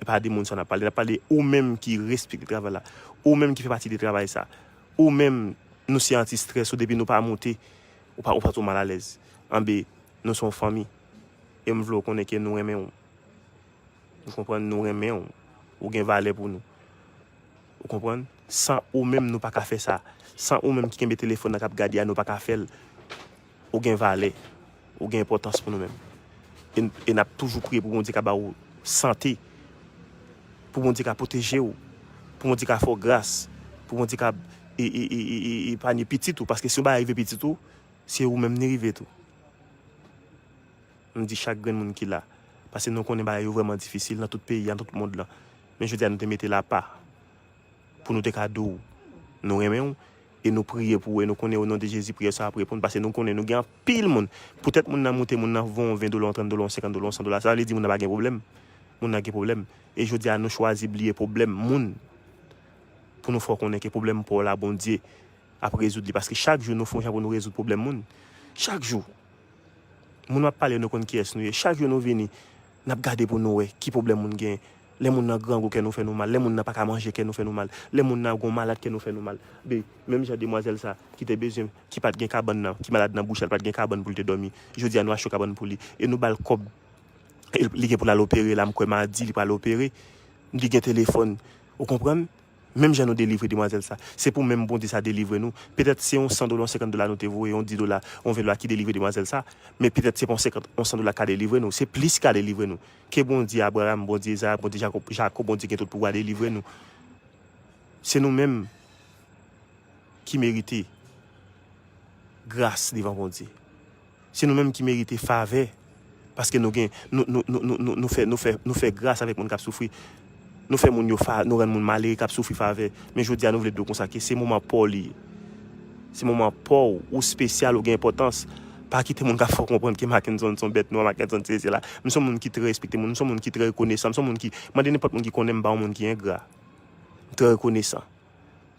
e pa de moun sa n ap pale, n ap pale ou menm ki respekte travay la, ou menm ki fè pati de travay sa, ou menm, nou se anti-strès ou, depi nou pa moute, ou pa, ou pa twò malalèz. Anben, nou se yon fanmi. E m vle w konnen ke nou renmen w. Ou konprann, nou renmen w. Ou gen valè pou nou. Ou konprann? San ou menm, nou pa ka fè sa. San ou menm ki kenbe telefòn nan k ap gade a, nou pa ka fè l. Ou gen valè. Ou gen enpòtans pou nou menm. E, e n ap toujou priye pou Bondye ka ba w sante. Pou Bondye ka pwoteje w. Pou Bondye ka fè w gras. Pou Bondye ka e, e, e, e, e, epanye pitit ou. Paske si yon bagay rive pitit ou, se ou menm li rive tou. M di chak grenn moun ki la. Paske nou konnen bagay yo vrèman difisil nan tout peyi a, nan tout mond lan. Men jodi a nou te mete l apa pou nou te ka di w nou renmen w e nou priye pou ou e nou konnen o non de Jezi priyè sa ap reponn paske nou konnen nou gen anpil moun. Poutèt moun nan moute, moun nan voye yon ven dola, yon trant dola, yon senkant dola, yon san dola, sa vle di moun nan pa gen pwoblèm. Moun nan gen pwoblèm. E jodi a nou chwazi bliye pwoblèm moun pou nou fè w konnen ke pwoblèm pa w la Bondye ap rezoud li. Paske chak jou nou fè yon jan pou nou rezoud pwoblèm moun. Chak jou. Moun w ap pale, nou konn kiyès nou ye. Chak jou nou vini, n ap gade pou nou wè ki pwoblèm moun gen. Lè moun nan grangou, kè nou fè nou mal. Lè moun nan pa ka manje, kè nou fè nou mal. Lè moun nan gon malad, kè nou fè nou mal. Be, menm jan demwazèl sa, ki te bezwen, ki pa t gen kabann nan, ki malad nan bouch la, li pa t gen kabann pou l te dòmi. Jodi a, nou achte yon kabann pou li. E nou ba l kòb. E li gen pou l al opere la, m kwè madi, li pral opere. Li gen telefòn. Ou konprann? Menm jan nou delivre demwazèl sa, se pou menm Bondye sa delivre nou. Petèt se yon san dola, yon senkant dola nou te voye, yon dis dola, yon ven dola ki delivre demwazèl sa. Men petèt se pa yon senkant, yon san dola ka delivre nou. Se plis ki ka delivre nou. Ke Bondye Abraram, Bondye Izarak, Bondye Jakòb, Jakòb, Bondye gen tout pouvwa delivre nou. Se nou menm. ki merite gras devan Bondye. Se nou menm ki merite favè. Paske nou gen, nou, nou, nou, nou, nou, nou fè, nou fè, nou fè gras avèk moun k ap soufri. Nou fè moun yo fa, nou rann moun malere k ap soufri favè. Men jodi a, nou vle di w konsa ke se moman pa w li ye. Se moman pa w, ou espesyal, ou gen enpòtans. Pa kite moun k ap fè w konprann ke Mackenson se yon bèt nwa, Mackenson se, se la. M se yon moun ki trè respekte moun, m se yon moun ki trè rekonesan, m se yon moun ki, mande nenpòt moun ki konnen m, m pa yon moun ki engra. M trè rekonesan.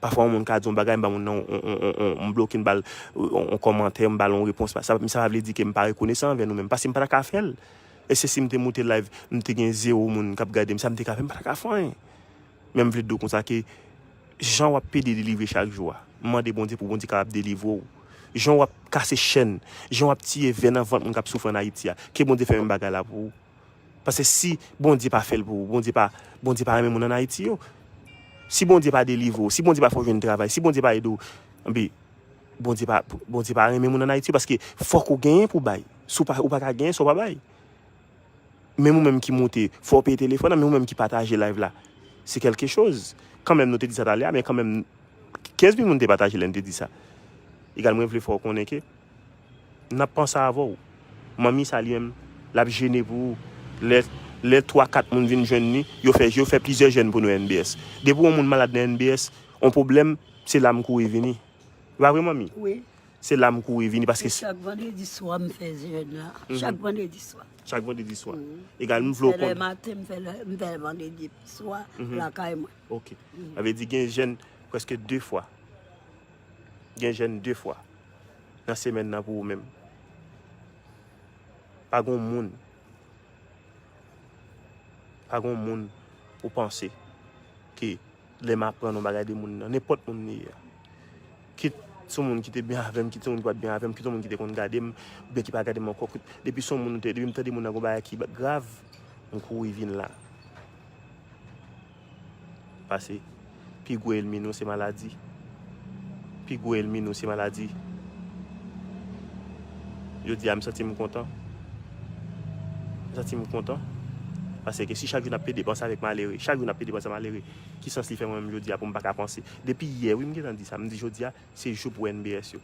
Pafwa, yon moun ka di yon bagay, m ba moun nan, on, on, on, on, m bloke, m ba l, on, on kòmantè, m ba l yon repons. Sa, sa pa vle di ke m pa rekonesan anvè nou menm. Paske m pa ta ka fè l. E se si m te moute live, m te gen zewo moun k ap gade m, sa m te ka fè, m pa ta ka fè anyen. Men m vle di w konsa ke jan w ap pede delivre chak jou a, mande Bondye pou Bondye kapab delivre w. Jan w ap kase chèn, jan w ap tiye vè nan vant moun k ap soufri ann Ayiti a, ke Bondye fè menm bagay la pou ou. Paske si Bondye pa fè l pou ou, Bondye pa, Bondye pa renmen moun ann Ayiti yo. Si Bondye pa delivre w, si Bondye pa fè w jwenn travay, si Bondye pa ede w, enben, Bondye pa, Bondye pa renmen moun ann Ayiti yo, paske fòk ou genyen pou w bay. Si w pa, ou pa ka genyen, sa w pa bay. Menm ou menm ki moute, fò w peye telefòn nan, menm ou menm ki pataje live la, se kèlke choz. Kanmenm nou te di sa talè a, men kanmenm, kenz mil moun te pataje lè n te di sa. Egal, mwen vle fè w konnen ke n ap panse avè w. Manmi sa li menm, l ap jene pou ou. Lè, lè twa, kat moun vin jwenn li, yo fè, yo fè plizyè jèn pou nou N B S. Depi yon moun malad nan N B S, yon pwoblèm, se la m kouri vini. E pa vre, manmi? Wi. Se la m kouri vini paske. Se chak vandredi swa m fè jèn la. Mhm. Chak vandredi swa. Chak vandredi swa. Mhm. Egal, m vle w konn. M fè lè maten, m fè lè, m fè vandredi swa, mhm, lakay mwen. Ok. Mhm. Sa vle di gen jèn prèske de fwa. Gen jèn de fwa nan semèn nan pou ou menm. Pa gon moun. Pa gon moun ou panse ke lè m aprann yon bagay de moun nan, nenpòt moun li ye a. Kit se yon moun ki te byen avè m, kit se yon moun ki pa t byen avè m, kit se yon moun ki te konn gade m, oubyen ki pa gade m ankò, kit, depi se yon moun ou te, depi m tande moun nan gon bagay ki ba-, grav, m kouri vin la. Paske pi gwo ènmi nou se maladi. Pi gwo ènmi nou se maladi. Jodi a, m santi m kontan. M santi m kontan. Paske si chak jou n ap pede panse avèk malere, chak jou n ap pede panse malere, ki sans li fè mwen menm jodi a pou m pa ka panse? Depi yè, wi, m gentan di sa. M di jodi a, se jou pou N B S yo.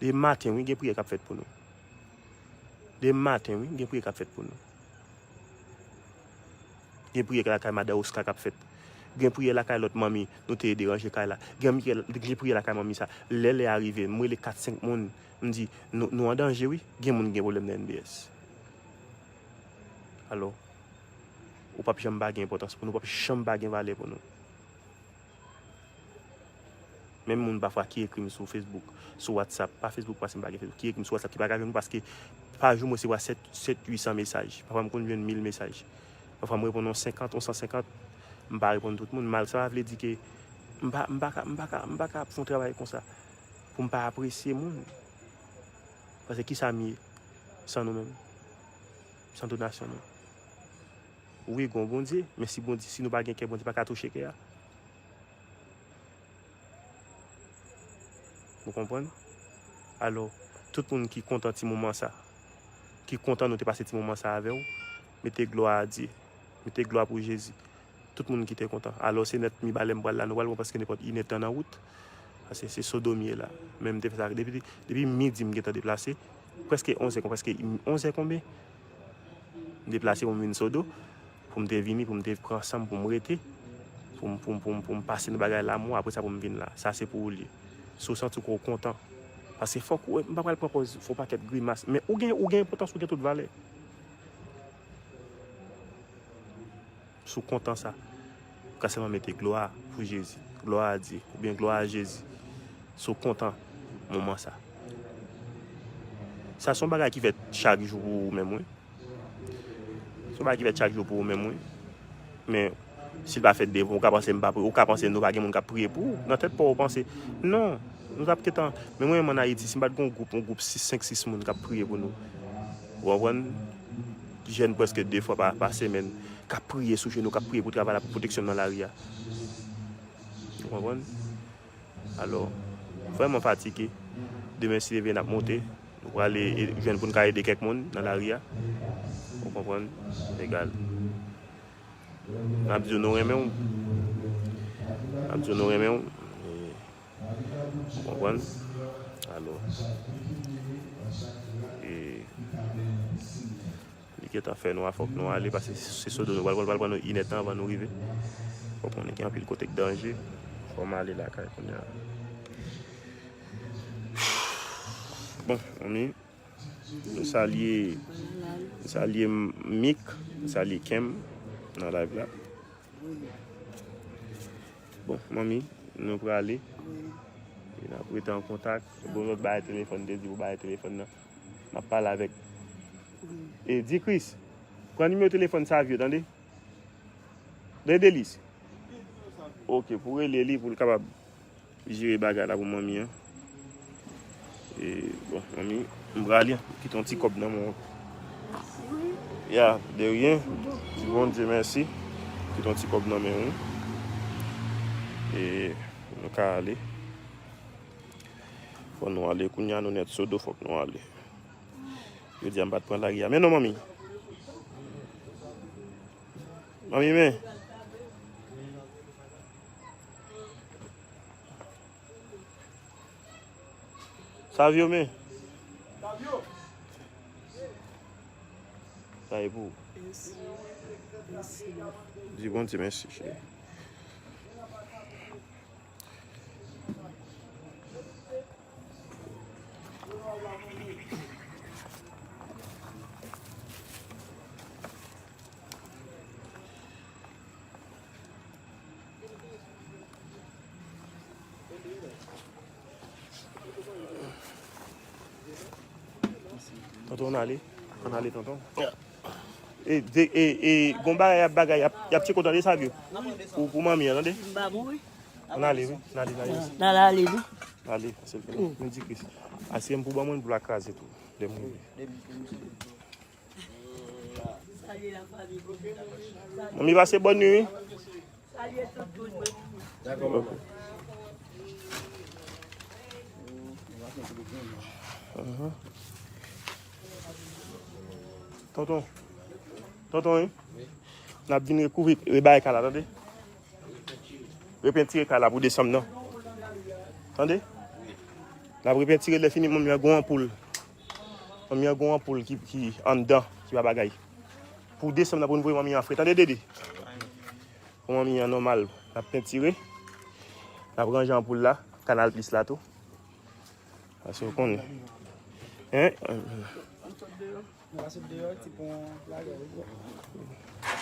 Depi maten, wi, gen priyè k ap fèt pou nou. Depi maten, wi, gen priyè k ap fèt pou nou. Gen priyè lakay madan Oscar k ap fèt. Gen priyè lakay lòt manmi, nou te ede ranje kay la. Gen priyè, gen priyè lakay manmi sa. Lè lè a rive, m rele kat, senk moun, m di, nou, nou an danje, wi. Gen moun ki gen pwoblèm nan N B S. Alò, ou p ap janm pa gen enpòtans pou nou, ou p ap janm pa gen valè pou nou. Menm moun pafwa ki ekri m sou Facebook, sou WhatsApp, pa Facebook paske m pa gen Facebook, ki ekri m sou WhatsApp, ki pa ka jwenn mwen paske pa jou m resevwa sèt, sèt, uit san mesaj. Pafwa m konn jwenn mil mesaj. Pafwa m reponn yon senkant, yon san senkant, m pa reponn tout moun. Mal sa pa vle di ke m pa, m pa ka, m pa ka, m pa ka ap fè yon travay konsa pou m pa apresye moun. Paske kisa m ye san nou menm? San donasyon nou? Wi, gen yon Bondye, men si Bondye, si nou pa gen kè, Bondye pa ka touche kè a. Ou konprann? Alò, tout moun ki kontan ti moman sa, ki kontan nou te pase ti moman sa avè w, mete glwa a Dye, mete glwa pou Jezi. Tout moun ki te kontan. Alò, se nèt mi ba lè m pral la, nou pral pran prèske nenpòt inèdtan nan wout. Paske se Sodo m ye la. Men m te fè sa depi, depi midi m gentan deplase. Prèske onzè, prèske onzè konbyen? M deplase pou m vin Sodo, pou m te vini, pou m te pran san m, pou m rete, pou m, pou m, pou m, pou m pase nan bagay lanmou, apre sa pou m vin la. Sa se pou ou l ye. Si w santi w kontan, paske fòk ou, m pa pral pran pòz fè yon pakèt grimas, men ou gen, ou gen enpòtans, ou gen tout valè. Si w kontan sa, ou ka sèlman mete glwa pou Jezi, glwa a Dye, oubyen glwa a Jezi. Si w kontan moman sa. Sa se yon bagay ki fèt chak jou pou ou menm, wi. Se yon bagay ki fèt chak jou pou ou menm, wi. Men, si l pa fèt devan w, ou ka panse m pa priye, ou ka panse nou pa gen moun k ap priye pou ou. Nan tèt pa w, ou panse, non, nou t ap gentan. Men mwen menm ann Ayiti, si m pa t gen yon gwoup, yon gwoup sis, senk, sis moun k ap priye pou nou. Ou konprann? Jèn prèske de fwa pa, pa semèn, k ap priye sou jenou, k ap priye pou travay la, pou pwoteksyon nan lari a. Ou konprann? Alò, vrèman fatige. Demen, si Dye vle, n ap monte. Nou prale e-, jwenn pou n ka ede kèk moun nan lari a. Ou konprann? Egal. N ap di w nou renmen w. N ap di w nou renmen w. E, Ou konprann? Alò, e, li gentan fè nwa, fòk nou ale, paske se Sodo nou pral pran, pral pran nou inèdtan anvan nou rive. Fòk konnen gen anpil kote k danje. Fò m ale lakay kounye a. Bon, anmi, nou salye, nou salye Mik, nou salye Kem nan live la. Bon, manmi, nou prale. E n ap rete an kontak. Bon, lòt bagay telefòn, te di pou bagay telefòn nan. M ap pale avèk. E di Chris, pran nimewo telefòn Savio, tande? Tande, Delis? Ok, pou rele li, pou l kapab jere bagay la pou manmi an. E, bon, manmi, m prale, kite yon ti kòb nan men w. Ya, de rien. Di Bondye mèsi. Kite yon ti kòb nan men w. E, nou ka ale. Fò nou ale. Kounye a nou nèt Sodo, fòk nou ale. Yo di a m pa t pran lari a. Men non, manmi. Manmi, men. Savio, men. Sa e pou ou. Di Bondye mèsi, cheri. Tonton, ann ale. Ann ale, tonton. E, de, e, e, gon bagay y ap bagay, y ap, y ap tcheke w, tande, Savio? Pou, pou manmi an, tande? M pa mouri. Ann ale, wi. Ann ale, ann ale. N al ale, wi. Ale, pase l. Men di Chris. Asiye m pou ban mwen pou l kraze tou. Lè m rive. Manmi, pase bòn nwi, wi. Dakò, manman. Mhm. Tonton. Tonton, wi. N ap vin rekouvri, rebay kay la, tande? Repentire kay la pou desanm nan. Tande? N ap repentire, lè fini, manmi an gon anpoul. Manmi an gon anpoul ki, ki anndan, ki pa bagay. Pou desanm nan, pou n voye manmi an fre. Tande, Dede? Pou manmi an nòmal, n ap pentire. N ap ranje anpoul la, Kanal Plis la tou. Paske w konnen. Hein? Nou pa sot deyò, ti pon lagè, wi.